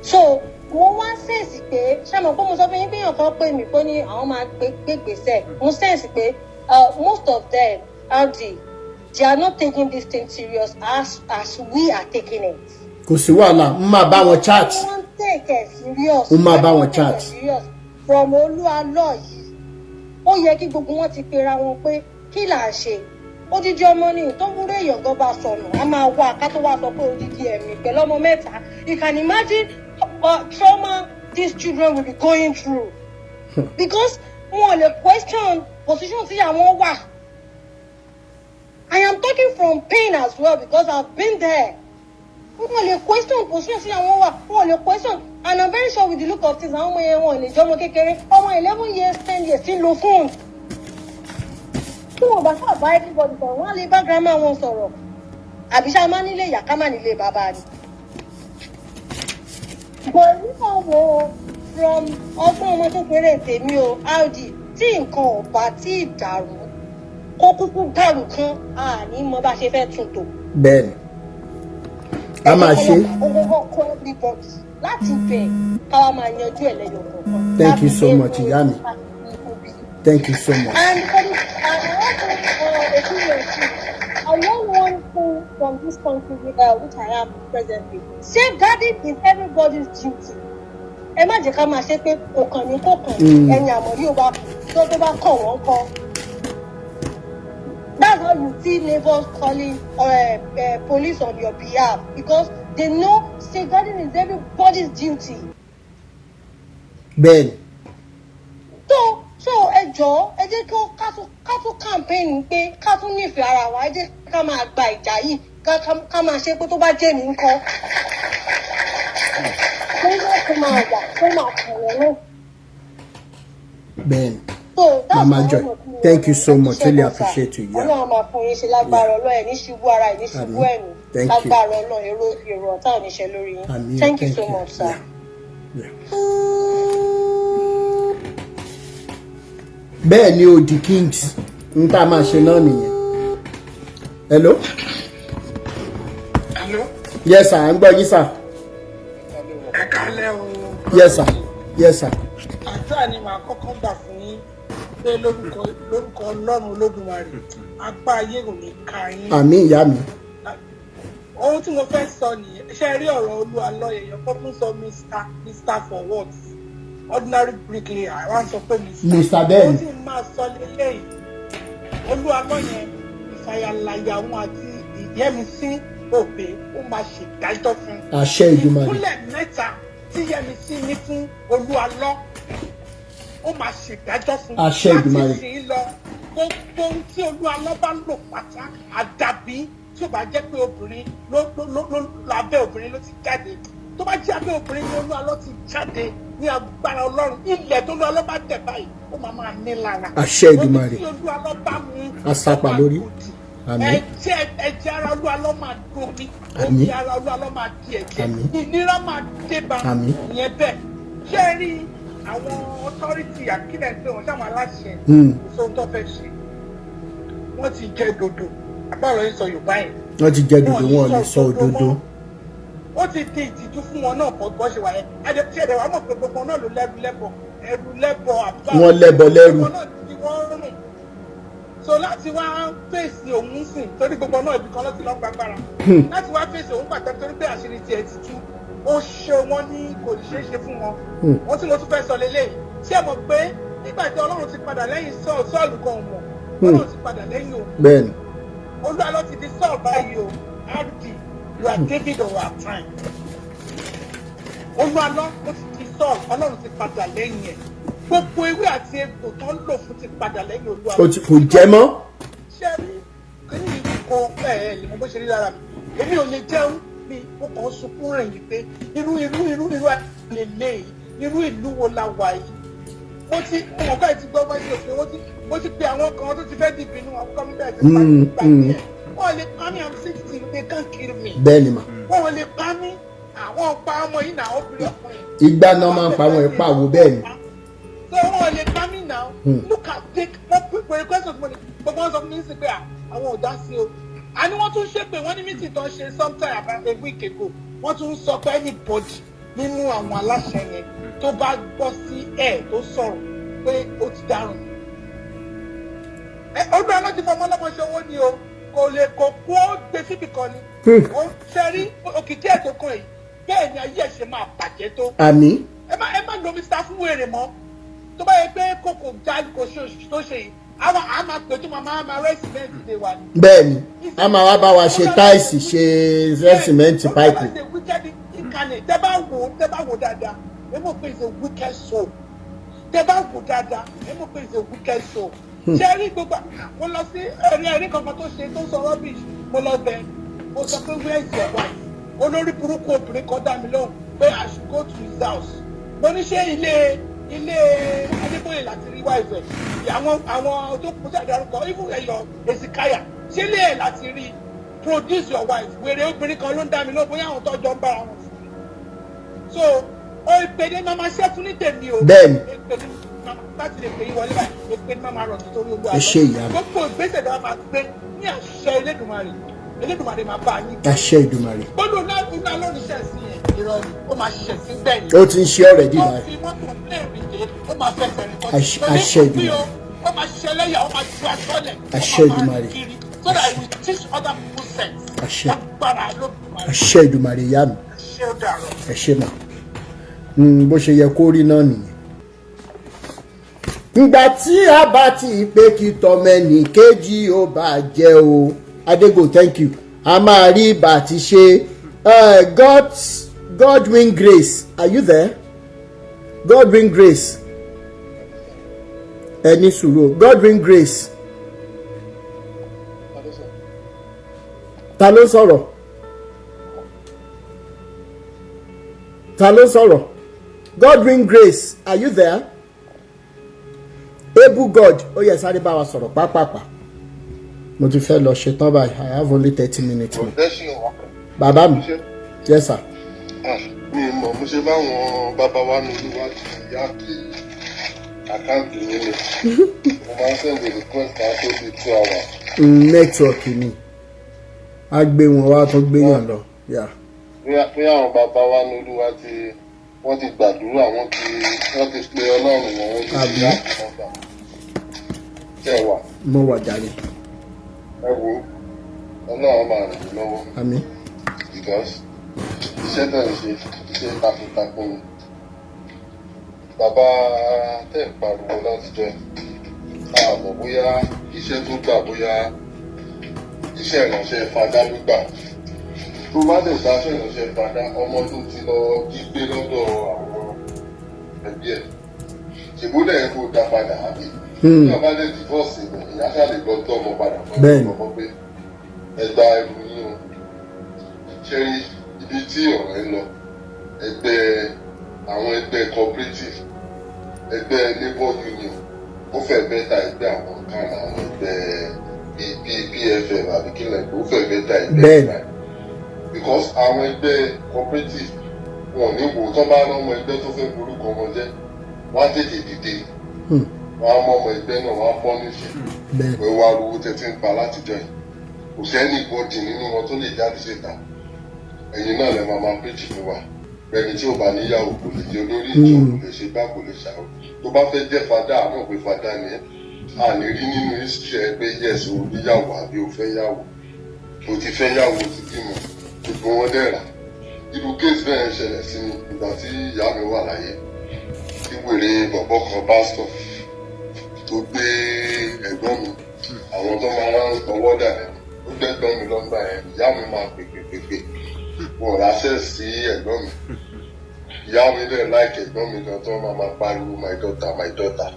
Speaker 8: So mo wá sense pé, ṣé mo pé mo sọ fún yín pé èèyàn kan pè mí pé ní àwọn máa gbégbèsè. Mo sense pé most of them, RD, they are not taking this thing serious as we are taking it.
Speaker 1: Kò sí wàhálà, n máa bá wọn chat.
Speaker 8: Wọ́n take it serious.
Speaker 1: N máa bá wọn chat.
Speaker 8: From Olúalọ́ yìí, ó yẹ kí gbogbo wọn ti pera wọn pé kí là ń ṣe. Odidi ọmọ ni tó wúrò èèyàn gan bá sọnù, a máa wá ká tó wá sọ pé odidi ẹ̀mí pẹ̀lú ọmọ mẹ́ta. You can imagine what trauma these children will be going through. Because wọn lè question position tí àwọn wà. I am talking from pain as well because I've been there. Wọn lè question position tí àwọn wà, wọn lè question, and I'm very sure with the look of things, àwọn ọmọ yẹn wọn lè jẹ́ ọmọ kékeré, ọmọ 11 years, 10 years tí ń lo phone. Tí wọn bá sábà bá everybody sọ̀rọ̀, wọn á lè bá grandma wọn sọ̀rọ̀. Àbí ṣá máa nílé ìyá ká má nílé bàbá ni. But nígbà wo from ọgbọ́n ọmọ kékeré tèmi o, RD, tí nǹkan ò bá tí ì dàrú, kó kúkú dàrú kan, àní mọ bá ṣe fẹ́ tún tò.
Speaker 1: Bẹ́ẹ̀ni, a máa ṣe.
Speaker 8: Owó kọ́ everybody láti bẹ̀ káwa máa yanjú ẹ̀ lẹ́yọ̀ kọ̀ọ̀kan.
Speaker 1: Thank you so much, ìyá mi. Thank you so much.
Speaker 8: And for the, and also opinion too. I learned one thing from this country which I am presently. Safeguarding is everybody's duty. Ẹ má jẹ́ ká máa ṣe pé kò kàn ní kò kàn ní ẹni àmọ́ yóò bá tó bá kàn wọ́n kọ́. That's how you see neighbors calling police on your behalf, because they know safeguarding is everybody's duty.
Speaker 1: Bẹ́ẹ̀ni.
Speaker 8: So ẹ jọ̀ọ́, ẹ jẹ́ kí ká tún campaign pé ká tún nífẹ̀ẹ́ ara wa, ẹ jẹ́ ká máa gba ìjà yìí, ká máa ṣe pé tó bá jẹ́ mi ńkọ́. Tó bá tó máa wà tó máa kàn wọ́n náà.
Speaker 1: Bẹ́ẹ̀ni.
Speaker 8: So that's
Speaker 1: Mama
Speaker 8: my
Speaker 1: Joy,
Speaker 8: own opinion.
Speaker 1: Thank you so much.
Speaker 8: Ẹ ṣé
Speaker 1: Really
Speaker 8: gan sir.
Speaker 1: appreciate you. Yeah.
Speaker 8: Ọlọ́run máa fún yín ṣe lágbára Ọlọ́run, ẹ̀ ní ṣubú ara ẹ̀ ní ṣubú
Speaker 1: Àmín.
Speaker 8: ẹ̀mí.
Speaker 1: Thank you.
Speaker 8: Lágbára Ọlọ́run, èrò ọ̀tá ò ní ṣe lórí yín.
Speaker 1: Àmín.
Speaker 8: Thank you
Speaker 1: Thank
Speaker 8: so
Speaker 1: you.
Speaker 8: much, sir.
Speaker 1: Yeah. Bẹ́ẹ̀ ni o, the Kings, n tá a máa ṣe náà nìyẹn. Hello?
Speaker 12: Hello?
Speaker 1: Yes sir, à ń gbọ́ yín sir.
Speaker 12: Ẹ kálẹ́ o.
Speaker 1: Yes sir, yes sir.
Speaker 12: Àdúrà ni màá kọ́kọ́ gbà fún yín pé lórúkọ Ọlọ́run Olódùmarè, apá ayé ò ní ká yín.
Speaker 1: Àmín ìyá mi.
Speaker 12: Ohun tí mo fẹ́ sọ nìyẹn, ṣé ẹ rí ọ̀rọ̀ Olúalọ́ èèyàn kan tún sọ Mr for what? Ordinary bricklayer, wọ́n á sọ pé Mr.
Speaker 1: Mr. Bẹ́ẹ̀ni.
Speaker 12: Ohun tí mo máa sọ lélẹ́yìí, Olúalọ́ yẹn, ìfàyàlàyà wọn àti Ìyẹ́misí Òbí, ó máa ṣèdájọ́ fún un.
Speaker 1: Àṣẹ Èdùmàrè.
Speaker 12: Ìkúnlẹ̀ mẹ́ta tí Yẹ́misí ní fún Olúalọ́, ó máa ṣèdájọ́ fún un.
Speaker 1: Àṣẹ Èdùmàrè.
Speaker 12: Láti sìn lọ, gbogbo ohun tí Olúalọ́ bá lò pátá, àdàbí tí ó bá jẹ́ pé obìnrin ló lábẹ́ obìnrin ló ti jáde. Tó bá jẹ́ abẹ́ obìnrin ni Olúalọ́ ti jáde ní agbára Ọlọ́run, ilẹ̀ tó Olúalọ́ bá tẹ̀ báyìí, ó máa máa ní lára.
Speaker 1: Àṣẹ Èdùmàrè.
Speaker 12: Omi tí Olúalọ́ bá mu,
Speaker 1: Àsapà
Speaker 12: ó máa
Speaker 1: lórí.
Speaker 12: gòdì.
Speaker 1: Àmín.
Speaker 12: Ẹ̀jẹ̀ ara Olúalọ́ máa domi.
Speaker 1: Àmín.
Speaker 12: Omi ara Olúalọ́ máa di ẹ̀jẹ̀.
Speaker 1: Àmín.
Speaker 12: Ìnira máa dé bá.
Speaker 1: Àmín.
Speaker 12: Ìyẹn bẹ́ẹ̀. Ṣé ẹ rí àwọn authority àkílẹ̀ pé wọ́n ṣàwọn aláṣẹ kò sóhun tó fẹ́ ṣe. Wọ́n ti jẹ dòdò. Àbáwọ̀ yìí sọ Yorùbá yẹn.
Speaker 1: Wọ́n ti jẹ dòdò, wọn ò lè sọ òdodo.
Speaker 12: Ó ti di ìtìjú fún wọn náà bọ́ ṣe wà yẹn. Tí ẹ̀dẹ̀ wàá mọ̀ pé gbogbo náà ló lẹ́rù lẹ́bọ̀. Ẹrù lẹ́bọ̀ àbúrò.
Speaker 1: Wọ́n lẹ́bọ lẹ́rù.
Speaker 12: Gbogbo náà ti wọ́n rùn. So láti wá fèsì òun sìn torí gbogbo náà ibì kan ló ti lọ gbàgbára. Láti wá fèsì òun pàtàkì torí pé àṣírí tiẹ̀ ti tú. Ó ṣe wọ́n ní kò ṣeé ṣe fún wọn. Wọ́n tí mo tún fẹ́ sọ lélẹ́yìí. Ṣé ẹ mọ̀ pé nígbà tí Ọlọ́run ti padà lẹ́yìn Sọ́ọ̀lù, Sọ́ọ̀lù gan mọ̀. Ọlọ́run ti padà lẹ́yìn òun.
Speaker 1: Bẹ́ẹ̀ni.
Speaker 12: Olúwa ti di Sọ́ọ̀lù báyìí o. RD, you are David of our time. Olúwa ó ti di Sọ́ọ̀lù, Ọlọ́run ti padà lẹ́yìn ẹ̀. Gbogbo ewé àti egbò tó ń lò fún ti padà lẹ́yìn Olúwa.
Speaker 1: Kò jẹ́ mọ́.
Speaker 12: Ṣé rí kíní kò ẹ̀ lè mọ bó ṣe rí lára mi? Èmi ò lè jẹun mi, mo kàn ń sunkún rìn yìí pé irú lè irú ìlú wo la wà yìí? Mo ti mo kọ́ ẹ̀ ti gbọ́ bá ṣe òfin, mo ti pe àwọn kan tó ti fẹ́ dìbìnú àwọn kan bẹ́ẹ̀ ti pa mí gbà díẹ̀. Wọ́n lè pa mí, I'm 60, they can't kill me.
Speaker 1: Bẹ́ẹ̀ni mà.
Speaker 12: Wọ́n lè pa mí, àwọn pa ọmọ yìí náà, obìnrin ọkùnrin.
Speaker 1: Ìgbà náà máa ń pa àwọn ìpa wo bẹ́ẹ̀ ni.
Speaker 12: So wọ́n lè pa mí náà, Look at take wọ́n pè question mo ní gbogbo wọn sọ fún mi sí pé àwọn ò dá sí o. Àní wọ́n tún ṣépè, wọ́n ní meeting tó ń ṣe sometime about a week ago, wọ́n tún sọ pé anybody nínú àwọn aláṣẹ yẹn tó bá gbọ́ sí ẹ̀ tó sọ̀rọ̀ pé ó ti dárùn. Ẹ ọdún aláti fọmọ ọlọ́mọ ṣe owó ni o, kò lè kó kó ó gbé síbì kan ni. Ó ń ṣe rí òkìkí ẹ̀ tó kàn yìí, bẹ́ẹ̀ ni ayé ẹ̀ ṣe máa bàjẹ́ tó.
Speaker 1: Àmín.
Speaker 12: Ẹ má lo Mr. fún wèrè mọ́. Tó bá yẹ pé kòkò já kò ṣe oṣù tó ṣe yìí, àwọn àá máa pè tó máa rẹ́ sìmẹ́ǹtì lé wa ni.
Speaker 1: Bẹ́ẹ̀ni, a máa wá bá wa ṣe tiles, ṣe sìmẹ́ǹtì, pipe.
Speaker 12: Is a wicked incarnate. Tẹ́ bá wò dáadáa, ẹ mọ̀ pé is a wicked soul. Tẹ́ bá wò dáadáa, ẹ mọ̀ pé is a wicked soul. Ṣé rí gbogbo mo lọ sí ẹ̀rí kankan tó ṣe tó sọ rubbish, mo lọ bẹ̀, mo sọ pé, "Where is your wife?" Olórí burúkú obìnrin kan dá mi lóhùn pé I should go to his house. Mo ní ṣé ilé Adébóyè láti rí wife ẹ̀? Àwọn tó kù sí àdárúkọ, even ẹ̀yọ Ezekiah, ṣé ilé ẹ̀ láti rí? Produce your wife. Wèrè obìnrin kan ló ń dá mi lóhùn, bóyá àwọn tọ́jọ́ ń bára wọn sùn. So ó ìpè ní màmá ṣẹ́ fún ní tèmi o.
Speaker 1: Bẹ́ẹ̀ni.
Speaker 12: Èpè ní màmá láti lè pè yín wọlé báyìí, èpè ní màmá rọ̀ nítorí olú.
Speaker 1: Ẹ ṣé, ìyá mi.
Speaker 12: Gbogbo ìgbésẹ̀ tó bá máa gbé ní àṣẹ Elédùmarè, Elédùmarè máa bá yín.
Speaker 1: Àṣẹ Ìdùmarè.
Speaker 12: Gbọ́dọ̀ náà lórí iṣẹ́ sí yẹn, irọ́ ni, ó máa ṣiṣẹ́ sí gbẹ̀yìn.
Speaker 1: Ó ti ń ṣe already
Speaker 12: Ó
Speaker 1: báyìí.
Speaker 12: fi mọ́tò plane dé, ó máa fẹsẹ̀ rìn kọjá.
Speaker 1: Àṣẹ Ìdùmarè.
Speaker 12: Ó máa ṣiṣẹ́ lẹ́yà, ó máa ju aṣọ lẹ̀.
Speaker 1: Àṣẹ Ìdùmarè.
Speaker 12: Kiri so that it will teach other people sense.
Speaker 1: Àṣẹ.
Speaker 12: Lágbára Olódùmarè.
Speaker 1: Àṣẹ Ìdùmarè, ìyá mi.
Speaker 12: Ṣé ó dàrọ.
Speaker 1: Ẹ ṣé mà. Bó ṣe yẹ kó rí náà nìyẹn. Ìgbà tí a bá ti pé kí tọmọ ẹnì kejì ó bá jẹ́ o. Adego, thank you. A máa rí bá ti ṣe. God Godwin Grace, are you there? Godwin Grace, ẹ ní sùúrù. Godwin Grace, ta ló sọ̀rọ̀? Ta ló sọ̀rọ̀? Godwin Grace, are you there? Able God, ó yẹ sáré bá wa sọ̀rọ̀ pápápá. Mo ti fẹ́ lọ ṣetán báyìí. I have only 30 minutes more. Bàbá mi, yes sir.
Speaker 13: Mi mọ̀ mo ṣe báwọn bàbá wa ní olúwa ti yá kí account mi ni mo máa ń send a request á tó bí 2 hours.
Speaker 1: Network ni a gbé wọn wá tó gbé yàn lọ. Yeah.
Speaker 13: Bóyá àwọn bàbá wa ní olúwa ti wọ́n ti gbàdúrà, wọ́n ti pe Ọlọ́run wọn, wọ́n ti
Speaker 1: Àbí?
Speaker 13: yá nọ́mbà tẹ̀ wá.
Speaker 1: Mo wà jàre.
Speaker 13: Ẹ wo, Ọlọ́run máa ràn yín lọ́wọ́.
Speaker 1: Àmín.
Speaker 13: Because iṣẹ́ tẹ̀ ń ṣe, iṣẹ́ takuntakun ni. Bàbá tẹ̀ ń pariwo látijọ́ yìí, a mọ̀ bóyá iṣẹ́ tó gbà, bóyá iṣẹ́ ìránṣẹ́ fadá ló gbà. Tó bá dẹ̀ gba iṣẹ́ ìránṣẹ́ fadá, ọmọ tó ti lọ jí gbé lọ́dọ̀ àwọn ẹbí ẹ̀, ṣèbólẹ̀ ẹ̀ kó dá padà, àbí?
Speaker 1: Hmm.
Speaker 13: Tí wọ́n bá dẹ̀ divorce rẹ̀, ìyá ṣáà lè lọ tọ́ ọmọ padà fún
Speaker 1: Bẹ́ẹ̀ni.
Speaker 13: ọmọ pé ẹ gba ẹrù yín o. Ṣé rí ibi tí ọ̀rọ̀ ẹ lọ, ẹgbẹ́ àwọn ẹgbẹ́ cooperative, ẹgbẹ́ labour union, ó fẹ́ better ẹgbẹ́ àwọn kan, àwọn ẹgbẹ́ PFM àbí kílẹ̀ pé ó fẹ́ better ẹgbẹ́ ìgbà, because àwọn ẹgbẹ́ cooperative wọn ò ní wò tán bá rán ọmọ ẹgbẹ́ tó fẹ́ borúkọ wọn jẹ́, wọ́n á tètè dìde, wọ́n á mọ ọmọ ẹgbẹ́ náà, wọ́n á punish ẹ̀ pé wàá rówó tẹ́tí ń pa látijọ́ yìí. Kò sẹ́ni bọ́dì nínú wọn tó lè jáde síta. Ẹ̀yin náà lè máa preach fún wa ẹni tí ò bá níyàwó kò lè jẹ́ olórí ìjọ, kò lè ṣe gbá, kò lè ṣàwọ́. Tó bá fẹ́ jẹ́ fadá, àmọ́ pé fadá ni ẹ́, a lè rí nínú history ẹ pé yes, o níyàwó àbí o fẹ́ yàwó, o ti fẹ́ yàwó, o ti bímọ, gbogbo wọn dẹ̀ rà. Irú case bẹ́ẹ̀ ń ṣẹlẹ̀ sí mi ìgbà tí ìyá mi wà láyé, tí wèrè bọ̀bọ̀ kan, pásítọ̀ tó gbé ẹ̀gbọ́n mi, àwọn tó máa ń ọwọ́ dà ẹ́, ó gbẹ́gbọ́n mi lọ́gbà yẹn. Ìyá mi máa pè pè pè pè, wọn ò ráṣẹ́ sí ẹ̀gbọ́n mi. Ìyá mi dẹ̀ like ẹ̀gbọ́n mi gan, tó máa pariwo, "My daughter, my daughter,"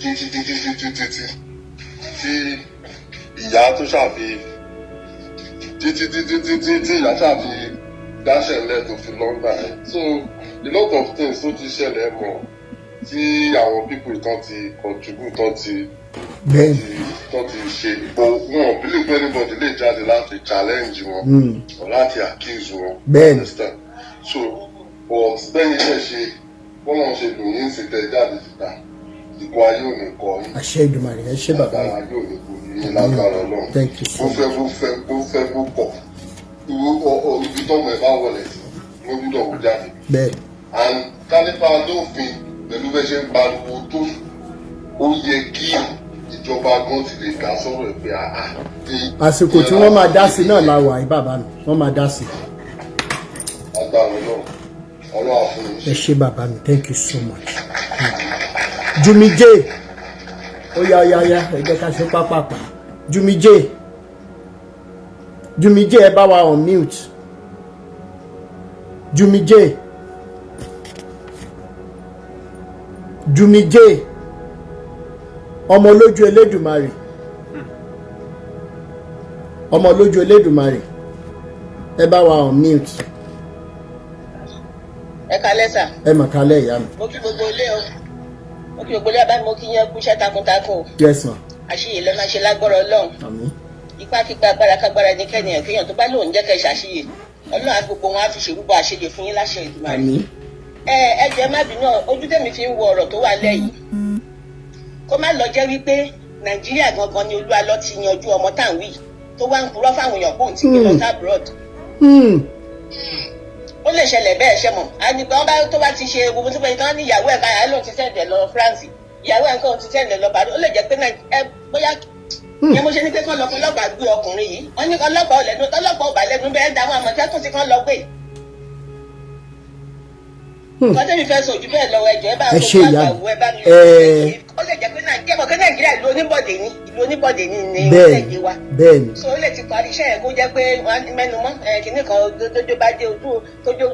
Speaker 13: títí títí títí títí tí ìyá tó ṣàfi títí títí títí tí ìyá ṣàfi dáṣẹ̀ ńlẹ̀ tó fi lọ́gbà yẹn. So a lot of things tó ti ṣẹlẹ̀ mọ̀ tí àwọn people tán ti contribute, tán ti tán ti ṣe, but wọn ò believe pé anybody lè jáde láti challenge wọn or láti accuse wọn. Understand? So but bẹ́yìn dẹ̀ ṣe, bọ́lá ń ṣe lò yín sí tẹ jáde síta. Ikú ayé ò ní kọ yín.
Speaker 1: Àṣẹ Èdùmàrè, ẹ ṣé bàbá
Speaker 13: Agbára
Speaker 1: mi.
Speaker 13: ayé ò ní kò ní yín lágbára Ọlọ́run.
Speaker 1: Thank you so
Speaker 13: Bó fẹ́
Speaker 1: much.
Speaker 13: bó fẹ́ bó fẹ́ bó kọ̀. Ibi tọ́mọ ẹ̀ bá wọlé sí, wọ́n gbúdọ̀ wò jáde.
Speaker 1: Bẹ́ẹ̀.
Speaker 13: And kálífà lófin pẹ̀lú bẹ́ẹ̀ ṣe ń pariwo tó, ó yẹ kí ìjọba gan ti lè dá sọ́rọ̀ ẹ̀ pé àá.
Speaker 1: Àsìkò tí wọ́n máa dá sí náà la wà yìí, bàbá mi, wọ́n máa dá sí.
Speaker 13: Agbára Ọlọ́run, Ọlọ́run á fún yín.
Speaker 1: Ẹ ṣé bàbá mi, thank you so much. Jumi J, ó yá, ó yá, ó yá, ẹ jẹ́ ká ṣe pápápá. Jumi J, Jumi J, ẹ bá wa on mute. Jumi J, Jumi J, ọmọ lójú Elédùmarè, ọmọ lójú Elédùmarè, ẹ bá wa on mute.
Speaker 7: Ẹ kalẹ́ sà.
Speaker 1: Ẹ mà kálẹ̀, ìyá mi.
Speaker 7: Mo kí gbogbo ilé o, mo kí gbogbo ilé abá mi, mo kí yẹn kú iṣẹ́ takuntakun o.
Speaker 1: Yes ma.
Speaker 7: Àṣeyè lẹ́ máa ṣe lágbọ́rọ̀ Ọlọ́run.
Speaker 1: Àmín.
Speaker 7: Ipá kípa agbára kágbára ẹnikẹ́ni ẹ̀ kéèyàn tó bá lóun jẹ́ kẹ́ ṣàṣeyè, Ọlọ́run á gbogbo wọn á fi ṣèrúbọ àṣeyè fún yín láṣẹ Èdùmàrè.
Speaker 1: Àmín.
Speaker 7: Ẹ jọ̀ọ́, ẹ má bínú, ojú tèmi fi ń wo ọ̀rọ̀ tó wà lẹ́yìn, kó má lọ jẹ́ wípé Nàìjíríà gangan ni Olúwalọ ti yanjú ọmọ tá à ń wí, tó wá ń purọ́ fáwọn èèyàn kóun ti gbé lọ sí abroad. Ó lè ṣẹlẹ̀ bẹ́ẹ̀, ṣe mọ̀ ànígbà wọn bá tó bá ti ṣe gbogbo tó bá yẹ kí wọ́n ní ìyàwó ẹ̀ káyà lóun ti send ẹ̀ lọ France, ìyàwó ẹ̀ kóun ti send ẹ̀ lọ Paris. Ó lè jẹ́ pé bóyá ìyẹn mo ṣe ní pé kán lọ fún ọlọ́pàá gbé ọkùnrin yìí. Wọ́n ní ọlọ́pàá ò lẹ́nu, ọlọ́pàá ò bá lẹ́nu bẹ́ẹ̀ dá àwọn Àmọ̀tẹ́kùn tí kán lọ gbé. Nǹkan tẹ́mi fẹ́ sọ ojú bẹ́ẹ̀ lọ. Ẹjọ́ ẹ bá
Speaker 1: Ẹ ṣé, ìyá
Speaker 7: mi
Speaker 1: mi.
Speaker 7: ẹ bá mi. Ó lè jẹ́ pé Nàìjíríà, pé Nàìjíríà ìlú oníbọ̀dé ni, ìlú oníbọ̀dé ni ní orílẹ̀-èdè wa.
Speaker 1: Bẹ́ẹ̀ni.
Speaker 7: So ó lè ti parí iṣẹ́ yẹn, kó jẹ́ pé wọ́n á ní mẹ́nu mọ́ kínní kan tójó bá dé ojú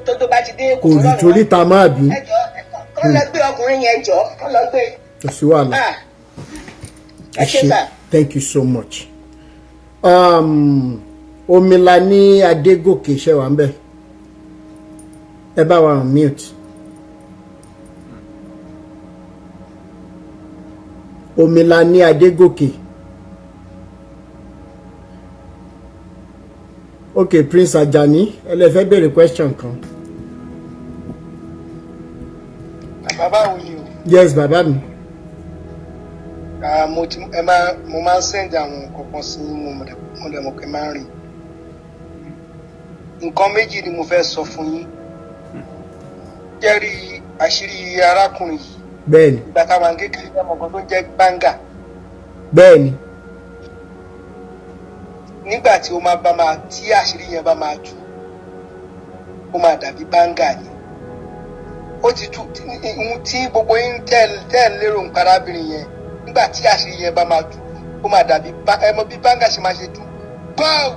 Speaker 7: tójó bá ti dé.
Speaker 1: Kò rí torí ta máa bí.
Speaker 7: Ẹ jọ, kọ́ lọ gbé ọkùnrin yẹn, jọ kọ́ lọ gbé.
Speaker 1: Kò sí wàhálà.
Speaker 7: Ah, ẹ ṣé sà.
Speaker 1: Thank you so much. Omilani Adégòkè, ṣe wà ń bẹ̀? Ẹ bá wa on mute. Omilani Adégòkè. Ok, Prince Ajani, ẹ lè fẹ́ béèrè question kan.
Speaker 9: Bàbá wo ni o?
Speaker 1: Yes, bàbá mi.
Speaker 9: Ah, mo ti ẹ máa mo máa ń send àwọn nǹkan kan sí yín, mo dẹ̀ mọ̀ pé máa ń rí. Nǹkan méjì ni mo fẹ́ sọ fún yín. Jẹ́rí àṣírí arákùnrin yìí.
Speaker 1: Bẹ́ẹ̀ni.
Speaker 9: Ìgbà táwọn kékeré, ọmọ kan tó ń jẹ́ gbáǹgà.
Speaker 1: Bẹ́ẹ̀ni.
Speaker 9: Nígbà tí ó máa bá máa tí àṣírí yẹn bá máa tú, ó máa dàbí báńgà ni. Ó ti tú ohun tí gbogbo yín tẹ́ ń lérò ń parábìnrin yẹn. Nígbà tí àṣírí yẹn bá máa tú, ó máa dàbí ẹ mọ bí báńgà ṣe máa ṣe tú báwo.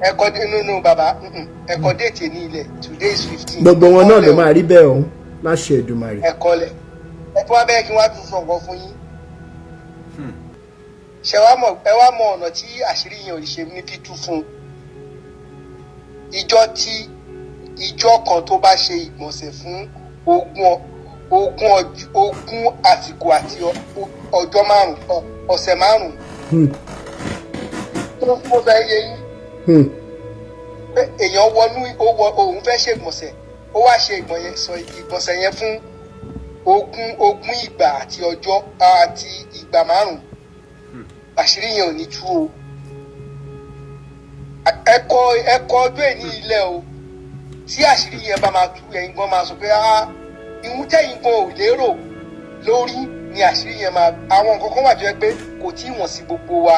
Speaker 9: Ẹ̀kọ́ nínú bàbá ẹ̀kọ́ date ní ilẹ̀, today is 15.
Speaker 1: Gbogbo wọn náà ló máa rí bẹ́ẹ̀ o, láṣẹ Èdùmàrè.
Speaker 9: Ẹ̀kọ́ lẹ̀ ẹ tí wọ́n bẹ́ẹ̀ kí wọ́n á tún sọ nǹkan fún yín. Ṣe wá mọ̀, ẹ wá mọ ọ̀nà tí àṣírí yẹn ò lè ṣe ní títú fún un. Ìjọ tí ìjọ kan tó bá ṣe ìgbọ̀nsẹ̀ fún 20 àsìkò àti ọjọ́ 5, ọ̀sẹ̀ 5. Tó mo fẹ́ yé yín pé èèyàn wọnú ó wọ òun fẹ́ ṣe ìgbọ̀nsẹ̀, ó wá ṣe ìgbọ̀nsẹ̀ yẹn fún 20 ìgbà àti ọjọ́ àti ìgbà 5, àṣírí yẹn ò ní tú o. Ẹ̀kọ́ ọdún ẹ̀ ní ilẹ̀ o, tí àṣírí yẹn bá máa tú, ẹ̀yin gan máa sọ pé ah, ìhun tẹ̀yin gan ò lérò lórí ni àṣírí yẹn máa. Àwọn nǹkan kan wà tó yẹ pé kò tí ì wọ̀n sí gbogbo wa.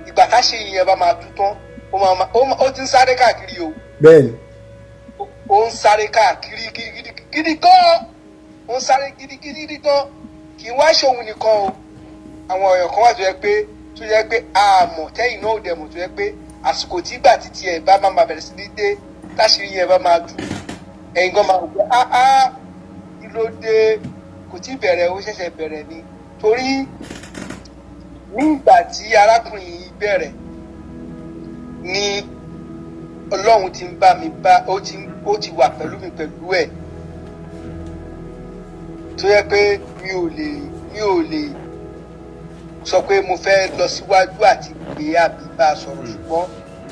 Speaker 9: Ìgbà táṣírí yẹn bá máa tú tán, ó ti ń sáré káàkiri o. Ó ń sáré káàkiri gidigidi gan, ó ń sáré gidigidi gan. Kì í wá ṣòun nìkan o, àwọn èèyàn kan wà tó yẹ pé àmọ̀ tẹ́yìn náà ò dẹ̀ mọ̀, tó yẹ pé àsìkò tí ìgbà títí ẹ̀ bá máa bẹ̀rẹ̀ sí ní dé, táṣírí yẹn bá máa tú, ẹ̀yin gan máa wò pé áá, kí ló dé? Kò tí ì bẹ̀rẹ̀, ó ṣẹ̀ṣẹ̀ bẹ̀rẹ̀ ni. Torí ní ìgbà tí arákùnrin yìí bẹ̀rẹ̀ ni Ọlọ́run ti ń bá mi bá, ó ti wà pẹ̀lú mi pẹ̀lú ẹ̀, tó yẹ pé mi ò lè sọ pé mo fẹ́ lọ síwájú àti pé àbí bá a sọ̀rọ̀, ṣùgbọ́n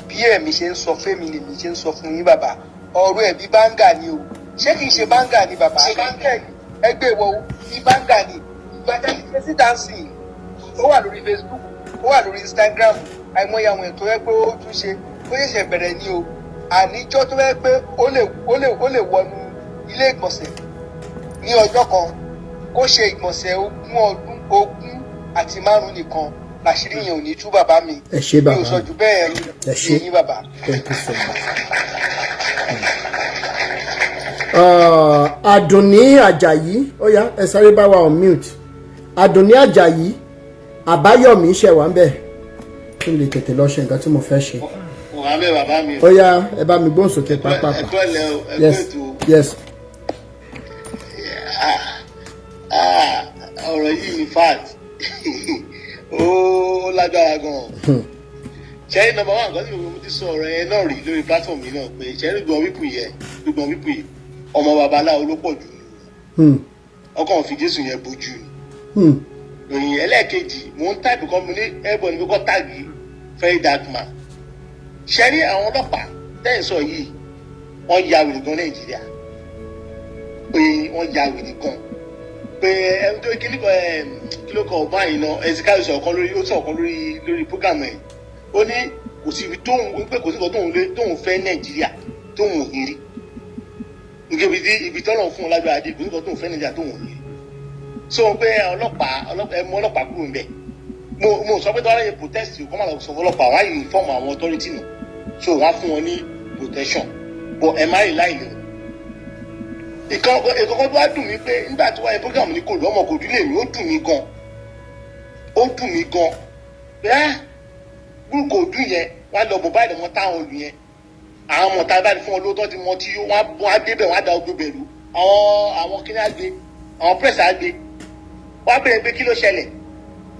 Speaker 9: bí ẹ̀mí ṣe ń sọ fẹ́mi lèmi ṣe ń sọ fún yín, bàbá. Ọ̀rọ̀ ẹ̀bí báńgà ni o. Ṣé kìí ṣe báńgà ni, bàbá?
Speaker 6: Ẹgbẹ́ ìwọ ìbáǹgà ni ìgbàjá ti ṣe síta sí i. Ó wà lórí Facebook, ó wà lórí Instagram. Àìmọye àwọn ètò ẹ pé ó tún ṣe, ó ṣẹ̀ṣẹ̀ bẹ̀rẹ̀ ní o. Àníjọ́ tó fẹ́ pé ó lè wọnú ilé ìgbọ̀nsẹ̀ ní ọjọ́ kan, kó ṣe ìgbọ̀nsẹ̀ 20 ọdún, 25 nìkan, làṣírí yẹn ò ní tú, bàbá mi.
Speaker 1: Ẹ ṣé,
Speaker 6: Mi
Speaker 1: bàbá.
Speaker 6: ò sọ jù bẹ́ẹ̀
Speaker 1: Ẹ ṣé.
Speaker 6: yín, bàbá.
Speaker 1: Thank you so much. Àdùnní Àjàyí, ó yá, ẹ sáré bá wa unmute. Àdùnní Àjàyí Àbáyọ̀mí ṣẹ̀wá ń bẹ̀, kí n lè tètè lọ ṣe nǹkan tí mo fẹ́ ṣe.
Speaker 11: Wà á bẹ, bàbá mi.
Speaker 1: Ó yá, ẹ bá mi gbóhùn sókè pápápá.
Speaker 11: Ẹkọ ilẹ o, ẹkọ
Speaker 1: Yes.
Speaker 11: ètò.
Speaker 1: Yes.
Speaker 11: Ah, ọ̀rọ̀ yìí, in fact, ó lágbára gan-an. Ṣẹ́rí, number one, nǹkan tí mo ti sọ ọ̀rọ̀ yẹn náà rí lórí platform yìí náà pé ṣẹ́rí gbọ̀n wípù yẹn, gbọ̀n wípù yìí, ọmọ babaláwo ló pọ̀ jù. Ọkàn fi Jésù yẹn bójú ni. Òyìn ẹlẹ́ẹ̀kejì, mò ń type kan, mo ní ẹ̀bọ̀n ní kókó tag Very Dark Man. Ṣẹ́rí, àwọn ọlọ́pàá tẹ́yìn sọ yìí, wọ́n ya wèrè gan Nàìjíríà, pé wọ́n ya wèrè gan, pé ẹni tó kíní kan ẹ̀, kí ló kọ ọba yìí náà, ẹ̀sìnkáyọ̀ sọ̀rọ̀ kan lórí, ó sọ̀rọ̀ kan lórí program ẹ̀, ó ní kò sí ibi tóun pé kò sí nǹkan tóun lé tóun fẹ́ Nàìjíríà tóun ò ní rí níbi tí ibi tọ́lọ̀ fún un lágbára dé, kò sí nǹkan tóun fẹ́ Nàìjíríà tóun ò ní rí. So pé ọlọ́pàá, ẹ mú ọlọ́pàá kúrò níbẹ̀. Mo sọ pé tọ́lá yẹ protest, kọ́ máa lọ sọ fún ọlọ́pàá, wọ́n á yìí fọ́ọ̀mù àwọn authority nù, so wọ́n á fún wọn ní protection, but ẹ má rí láì lè ìkọ̀kọ̀ tó wá dùn mí pé nígbà tí wáyé program ní kò lù ọmọ kò dùn lè mí, ó dùn mí gan, ó dùn mí gan pé á kò dùn yẹn, wọ́n á lọ bọ̀ báyìí, wọn táwọn olù yẹn, àwọn ọmọ tá a bá fún wọn lówó tó ti mọ tí wọ́n á débẹ̀, wọ́n á da ogun bẹ̀rù àwọn kíní á gbé, àwọn press á gbé, wọ́n á bẹ̀rẹ̀ pé kí ló ṣẹlẹ̀,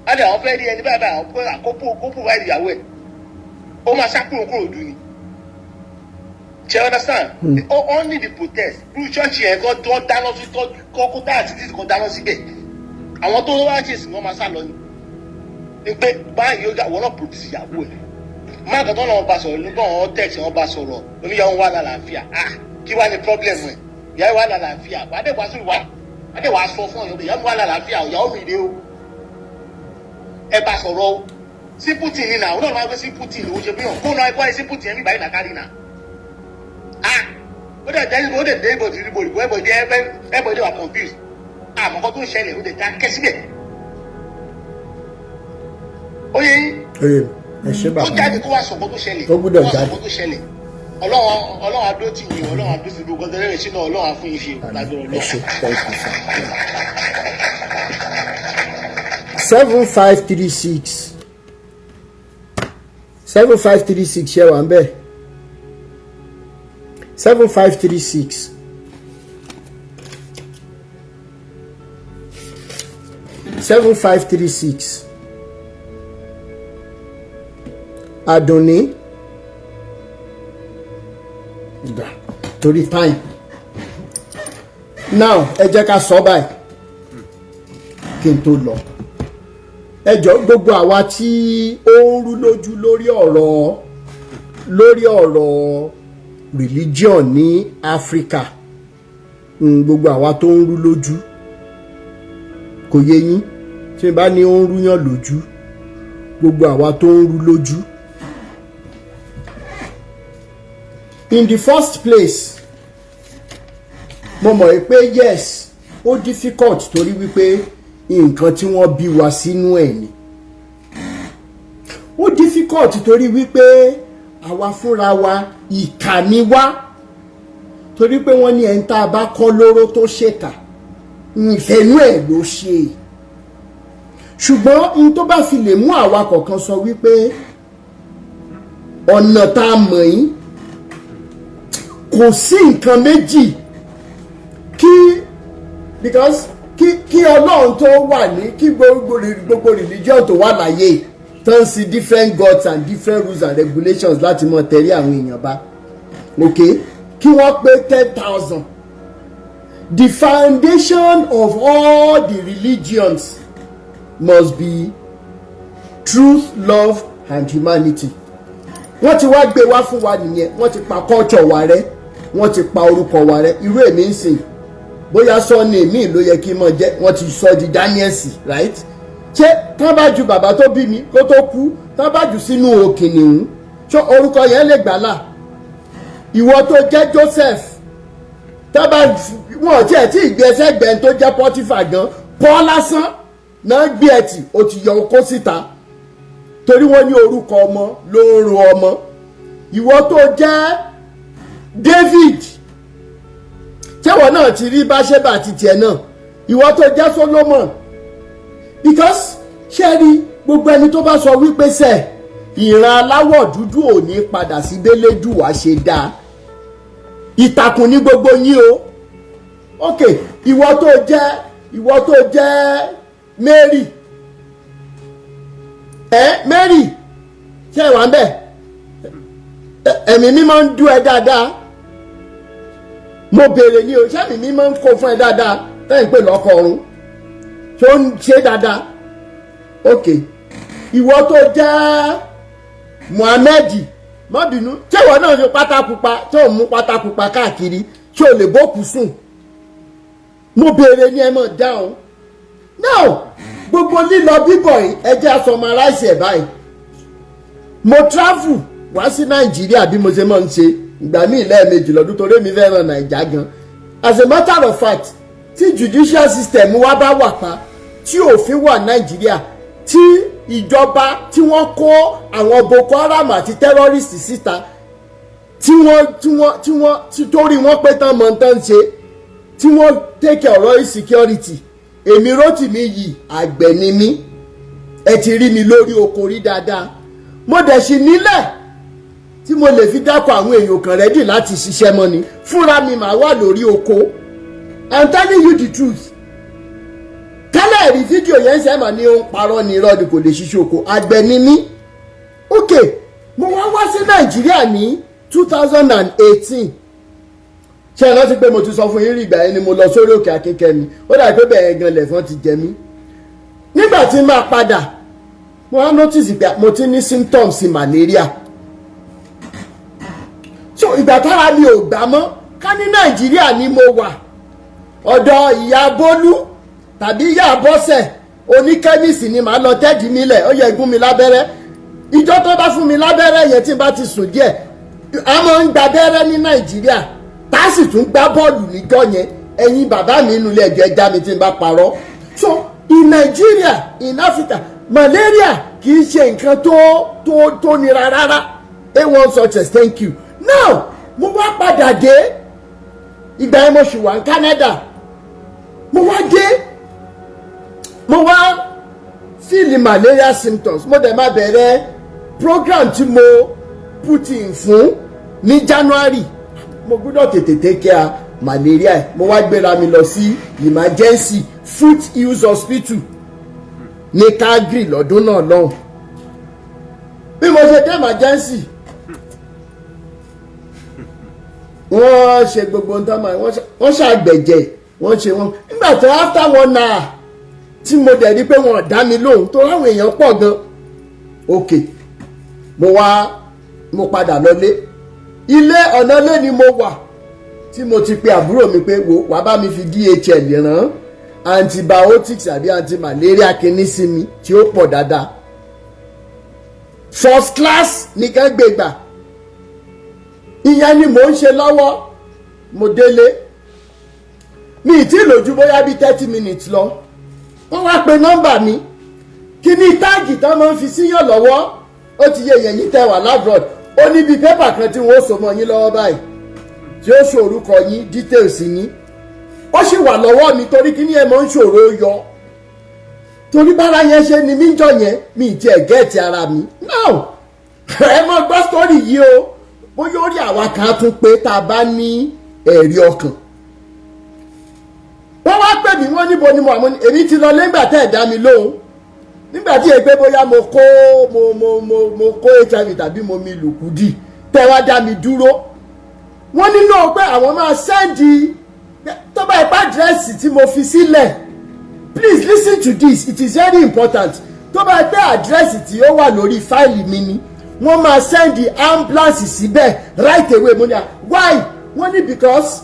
Speaker 11: á dẹ̀ àwọn fẹ́ rí ẹni báyìí báyìí, àwọn àkópò kópò báyìí, ìyàwó ẹ̀ ó máa sá kúrò kúrò dùn ni. Ṣe understand? Ó ní the protest bí church yẹn kọ́ tó dáná sí, kọ́ kó táyà títí kọ́ dáná síbẹ̀, àwọn tó wá ṣèṣì wọn máa sá lọ ni. Ní pé báyìí ó wọ́n náà produce ìyàwó ẹ̀ máa kàn tó náà bá sọ̀rọ̀ nígbà wọn text wọn bá sọ̀rọ̀, oníyàwó wà lálàáfíà. Ah, kí wàá ní problem ẹ̀? Ìyàwó wà lálàáfíà, wàá dẹ̀ wá sí wà, wàá dẹ̀ wá sọ fún ọ̀yọ́, ìyàwó wà lálàáfíà, ìyàwó mi rèé o, ẹ bá sọ̀rọ̀ o. Simple thing ni na, òun náà máa gbé simple thing lòún ṣe bí hàn kó náà ẹ kọ́ ẹ simple thing ẹ nígbà yìí nàkárí nà. Ah, ó dẹ̀ dẹ́, ó dẹ̀ dé ibò tí ibò ìbò ẹ̀bọ̀ dé ẹ̀bọ̀ dé wà confused, àmọ́ kọ́ tó ń ṣẹlẹ̀, ó dẹ̀ dá kẹ́ síbẹ̀. Ó yẹ yín.
Speaker 1: Oye, ẹ ṣé, bàbá.
Speaker 11: Ó jáde kó wá sọ̀kọ́ tó ṣẹlẹ̀.
Speaker 1: Ó gbúdọ̀
Speaker 11: kó wá
Speaker 1: jáde.
Speaker 11: Sọ̀kọ́ tó ṣẹlẹ̀. Ọlọ́run, Ọlọ́run adó tì yín, Ọlọ́run adó tì gbogbo ọdẹ sínú, Ọlọ́run á fún yín ṣe lágbára
Speaker 1: Ẹ
Speaker 11: Ọlọ́run.
Speaker 1: ṣé, thank you, sir. 7536, 7536, ṣe wà ń bẹ̀? 7536, 7536, Àdùnní gbà torí time now. Ẹ jẹ́ ká sọ báyìí kí n tó lọ. Ẹ jọ, gbogbo àwa tí ó ń rú lójú lórí ọ̀rọ̀ religion ní Áfíríkà, gbogbo àwa tó ń rú lójú, kò yé yín tí n bá ní ó ń rúyàn lójú, gbogbo àwa tó ń rú lójú. In the first place, mo mọ̀ pé yes, ó difficult torí wípé nǹkan tí wọ́n bí wa sínú ẹ̀ ni. Ó difficult torí wípé àwa fúnra wa, ìkà ni wá, torí pé wọ́n ní ẹni tá a bá kọ́ lóró tó ṣèkà, ìfẹ́nú ẹ̀ ló ṣe. Ṣùgbọ́n n tó bá fi lè mú àwa kọ̀ọ̀kan sọ wípé ọ̀nà tá a mọ̀ yín, kò sí nǹkan méjì kí, because kí Ọlọ́run tó wà ní kí gbogbo religion tó wà láyé tó ń sin different gods and different rules and regulations láti mọ tẹ̀lé àwọn èèyàn bá, ok, kí wọ́n pé 10,000, the foundation of all the religions must be truth, love and humanity. Wọ́n ti wá gbé wá fún wa nìyẹn. Wọ́n ti pa culture wa rẹ́, wọ́n ti pa orúkọ wa rẹ́. Irú èmi ń sìn Bóyá surname mi ló yẹ kí n mọ̀ jẹ́, wọ́n ti sọ di Daniels, right? Ṣé tán bá ju bàbá tó bí mi kó tó kú, tán bá jù sínú òkìnnìún, ṣé orúkọ yẹn lè gbà là? Ìwọ tó jẹ́ Joseph, tán bá wọn tiẹ̀ tí ìgbé ẹsẹ̀ gbẹ̀ tó jẹ́ Potiphar gan, Paul lásán náà gbé ẹ̀ tì, ó ti yọ okó síta, torí wọ́n ní orúkọ ọmọ ló ń ro ọmọ. Ìwọ tó jẹ́ David, ṣéwọ náà ti rí Báṣẹ́bà ti tiẹ̀ náà? Ìwọ tó jẹ́ Solomon, because ṣé rí gbogbo ẹni tó bá sọ wípé sẹ́ ìran aláwọ̀ dúdú ò ní padà sí bélédùwà ṣe dáa, ìtàkùn ní gbogbo yín o. Ok, ìwọ tó jẹ́ Mary, ẹ Mary, ṣé ẹ wà ń bẹ̀? Ẹ̀mí mímọ́ ń dún ẹ dáadáa? Mo béèrè ní o, ṣé ẹ̀mí mímọ́ ń kó fún ẹ dáadáa tẹ́ ń pè lọ́kọ ọ̀run tó ń ṣe dáadáa? Ok, ìwọ tó jẹ́ Muhammed, má bínú, ṣé ìwọ náà ṣe pátá pupa tó ń mú pátá pupa káàkiri? Ṣé o lè bókù sùn? Mo béèrè ní, ẹ mọ̀ dáhùn. Now, gbogbo lílọ bíbọ̀ yìí, ẹ jẹ́ a summarize ẹ̀ báyìí. Mo travel wá sí Nàìjíríà bí mo ṣe máa ń ṣe ìgbà míì lẹ́ẹ̀mejì lọ́dún, torí èmi fẹ́ràn Nàìjà gan. As a matter of fact, tí judicial system wa bá wà pa, tí òfin wà Nàìjíríà, tí ìjọba tí wọ́n kó àwọn Boko Haram àti terrorist síta, tí wọ́n tí torí wọ́n pé tán mọ̀ tán ṣe, tí wọ́n take ọ̀rọ̀ insecurity, èmi Rótìmí yìí, àgbẹ̀ ni mí. Ẹ ti rí mi lórí oko rí dáadáa. Mo dẹ̀ sì nílẹ̀ tí mo lè fi dákọ̀ àwọn èèyàn kan ready láti ṣiṣẹ́ mọ́ ni. Fúnra mi màá wà lórí oko. I'm telling you the truth. Kálẹ̀ rí fídíò yẹn ṣe mà ní ó ń parọ́ ní, irọ́ ni, kò lè ṣiṣẹ́ oko. Àgbẹ̀ ni mí. Ok, mo wá wá sí Nàìjíríà ní 2018. Ṣé ẹ rántí pé mo ti sọ fún yín rí? Ìgbà yẹn ni mo lọ sórí òkè Akínkẹ́mi. Ó dàbí pé bẹ́ẹ̀ gan lẹ̀fọn ti jẹ mí. Nígbà tí máa padà, mo wá notice pé mo ti ní symptoms malaria. So ìgbà tára mi ò gbà mọ́, ká ní Nàìjíríà ni mo wà, ọ̀dọ̀ ìyá Bólú tàbí ìyá Bọ́sẹ̀ oníkẹ́mìsì ni màá lọ tẹ́ẹ̀dì mi lẹ̀, ó yẹ gún mi lábẹ́rẹ́. Ìjọ tó bá fún mi lábẹ́rẹ́ yẹn, tí n bá ti sùn díẹ̀, a máa ń gba abẹ́rẹ́ ní Nàìjíríà, tá a sì tún gbá bọ́ọ̀lù níjọ́ yẹn. Ẹ̀yin bàbá mi inú ilé ẹ̀jẹ̀, ẹja mi tí n bá parọ́. So in Nigeria, in Africa, malaria kì í ṣe nǹkan tó nira rárá. A1 success, thank you. Now, mo wá padà dé. Ìgbà yẹn mo ṣì wà ní Canada. Mo wá dé, mo wá feel malaria symptoms. Mo dẹ̀ máa bẹ̀rẹ̀ program tí mo put in fún ní January. Mo gbọ́dọ̀ tètè take care malaria ẹ̀. Mo wá gbéra mi lọ sí emergency Foothills Hospital ní Calgary lọ́dún náà lọ́hùn. Bí mo ṣe dé emergency, wọ́n ṣe gbogbo nǹkan máa wọ́n ṣàgbẹ̀jẹ̀, wọ́n ṣe wọ́n. Nígbà tó after one hour tí mo dẹ̀ rí pé wọ́n dá mi lóhùn, tó ráwọn èèyàn pọ̀ gan, ok, mo wá mo padà lọlé. Ilé ọ̀nà ilé ni mo wà tí mo ti pe àbúrò mi pé, wo, wàá bá mi fi DHL rán antibiotics àbí anti-malaria kinní sí mi tí ó pọ̀ dáadáa, first class nìkan gbé gbà. Ìyẹn ni mò ń ṣe lọ́wọ́. Mo délé, mi ì tí ì lò ju bóyá bíi 30 minutes lọ, wọ́n wá pe nọ́mbà mi. Kí ní tag tán máa ń fi síyàn lọ́wọ́, ó ti yẹ yẹn yín tẹ́ wà l'abroad, ó ní bíi paper kan tí wọ́n ó so mọ́ yín lọ́wọ́ báyìí, tí ó ṣe orúkọ yín, details yín. Ó sì wà lọ́wọ́ mi, torí kí ní ẹ̀ máa ń ṣòro yọ, torí bára yẹn ṣe ni mí ń jọ yẹn, mi ì tiẹ̀ get ara mi. Now, ẹ mọ gbọ́ story yìí o, bóyá orí àwa kan tún pé tá a bá ní ẹ̀rí ọkàn. Wọ́n wá pè mí, wọ́n níbo ni mo àmọ́ èmi ti lọ lẹ́gbà tẹ́ ẹ̀ dá mi lóhùn, nígbà tí èpè bóyá mo kó mo mo mo mo kó HIV tàbí mo mi lùkùdì tẹ́ wá dá mi dúró. Wọ́n nílò pé àwọn máa send tó bá ipá address tí mo fi sílẹ̀. Please listen to this, it is very important. Tó bá pẹ́ address tí ó wà lórí file mi ni, wọ́n máa send ambulance síbẹ̀ right away. Mo ní à, why? Wọ́n ní because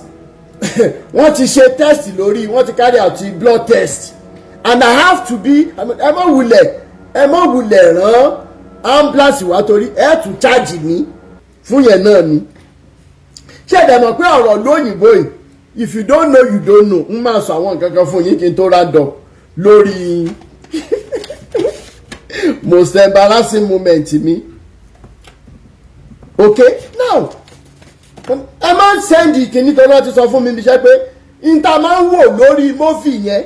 Speaker 1: Wọ́n ti ṣe test lórí, wọ́n ti carry out blood test and I have to be, ẹ má wulẹ̀ rán ambulance wá torí ẹ tún charge mi fún yẹn náà ni. Ṣé ẹ dẹ̀ mọ̀ pé ọ̀rọ̀ lóyìnbó yìí, if you don't know, you don't know. N máa sọ àwọn nǹkan kan fún yín kí n tó round up lórí most embarrassing moment mi. Okay, now, ẹ máa ń send ìkíní tó náà ti sọ fún mi níṣẹ́ pé n ta máa ń wò lórí movie yẹn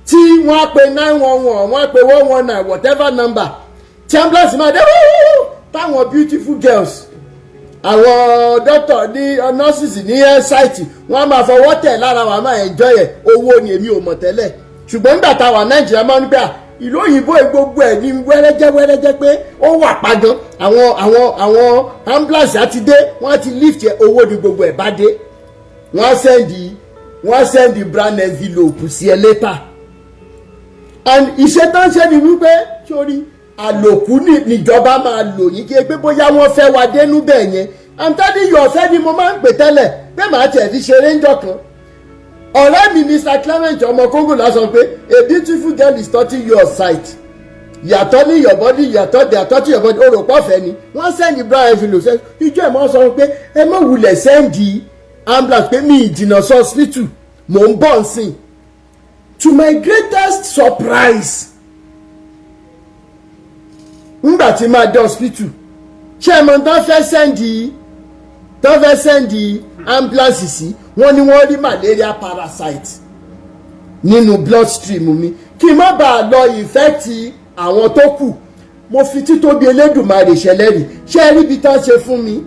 Speaker 1: tí wọ́n á pe 911, wọ́n á pe 119, whatever number, tí ambulance máa dé, táwọn beautiful girls, àwọn doctor ní nurses ní site, wọ́n á máa fọwọ́ tẹ̀ lára wa, máa enjoy ẹ̀. Owó ni èmi ò mọ̀ tẹ́lẹ̀, ṣùgbọ́n nígbà tá a wà Nàìjíríà, máa ń gbà ìlú òyìnbó, gbogbo ẹ̀ ní wẹ́rẹ́jẹ́ wẹ́rẹ́jẹ́ pé ó wà pa gan. Àwọn ambulance á ti dé, wọ́n á ti lift ẹ̀. Owó ni gbogbo ẹ̀ bá dé. Wọ́n á send brown envelope sí ẹ later. And iṣẹ́ tó ń ṣe ni wípé sórí àlòkù níjọba máa lò yín, kí pé bóyá wọ́n fẹ́ wa dénú bẹ́ẹ̀ yẹn. I'm telling you, ọ̀fẹ́ ni mo máa ń pè tẹ́lẹ̀ pé màá tiẹ̀ fi ṣeré ńjọ́ kan. Ọ̀rẹ́ mi, Mr Clement, ọmọ Congo lásán, pé a beautiful girl is touching your side, you are turning your body, you are touching, they are touching your body, o rò pọ̀fẹ́ ni. Wọ́n send brown envelope send ìjọ ẹ̀ mọ́ sọ pé ẹ má wulẹ̀ send ambulance, pé mi ìjìnà sọ hospital, mò ń bọ̀ nsìn. To my greatest surprise, ngbà tí máa dé hospital, ṣé ẹ mọ̀ tán fẹ́ send ambulance sí? Wọ́n ní wọ́n rí malaria parasite nínú bloodstream mi, kí n má bàa lọ infect àwọn tó kù. Mo fi títóbi Elédùmarè ṣẹlẹ́rìí. Ṣé ẹ rí ibi tán ṣe fún mi?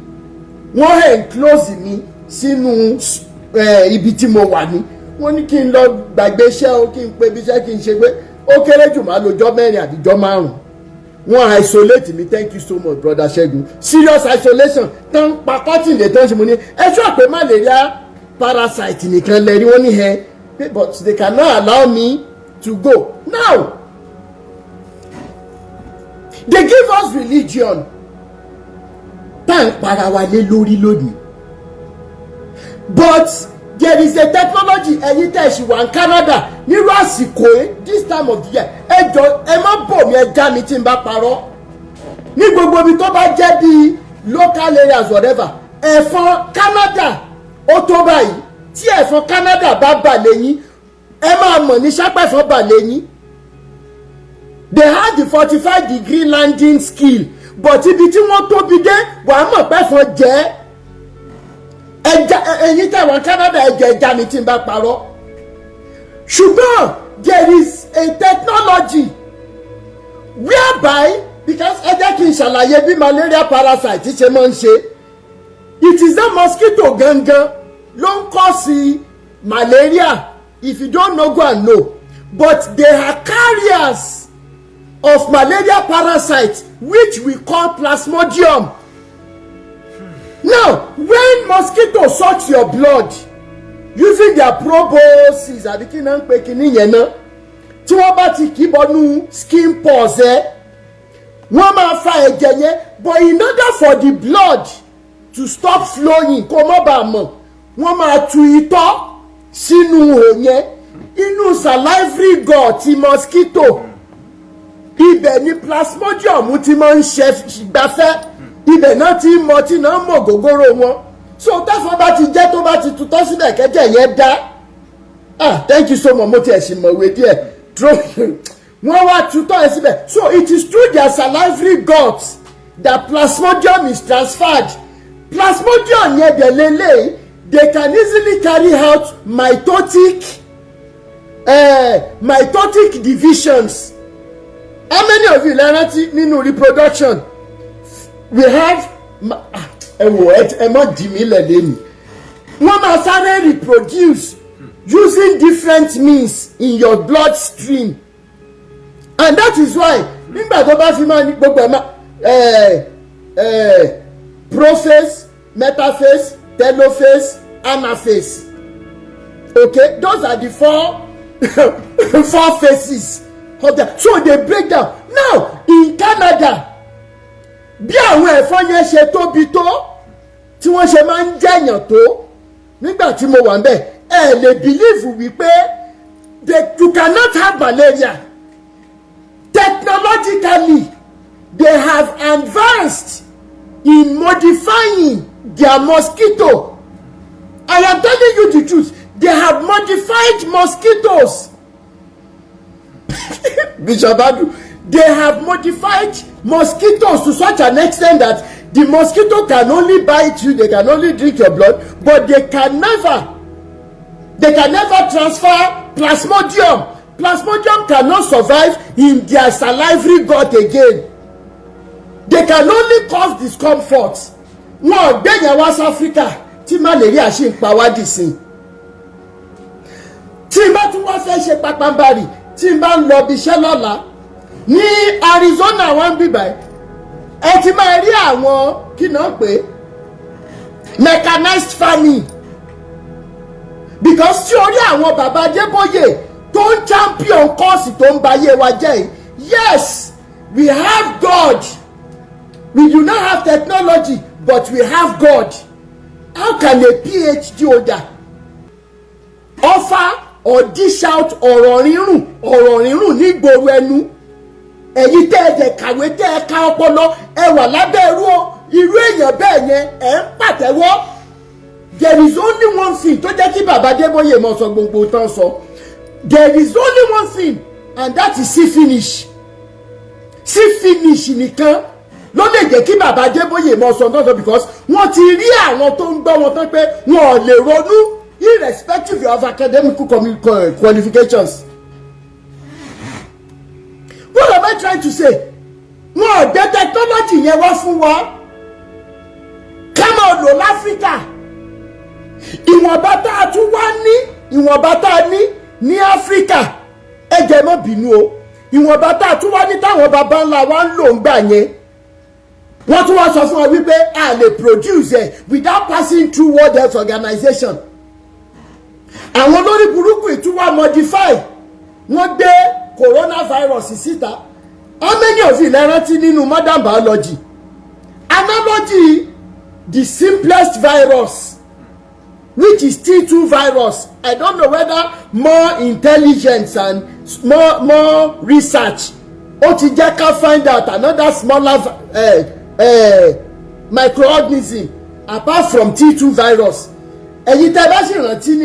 Speaker 1: Wọ́n enclose mi sínú ibi tí mo wà ní. Wọ́n ní kí n lọ gbàgbé iṣẹ́ o, kí n pe ibi iṣẹ́, kí n ṣe pé ó kéré jù máa lo jọ́ 4 àbí jọ́ 5. Wọ́n isolate mi. Thank you so much, Brother Ṣẹ́gun. Serious isolation tán pa cotton lè tán ṣe. Mo ní ẹ ṣọ́ pé malaria parasite nìkan lẹ rí. Wọ́n ní ẹ, but they cannot allow me to go. Now they give us religion tá à ń para wa lé lórí lónìí, but there is a technology. Ẹ̀yin tẹ̀ ṣì wà ní Canada nírú àsìkò ẹ̀, this time of the year, ẹ jọ, ẹ má bò mí, ẹ já mi tí n bá parọ́. Ní gbogbo ibi tó bá jẹ́ bíi local areas, whatever, ẹ̀fọn Canada ó tó báyìí. Tí ẹ̀fọn Canada bá bà lẹ́yìn, ẹ máa mọ̀ ní sápẹ̀fọn bà lẹ́yìn. They had the 45-degree landing skill, but ibi tí wọ́n tóbi dé, wàá mọ̀ pẹ́fọn jẹ́ ẹja. Ẹ̀yin tẹ̀wọ̀n Canada, ẹjọ, ẹja mi tí n bá parọ́. Ṣùgbọ́n there is a technology whereby, because ẹ jẹ́ kí n ṣàlàyé bí malaria parasite ṣe máa ń ṣe. It is that mosquito gangan ló ń cause malaria. If you don't know, go and know. But they are carriers of malaria parasite, which we call plasmodium. Now, when mosquito sucks your blood using their proboscis, àbí kí náà ń pe kinní yẹn náà, tí wọ́n bá ti kì í bọnú skin pores ẹ, wọ́n máa fa ẹ̀jẹ̀ yẹn. But in order for the blood to stop flowing, kó má bàa mọ̀, wọ́n máa tu itọ́ sínú ihò yẹn, inú salivary gland ti mosquito. Ibẹ̀ ni plasmodium ti máa ń ṣe gbafẹ́. Ibẹ̀ náà ti mọ tí náà mọ̀ gógóró wọn. So táfọ́n bá ti jẹ́, tó bá ti tutọ́ síbẹ̀, kẹ́jẹ̀ yẹn dá. Ah, thank you so much. Mo tiẹ̀ sì mọ̀wé díẹ̀. Wọ́n wá tutọ́ ẹ síbẹ̀. So it is through their salivary guts that plasmodium is transferred. Plasmodium yẹn dẹ̀ lélẹ̀, they can easily carry out mitotic divisions. How many of you lè rántí nínú reproduction we have? Ẹ wò, ẹ má dì mí lẹ̀ lẹ́nu. Wọ́n máa sáré reproduce using different means in your bloodstream, and that is why nígbà tó bá fi máa ní gbogbo ẹ̀ máa prophase, metaphase, telophase, anaphase. Okay, those are the four phases of the, so they break down. Now, in Canada, bí àwọn ẹ̀fọn yẹn ṣe tóbi tó, tí wọ́n ṣe máa ń jẹ̀yàn tó, nígbà tí mo wà ń bẹ̀, Ẹ lè believe wípé you cannot have malaria. Technologically, they have advanced in modifying their mosquito. I am telling you the truth. They have modified mosquitoes. Bishop Adu, they have modified mosquitoes to such an extent that the mosquito can only bite you, they can only drink your blood, but they can never transfer plasmodium. Plasmodium cannot survive in their salivary gut again. They can only cause discomfort. Wọn ò gbé yẹn wá sí Africa tí malaria ṣì ń pa wá dì sí. Tí n bá tún wá fẹ́ ṣe pápánbarì, tí n bá ń lọ ibi iṣẹ́ lọ́la ní Arizona, wọn ń bìbà, ẹ ti máa rí àwọn kí náà pé mechanized farming, because tí orí àwọn bàbá Adébóyè tó ń champion cause tó ń bayé wa jẹ́ yìí. Yes, we have God. We do not have technology, but we have God. How can a PhD holder offer or dish out ọ̀rọ̀ rírùn, ọ̀rọ̀ rírùn nígboro ẹnu? Ẹ̀yin tẹ́ ẹ dẹ̀ kàwé, tẹ́ ẹ ka ọpọlọ, ẹ wà lábẹ́ irú èèyàn bẹ́ẹ̀ yẹn, ẹ̀ ń pàtẹ́wọ́. There is only one thing tó jẹ́ kí bàbá Adébóyè mọ̀ sọ gbogbo tán sọ. There is only one thing, and that is see finish. See finish nìkan ló lè jẹ́ kí bàbá Adébóyè mọ̀ sọ tán sọ, because wọ́n ti rí àwọn tó ń gbọ́ wọn tán pé wọn ò lè ronú, irrespective of academic qualifications. What am I trying to say? Wọn ò gbé technology yẹn wá fún wa ká máa lò láfíríkà. Ìwọ̀nba tá a tún wá ní, ìwọ̀nba tá a ní ní Áfíríkà, ẹ jẹ́ má bínú o, ìwọ̀nba tá a tún wá ní táwọn baba ńlá wa ń lò ń gbà yẹn, wọ́n tún wá sọ fún wa wípé a lè produce ẹ̀ without passing through World Health Organization. Àwọn olórí burúkú ìtúwà modify, wọ́n gbé coronavirus síta. How many of you lè rántí nínú modern biology analogy, the simplest virus, which is T2 virus? I don't know whether more intelligence and more research ó ti jẹ́ ká find out another smaller microorganism apart from T2 virus. Ẹ̀yin tẹ́ bá sì rántí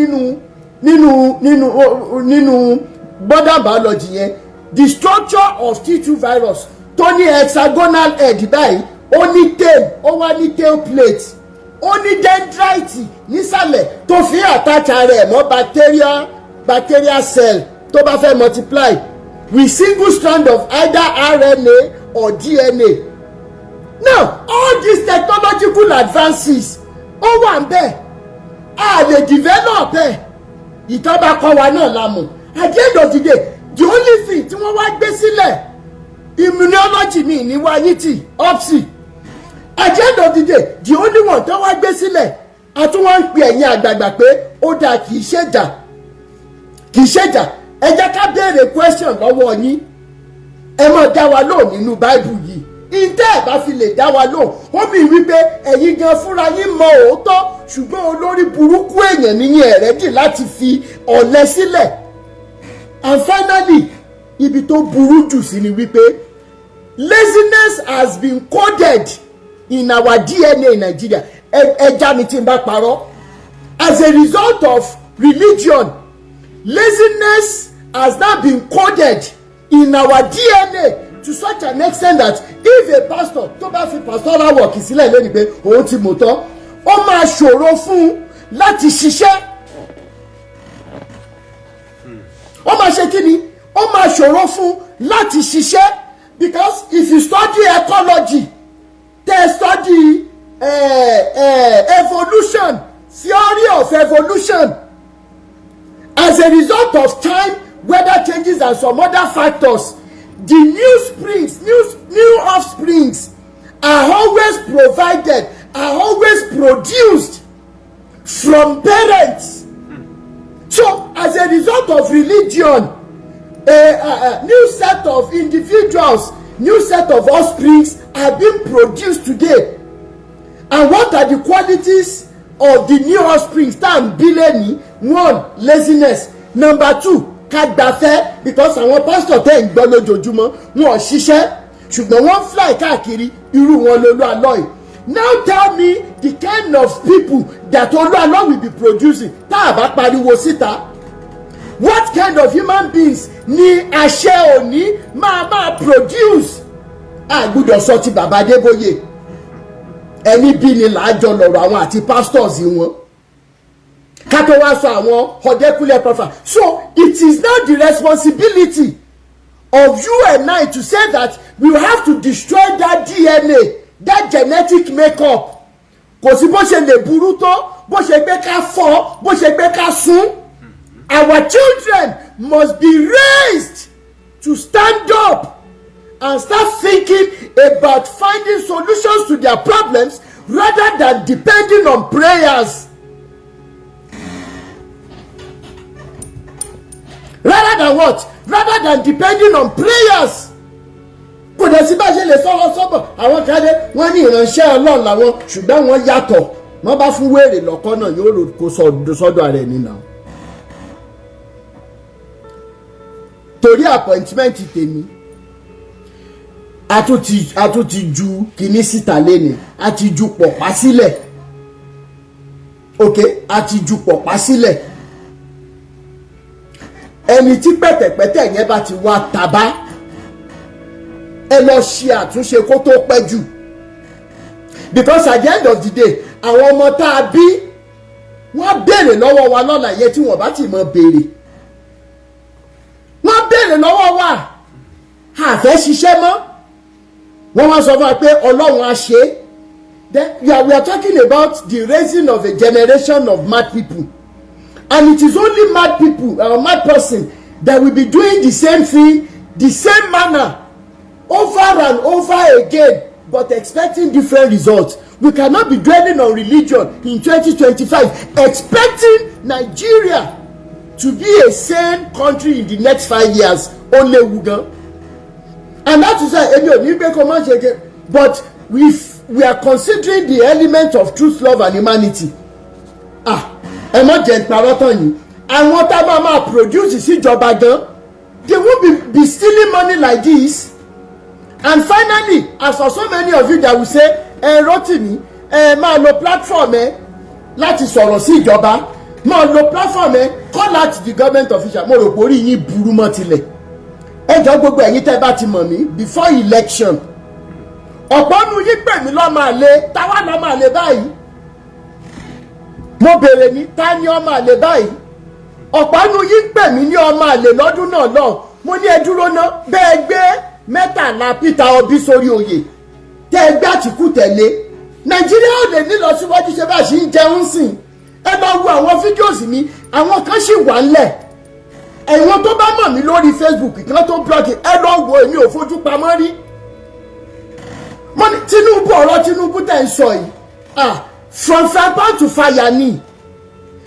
Speaker 1: nínú modern biology yẹn, the structure of T2 virus tó ní hexagonal head báyìí, ó ní tail, ó wá ní tail plate, ó ní dendrite nísàlẹ̀ tó fi attach ara ẹ̀ mọ́ bacteria cell tó bá fẹ́ multiply with single strand of either RNA or DNA. Now, all these technological advances, ó wà ń bẹ̀, a lè develop ẹ̀. Ìtọ́ba kọ́ wa náà la mọ̀. At the end of the day, the only thing tí wọ́n wá gbé sílẹ̀, immunology mi ní wáyé tì opsi. At the end of the day, the only one tó wá gbé sílẹ̀, a tún wá ń pe ẹ̀yin àgbààgbà pé ó dáa, kì í ṣèjà, kì í ṣèjà. Ẹ jẹ́ ká béèrè question lọ́wọ́ yín, ẹ mọ̀ dá wa lóhùn nínú Báíbù yìí. Ìtẹ́ ẹ̀ bá fi lè dá wa lóhùn, ó mì wípé ẹ̀yin gan fúnra yín mọ òótọ́, ṣùgbọ́n olórí burúkú èèyàn níyìn, ẹ̀ ready láti fi ọ̀lẹ sílẹ̀. And finally, ibi tó burú jù sí ni wípé laziness has been coded in our DNA in Nigeria. Ẹja mi tí n bá parọ́. As a result of religion, laziness has now been coded in our DNA to such an extent that if a pastor tó bá fi pastoral work sílẹ̀ lónìí pé òun ti mọ̀ tán, ó máa ṣòro fún un láti ṣiṣẹ́. Ó máa ṣe kí ni? Ó máa ṣòro fún un láti ṣiṣẹ́, because if you study ecology, tẹ́ study evolution, theory of evolution, as a result of time, weather changes and some other factors, the new springs, new offsprings are always provided, are always produced from parents. So as a result of religion, a new set of individuals, new set of offsprings are being produced today. And what are the qualities of the new offsprings tá à ń bí lẹ́ni? One, laziness. Number two, ká gbafẹ́, because àwọn pastor tẹ́ ń gbọ́ lójoojúmọ́, wọn ò ṣiṣẹ́, ṣùgbọ́n wọ́n fly káàkiri. Irú wọn lolú alọ́ yìí. Now tell me the kind of people that Olú Alọ́ will be producing tá a bá pariwo síta. What kind of human beings ni àṣẹ òní máa produce? A gbọ́dọ̀ sọ ti bàbá Adébóyè, ẹni bí ni làájọ lọ̀rọ̀ àwọn àti pastors wọn, ká tó wá sọ àwọn ọ̀dẹ́kúnlẹ̀ prophet. So it is now the responsibility of you and I to say that we have to destroy that DNA, that genetic makeup. Kò sí bó ṣe lè burú tó, bó ṣe gbé ká fọ́, bó ṣe gbé ká sún, our children must be raised to stand up and start thinking about finding solutions to their problems rather than depending on prayers. Rather than what? Rather than depending on prayers. Kò dẹ̀ sí bá ṣe lè sọ̀rọ̀ sọ́bọ̀. Àwọn kan dé, wọ́n ní ìránṣẹ́ Ọlọ́run làwọn, ṣùgbọ́n wọ́n yàtọ̀. Wọ́n bá fún wéèrè lọ́kọ́ náà, yóò rò kó sọ́dọ̀ ara ẹni náà. Torí appointment tèmi, a tún ti ju kinní síta léni, a ti ju pọ̀pá sílẹ̀. Ok, a ti ju pọ̀pá sílẹ̀. Ẹni tí pẹ̀tẹ̀pẹ̀tẹ̀ yẹn bá ti wá tabá, ẹ lọ ṣe àtúnṣe kó tó pẹ́ jù, because at the end of the day, àwọn ọmọ tá a bí, wọ́n béèrè lọ́wọ́ wa lọ́la yẹn tí wọ́n bá ti mọ̀ béèrè, wọ́n béèrè lọ́wọ́ wa. A fẹ́ ṣiṣẹ́ mọ́, wọ́n wá sọ fún wa pé Ọlọ́run á ṣe é. Then we are talking about the raising of a generation of mad people, and it is only mad people or mad person that will be doing the same thing, the same manner, over and over again, but expecting different results. We cannot be dwelling on religion in 2025 expecting Nigeria to be a sane country in the next 5 years. Ó léwu gan. And that is why èmi ò ní gbé kó má ṣe ké, but if we are considering the element of truth, love and humanity, ah, ẹ má jẹ́ parọ́ tán yìí, àwọn tá a máa produce síjọba gan, they won't be stealing money like this. And finally, as for so many of you that will say, ẹ Rotimi, ẹ máa lo platform ẹ láti sọ̀rọ̀ sí ìjọba, máa lo platform ẹ, call out the government official. Mo rò pé orí yín burú mọ́ tilẹ̀. Ẹ jọ, gbogbo ẹ̀yin tẹ́ bá ti mọ̀ mí before election, ọ̀pọ̀ nu yín pè mí lọ́mọ àlè. Táwa lọ́mọ àlè báyìí? Mo béèrè ní, ta ni ọmọ àlè báyìí? Ọ̀pọ̀ nu yín pè mí ní ọmọ àlè lọ́dún náà lọ. Mo ní ẹ dúró ná, bẹ́ẹ̀ gbé 13 Peter Obi sórí oyè, tẹ́ ẹ gbé Àtìkù tẹ̀lé, Nàìjíríà ò lè nílọ síwájú. Ṣe bá ṣe ń jẹun sìn? Ẹ lọ wo àwọn videos mi, àwọn kan sì wà ńlẹ̀. Ẹ̀wọ̀n tó bá mọ̀ mí lórí Facebook kan tó blog, ẹ lọ wo, èmi ò fojú pamọ́ rí. Mo ní Tinubu, ọ̀rọ̀ Tinubu tẹ̀ ń sọ yìí, ah, from fire pan to fire ni,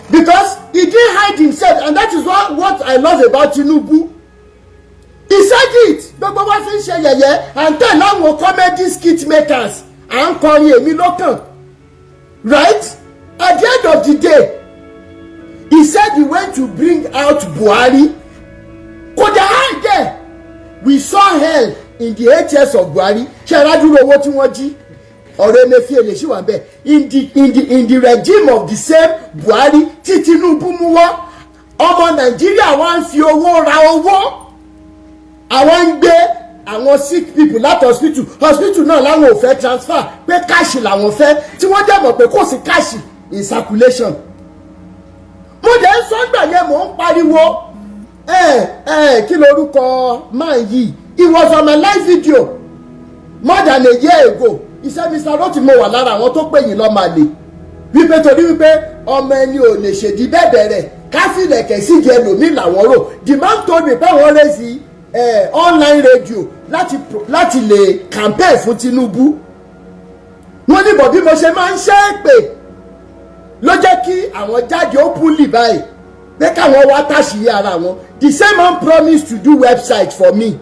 Speaker 1: because he didn't hide himself, and that is what I love about Tinubu. He said it. Gbogbo wa fi ń ṣe yẹ̀yẹ́ à ń tẹ̀lé àwọn comedy skit makers, à ń kọrin èmi lọ́kàn, right? At the end of the day, he said he went to bring out Buhari. Kò dé hide there. We saw hell in the 8 years of Buhari. Ṣe aládùúró owó tí wọ́n jí, ọ̀rọ̀ Emefiele ṣì wà bẹ́ẹ̀ in the regime of the same Buhari tí Tinubu mú wá. Ọmọ Nàìjíríà wá ń fi owó ra owó, àwọn ń gbé àwọn sick people láti hospital, hospital náà láwọn ò fẹ́ transfer, pé cash làwọn fẹ́, tí wọ́n dẹ̀ mọ̀ pé kò sí cash in circulation. Mo dẹ̀ ń sọ́gbà yẹn, mò ń pariwo, kí lorúkọ man yìí? It was on my live video more than a year ago. He said, "Mr. Rotimi, mo wà lára àwọn tó pè yín lọ́mọ àlè, wípé torí wípé ọmọ ẹni ò lè ṣèdí bẹ́ẹ̀ bẹ̀rẹ̀ káfílẹ̀kẹ̀ sídìí ẹlòmíì làwọn rò." The man told me pé àwọn raise online radio láti lè campaign fún Tinubu. Wọ́n ní bọ̀ bí mo ṣe máa ń ṣe é pè ló jẹ́ kí àwọn jáde openly báyìí pé káwọn wá táṣìírí ara wọn. The same man promised to do website for me.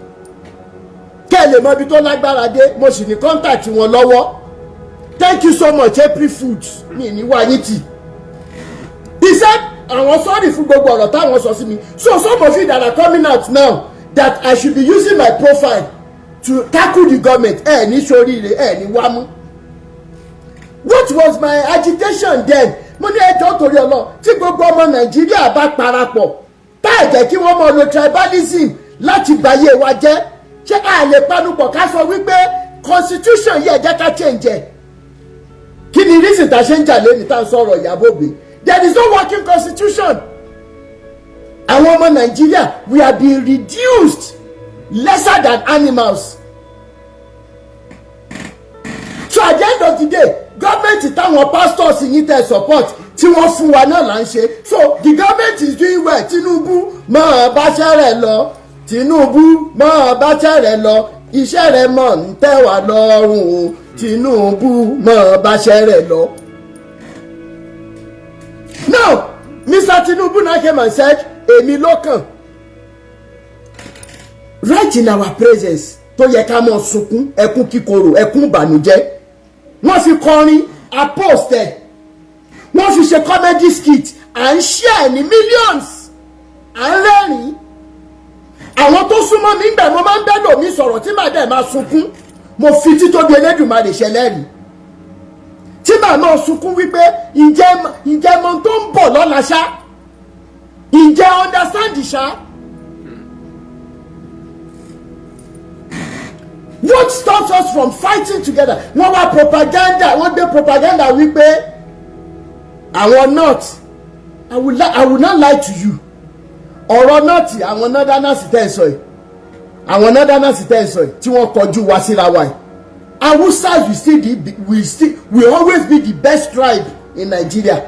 Speaker 1: Kẹ́ ẹ lè mọ ibi tó lágbára dé, mo sì ní contact wọn lọ́wọ́. Thank you so much, April Foods, mi ní wá yín tì. He said Àwọn sorry fún gbogbo ọ̀rọ̀ táwọn sọ sí mi. So some of you that are coming out now that I should be using my profile to tackle the government, ẹ ní soríire, ẹ ní wámú. What was my agitation then? Mo ní ẹjọ́ torí ọlọ́ tí gbogbo ọmọ Nàìjíríà bá parapọ̀, tá ẹ̀ jẹ́ kí wọ́n máa lo tribalism láti báyé wa jẹ́, ṣé a lè panupọ̀ ká sọ wípé constitution yìí, ẹ jẹ́ ká change ẹ̀? Kí ni reason tá a ṣe ń jà lẹ́ni tá a ń sọ̀rọ̀ Ìyábọ̀ Òbí? There is no working constitution. Àwọn ọmọ Nàìjíríà, we are being reduced lesser than animals. So at the end of the day, government táwọn pastors yín tẹ support tí wọ́n fún wa náà là ń ṣe. So the government is doing well. Tinubu, máa báṣẹ́ rẹ̀ lọ. Tinubu, máa báṣẹ́ rẹ̀ lọ. Iṣẹ́ rẹ̀ mọ̀ ń tẹ́ wa lọ́rùn o. Tinubu, máa báṣẹ́ rẹ̀ lọ. Now Mr. Tinubu now came and said, "Èmi ló kàn," right in our presence, tó yẹ ká mọ̀ sunkún ẹkún kíkorò, ẹkún ìbànújẹ́. Wọ́n fi kọrin, a post ẹ̀, wọ́n fi ṣe comedy skit, à ń share ní millions, à ń rẹ́rìn-ín. Àwọn tó súnmọ́ mi ń gbà, mo máa ń bẹ́ lòmí sọ̀rọ̀ tí màá dẹ̀ máa sunkún. Mo fi títóbi Elédùmarè ṣẹlẹ́rìí tí màá máa sunkún wípé ǹjẹ́ mo tó ń bọ̀ lọ́la ṣá? Ǹjẹ́ understand ṣá? What stops us from fighting together? Wọ́n wá propaganda, wọ́n gbé propaganda wípé àwọn north. I will not lie to you. Ọ̀rọ̀ north, àwọn northerners tẹ́ ẹ sọ yìí, àwọn northerners tẹ́ ẹ sọ yìí tí wọ́n kọjú wá síra wa yìí, Hausas will still will always be the best tribe in Nigeria.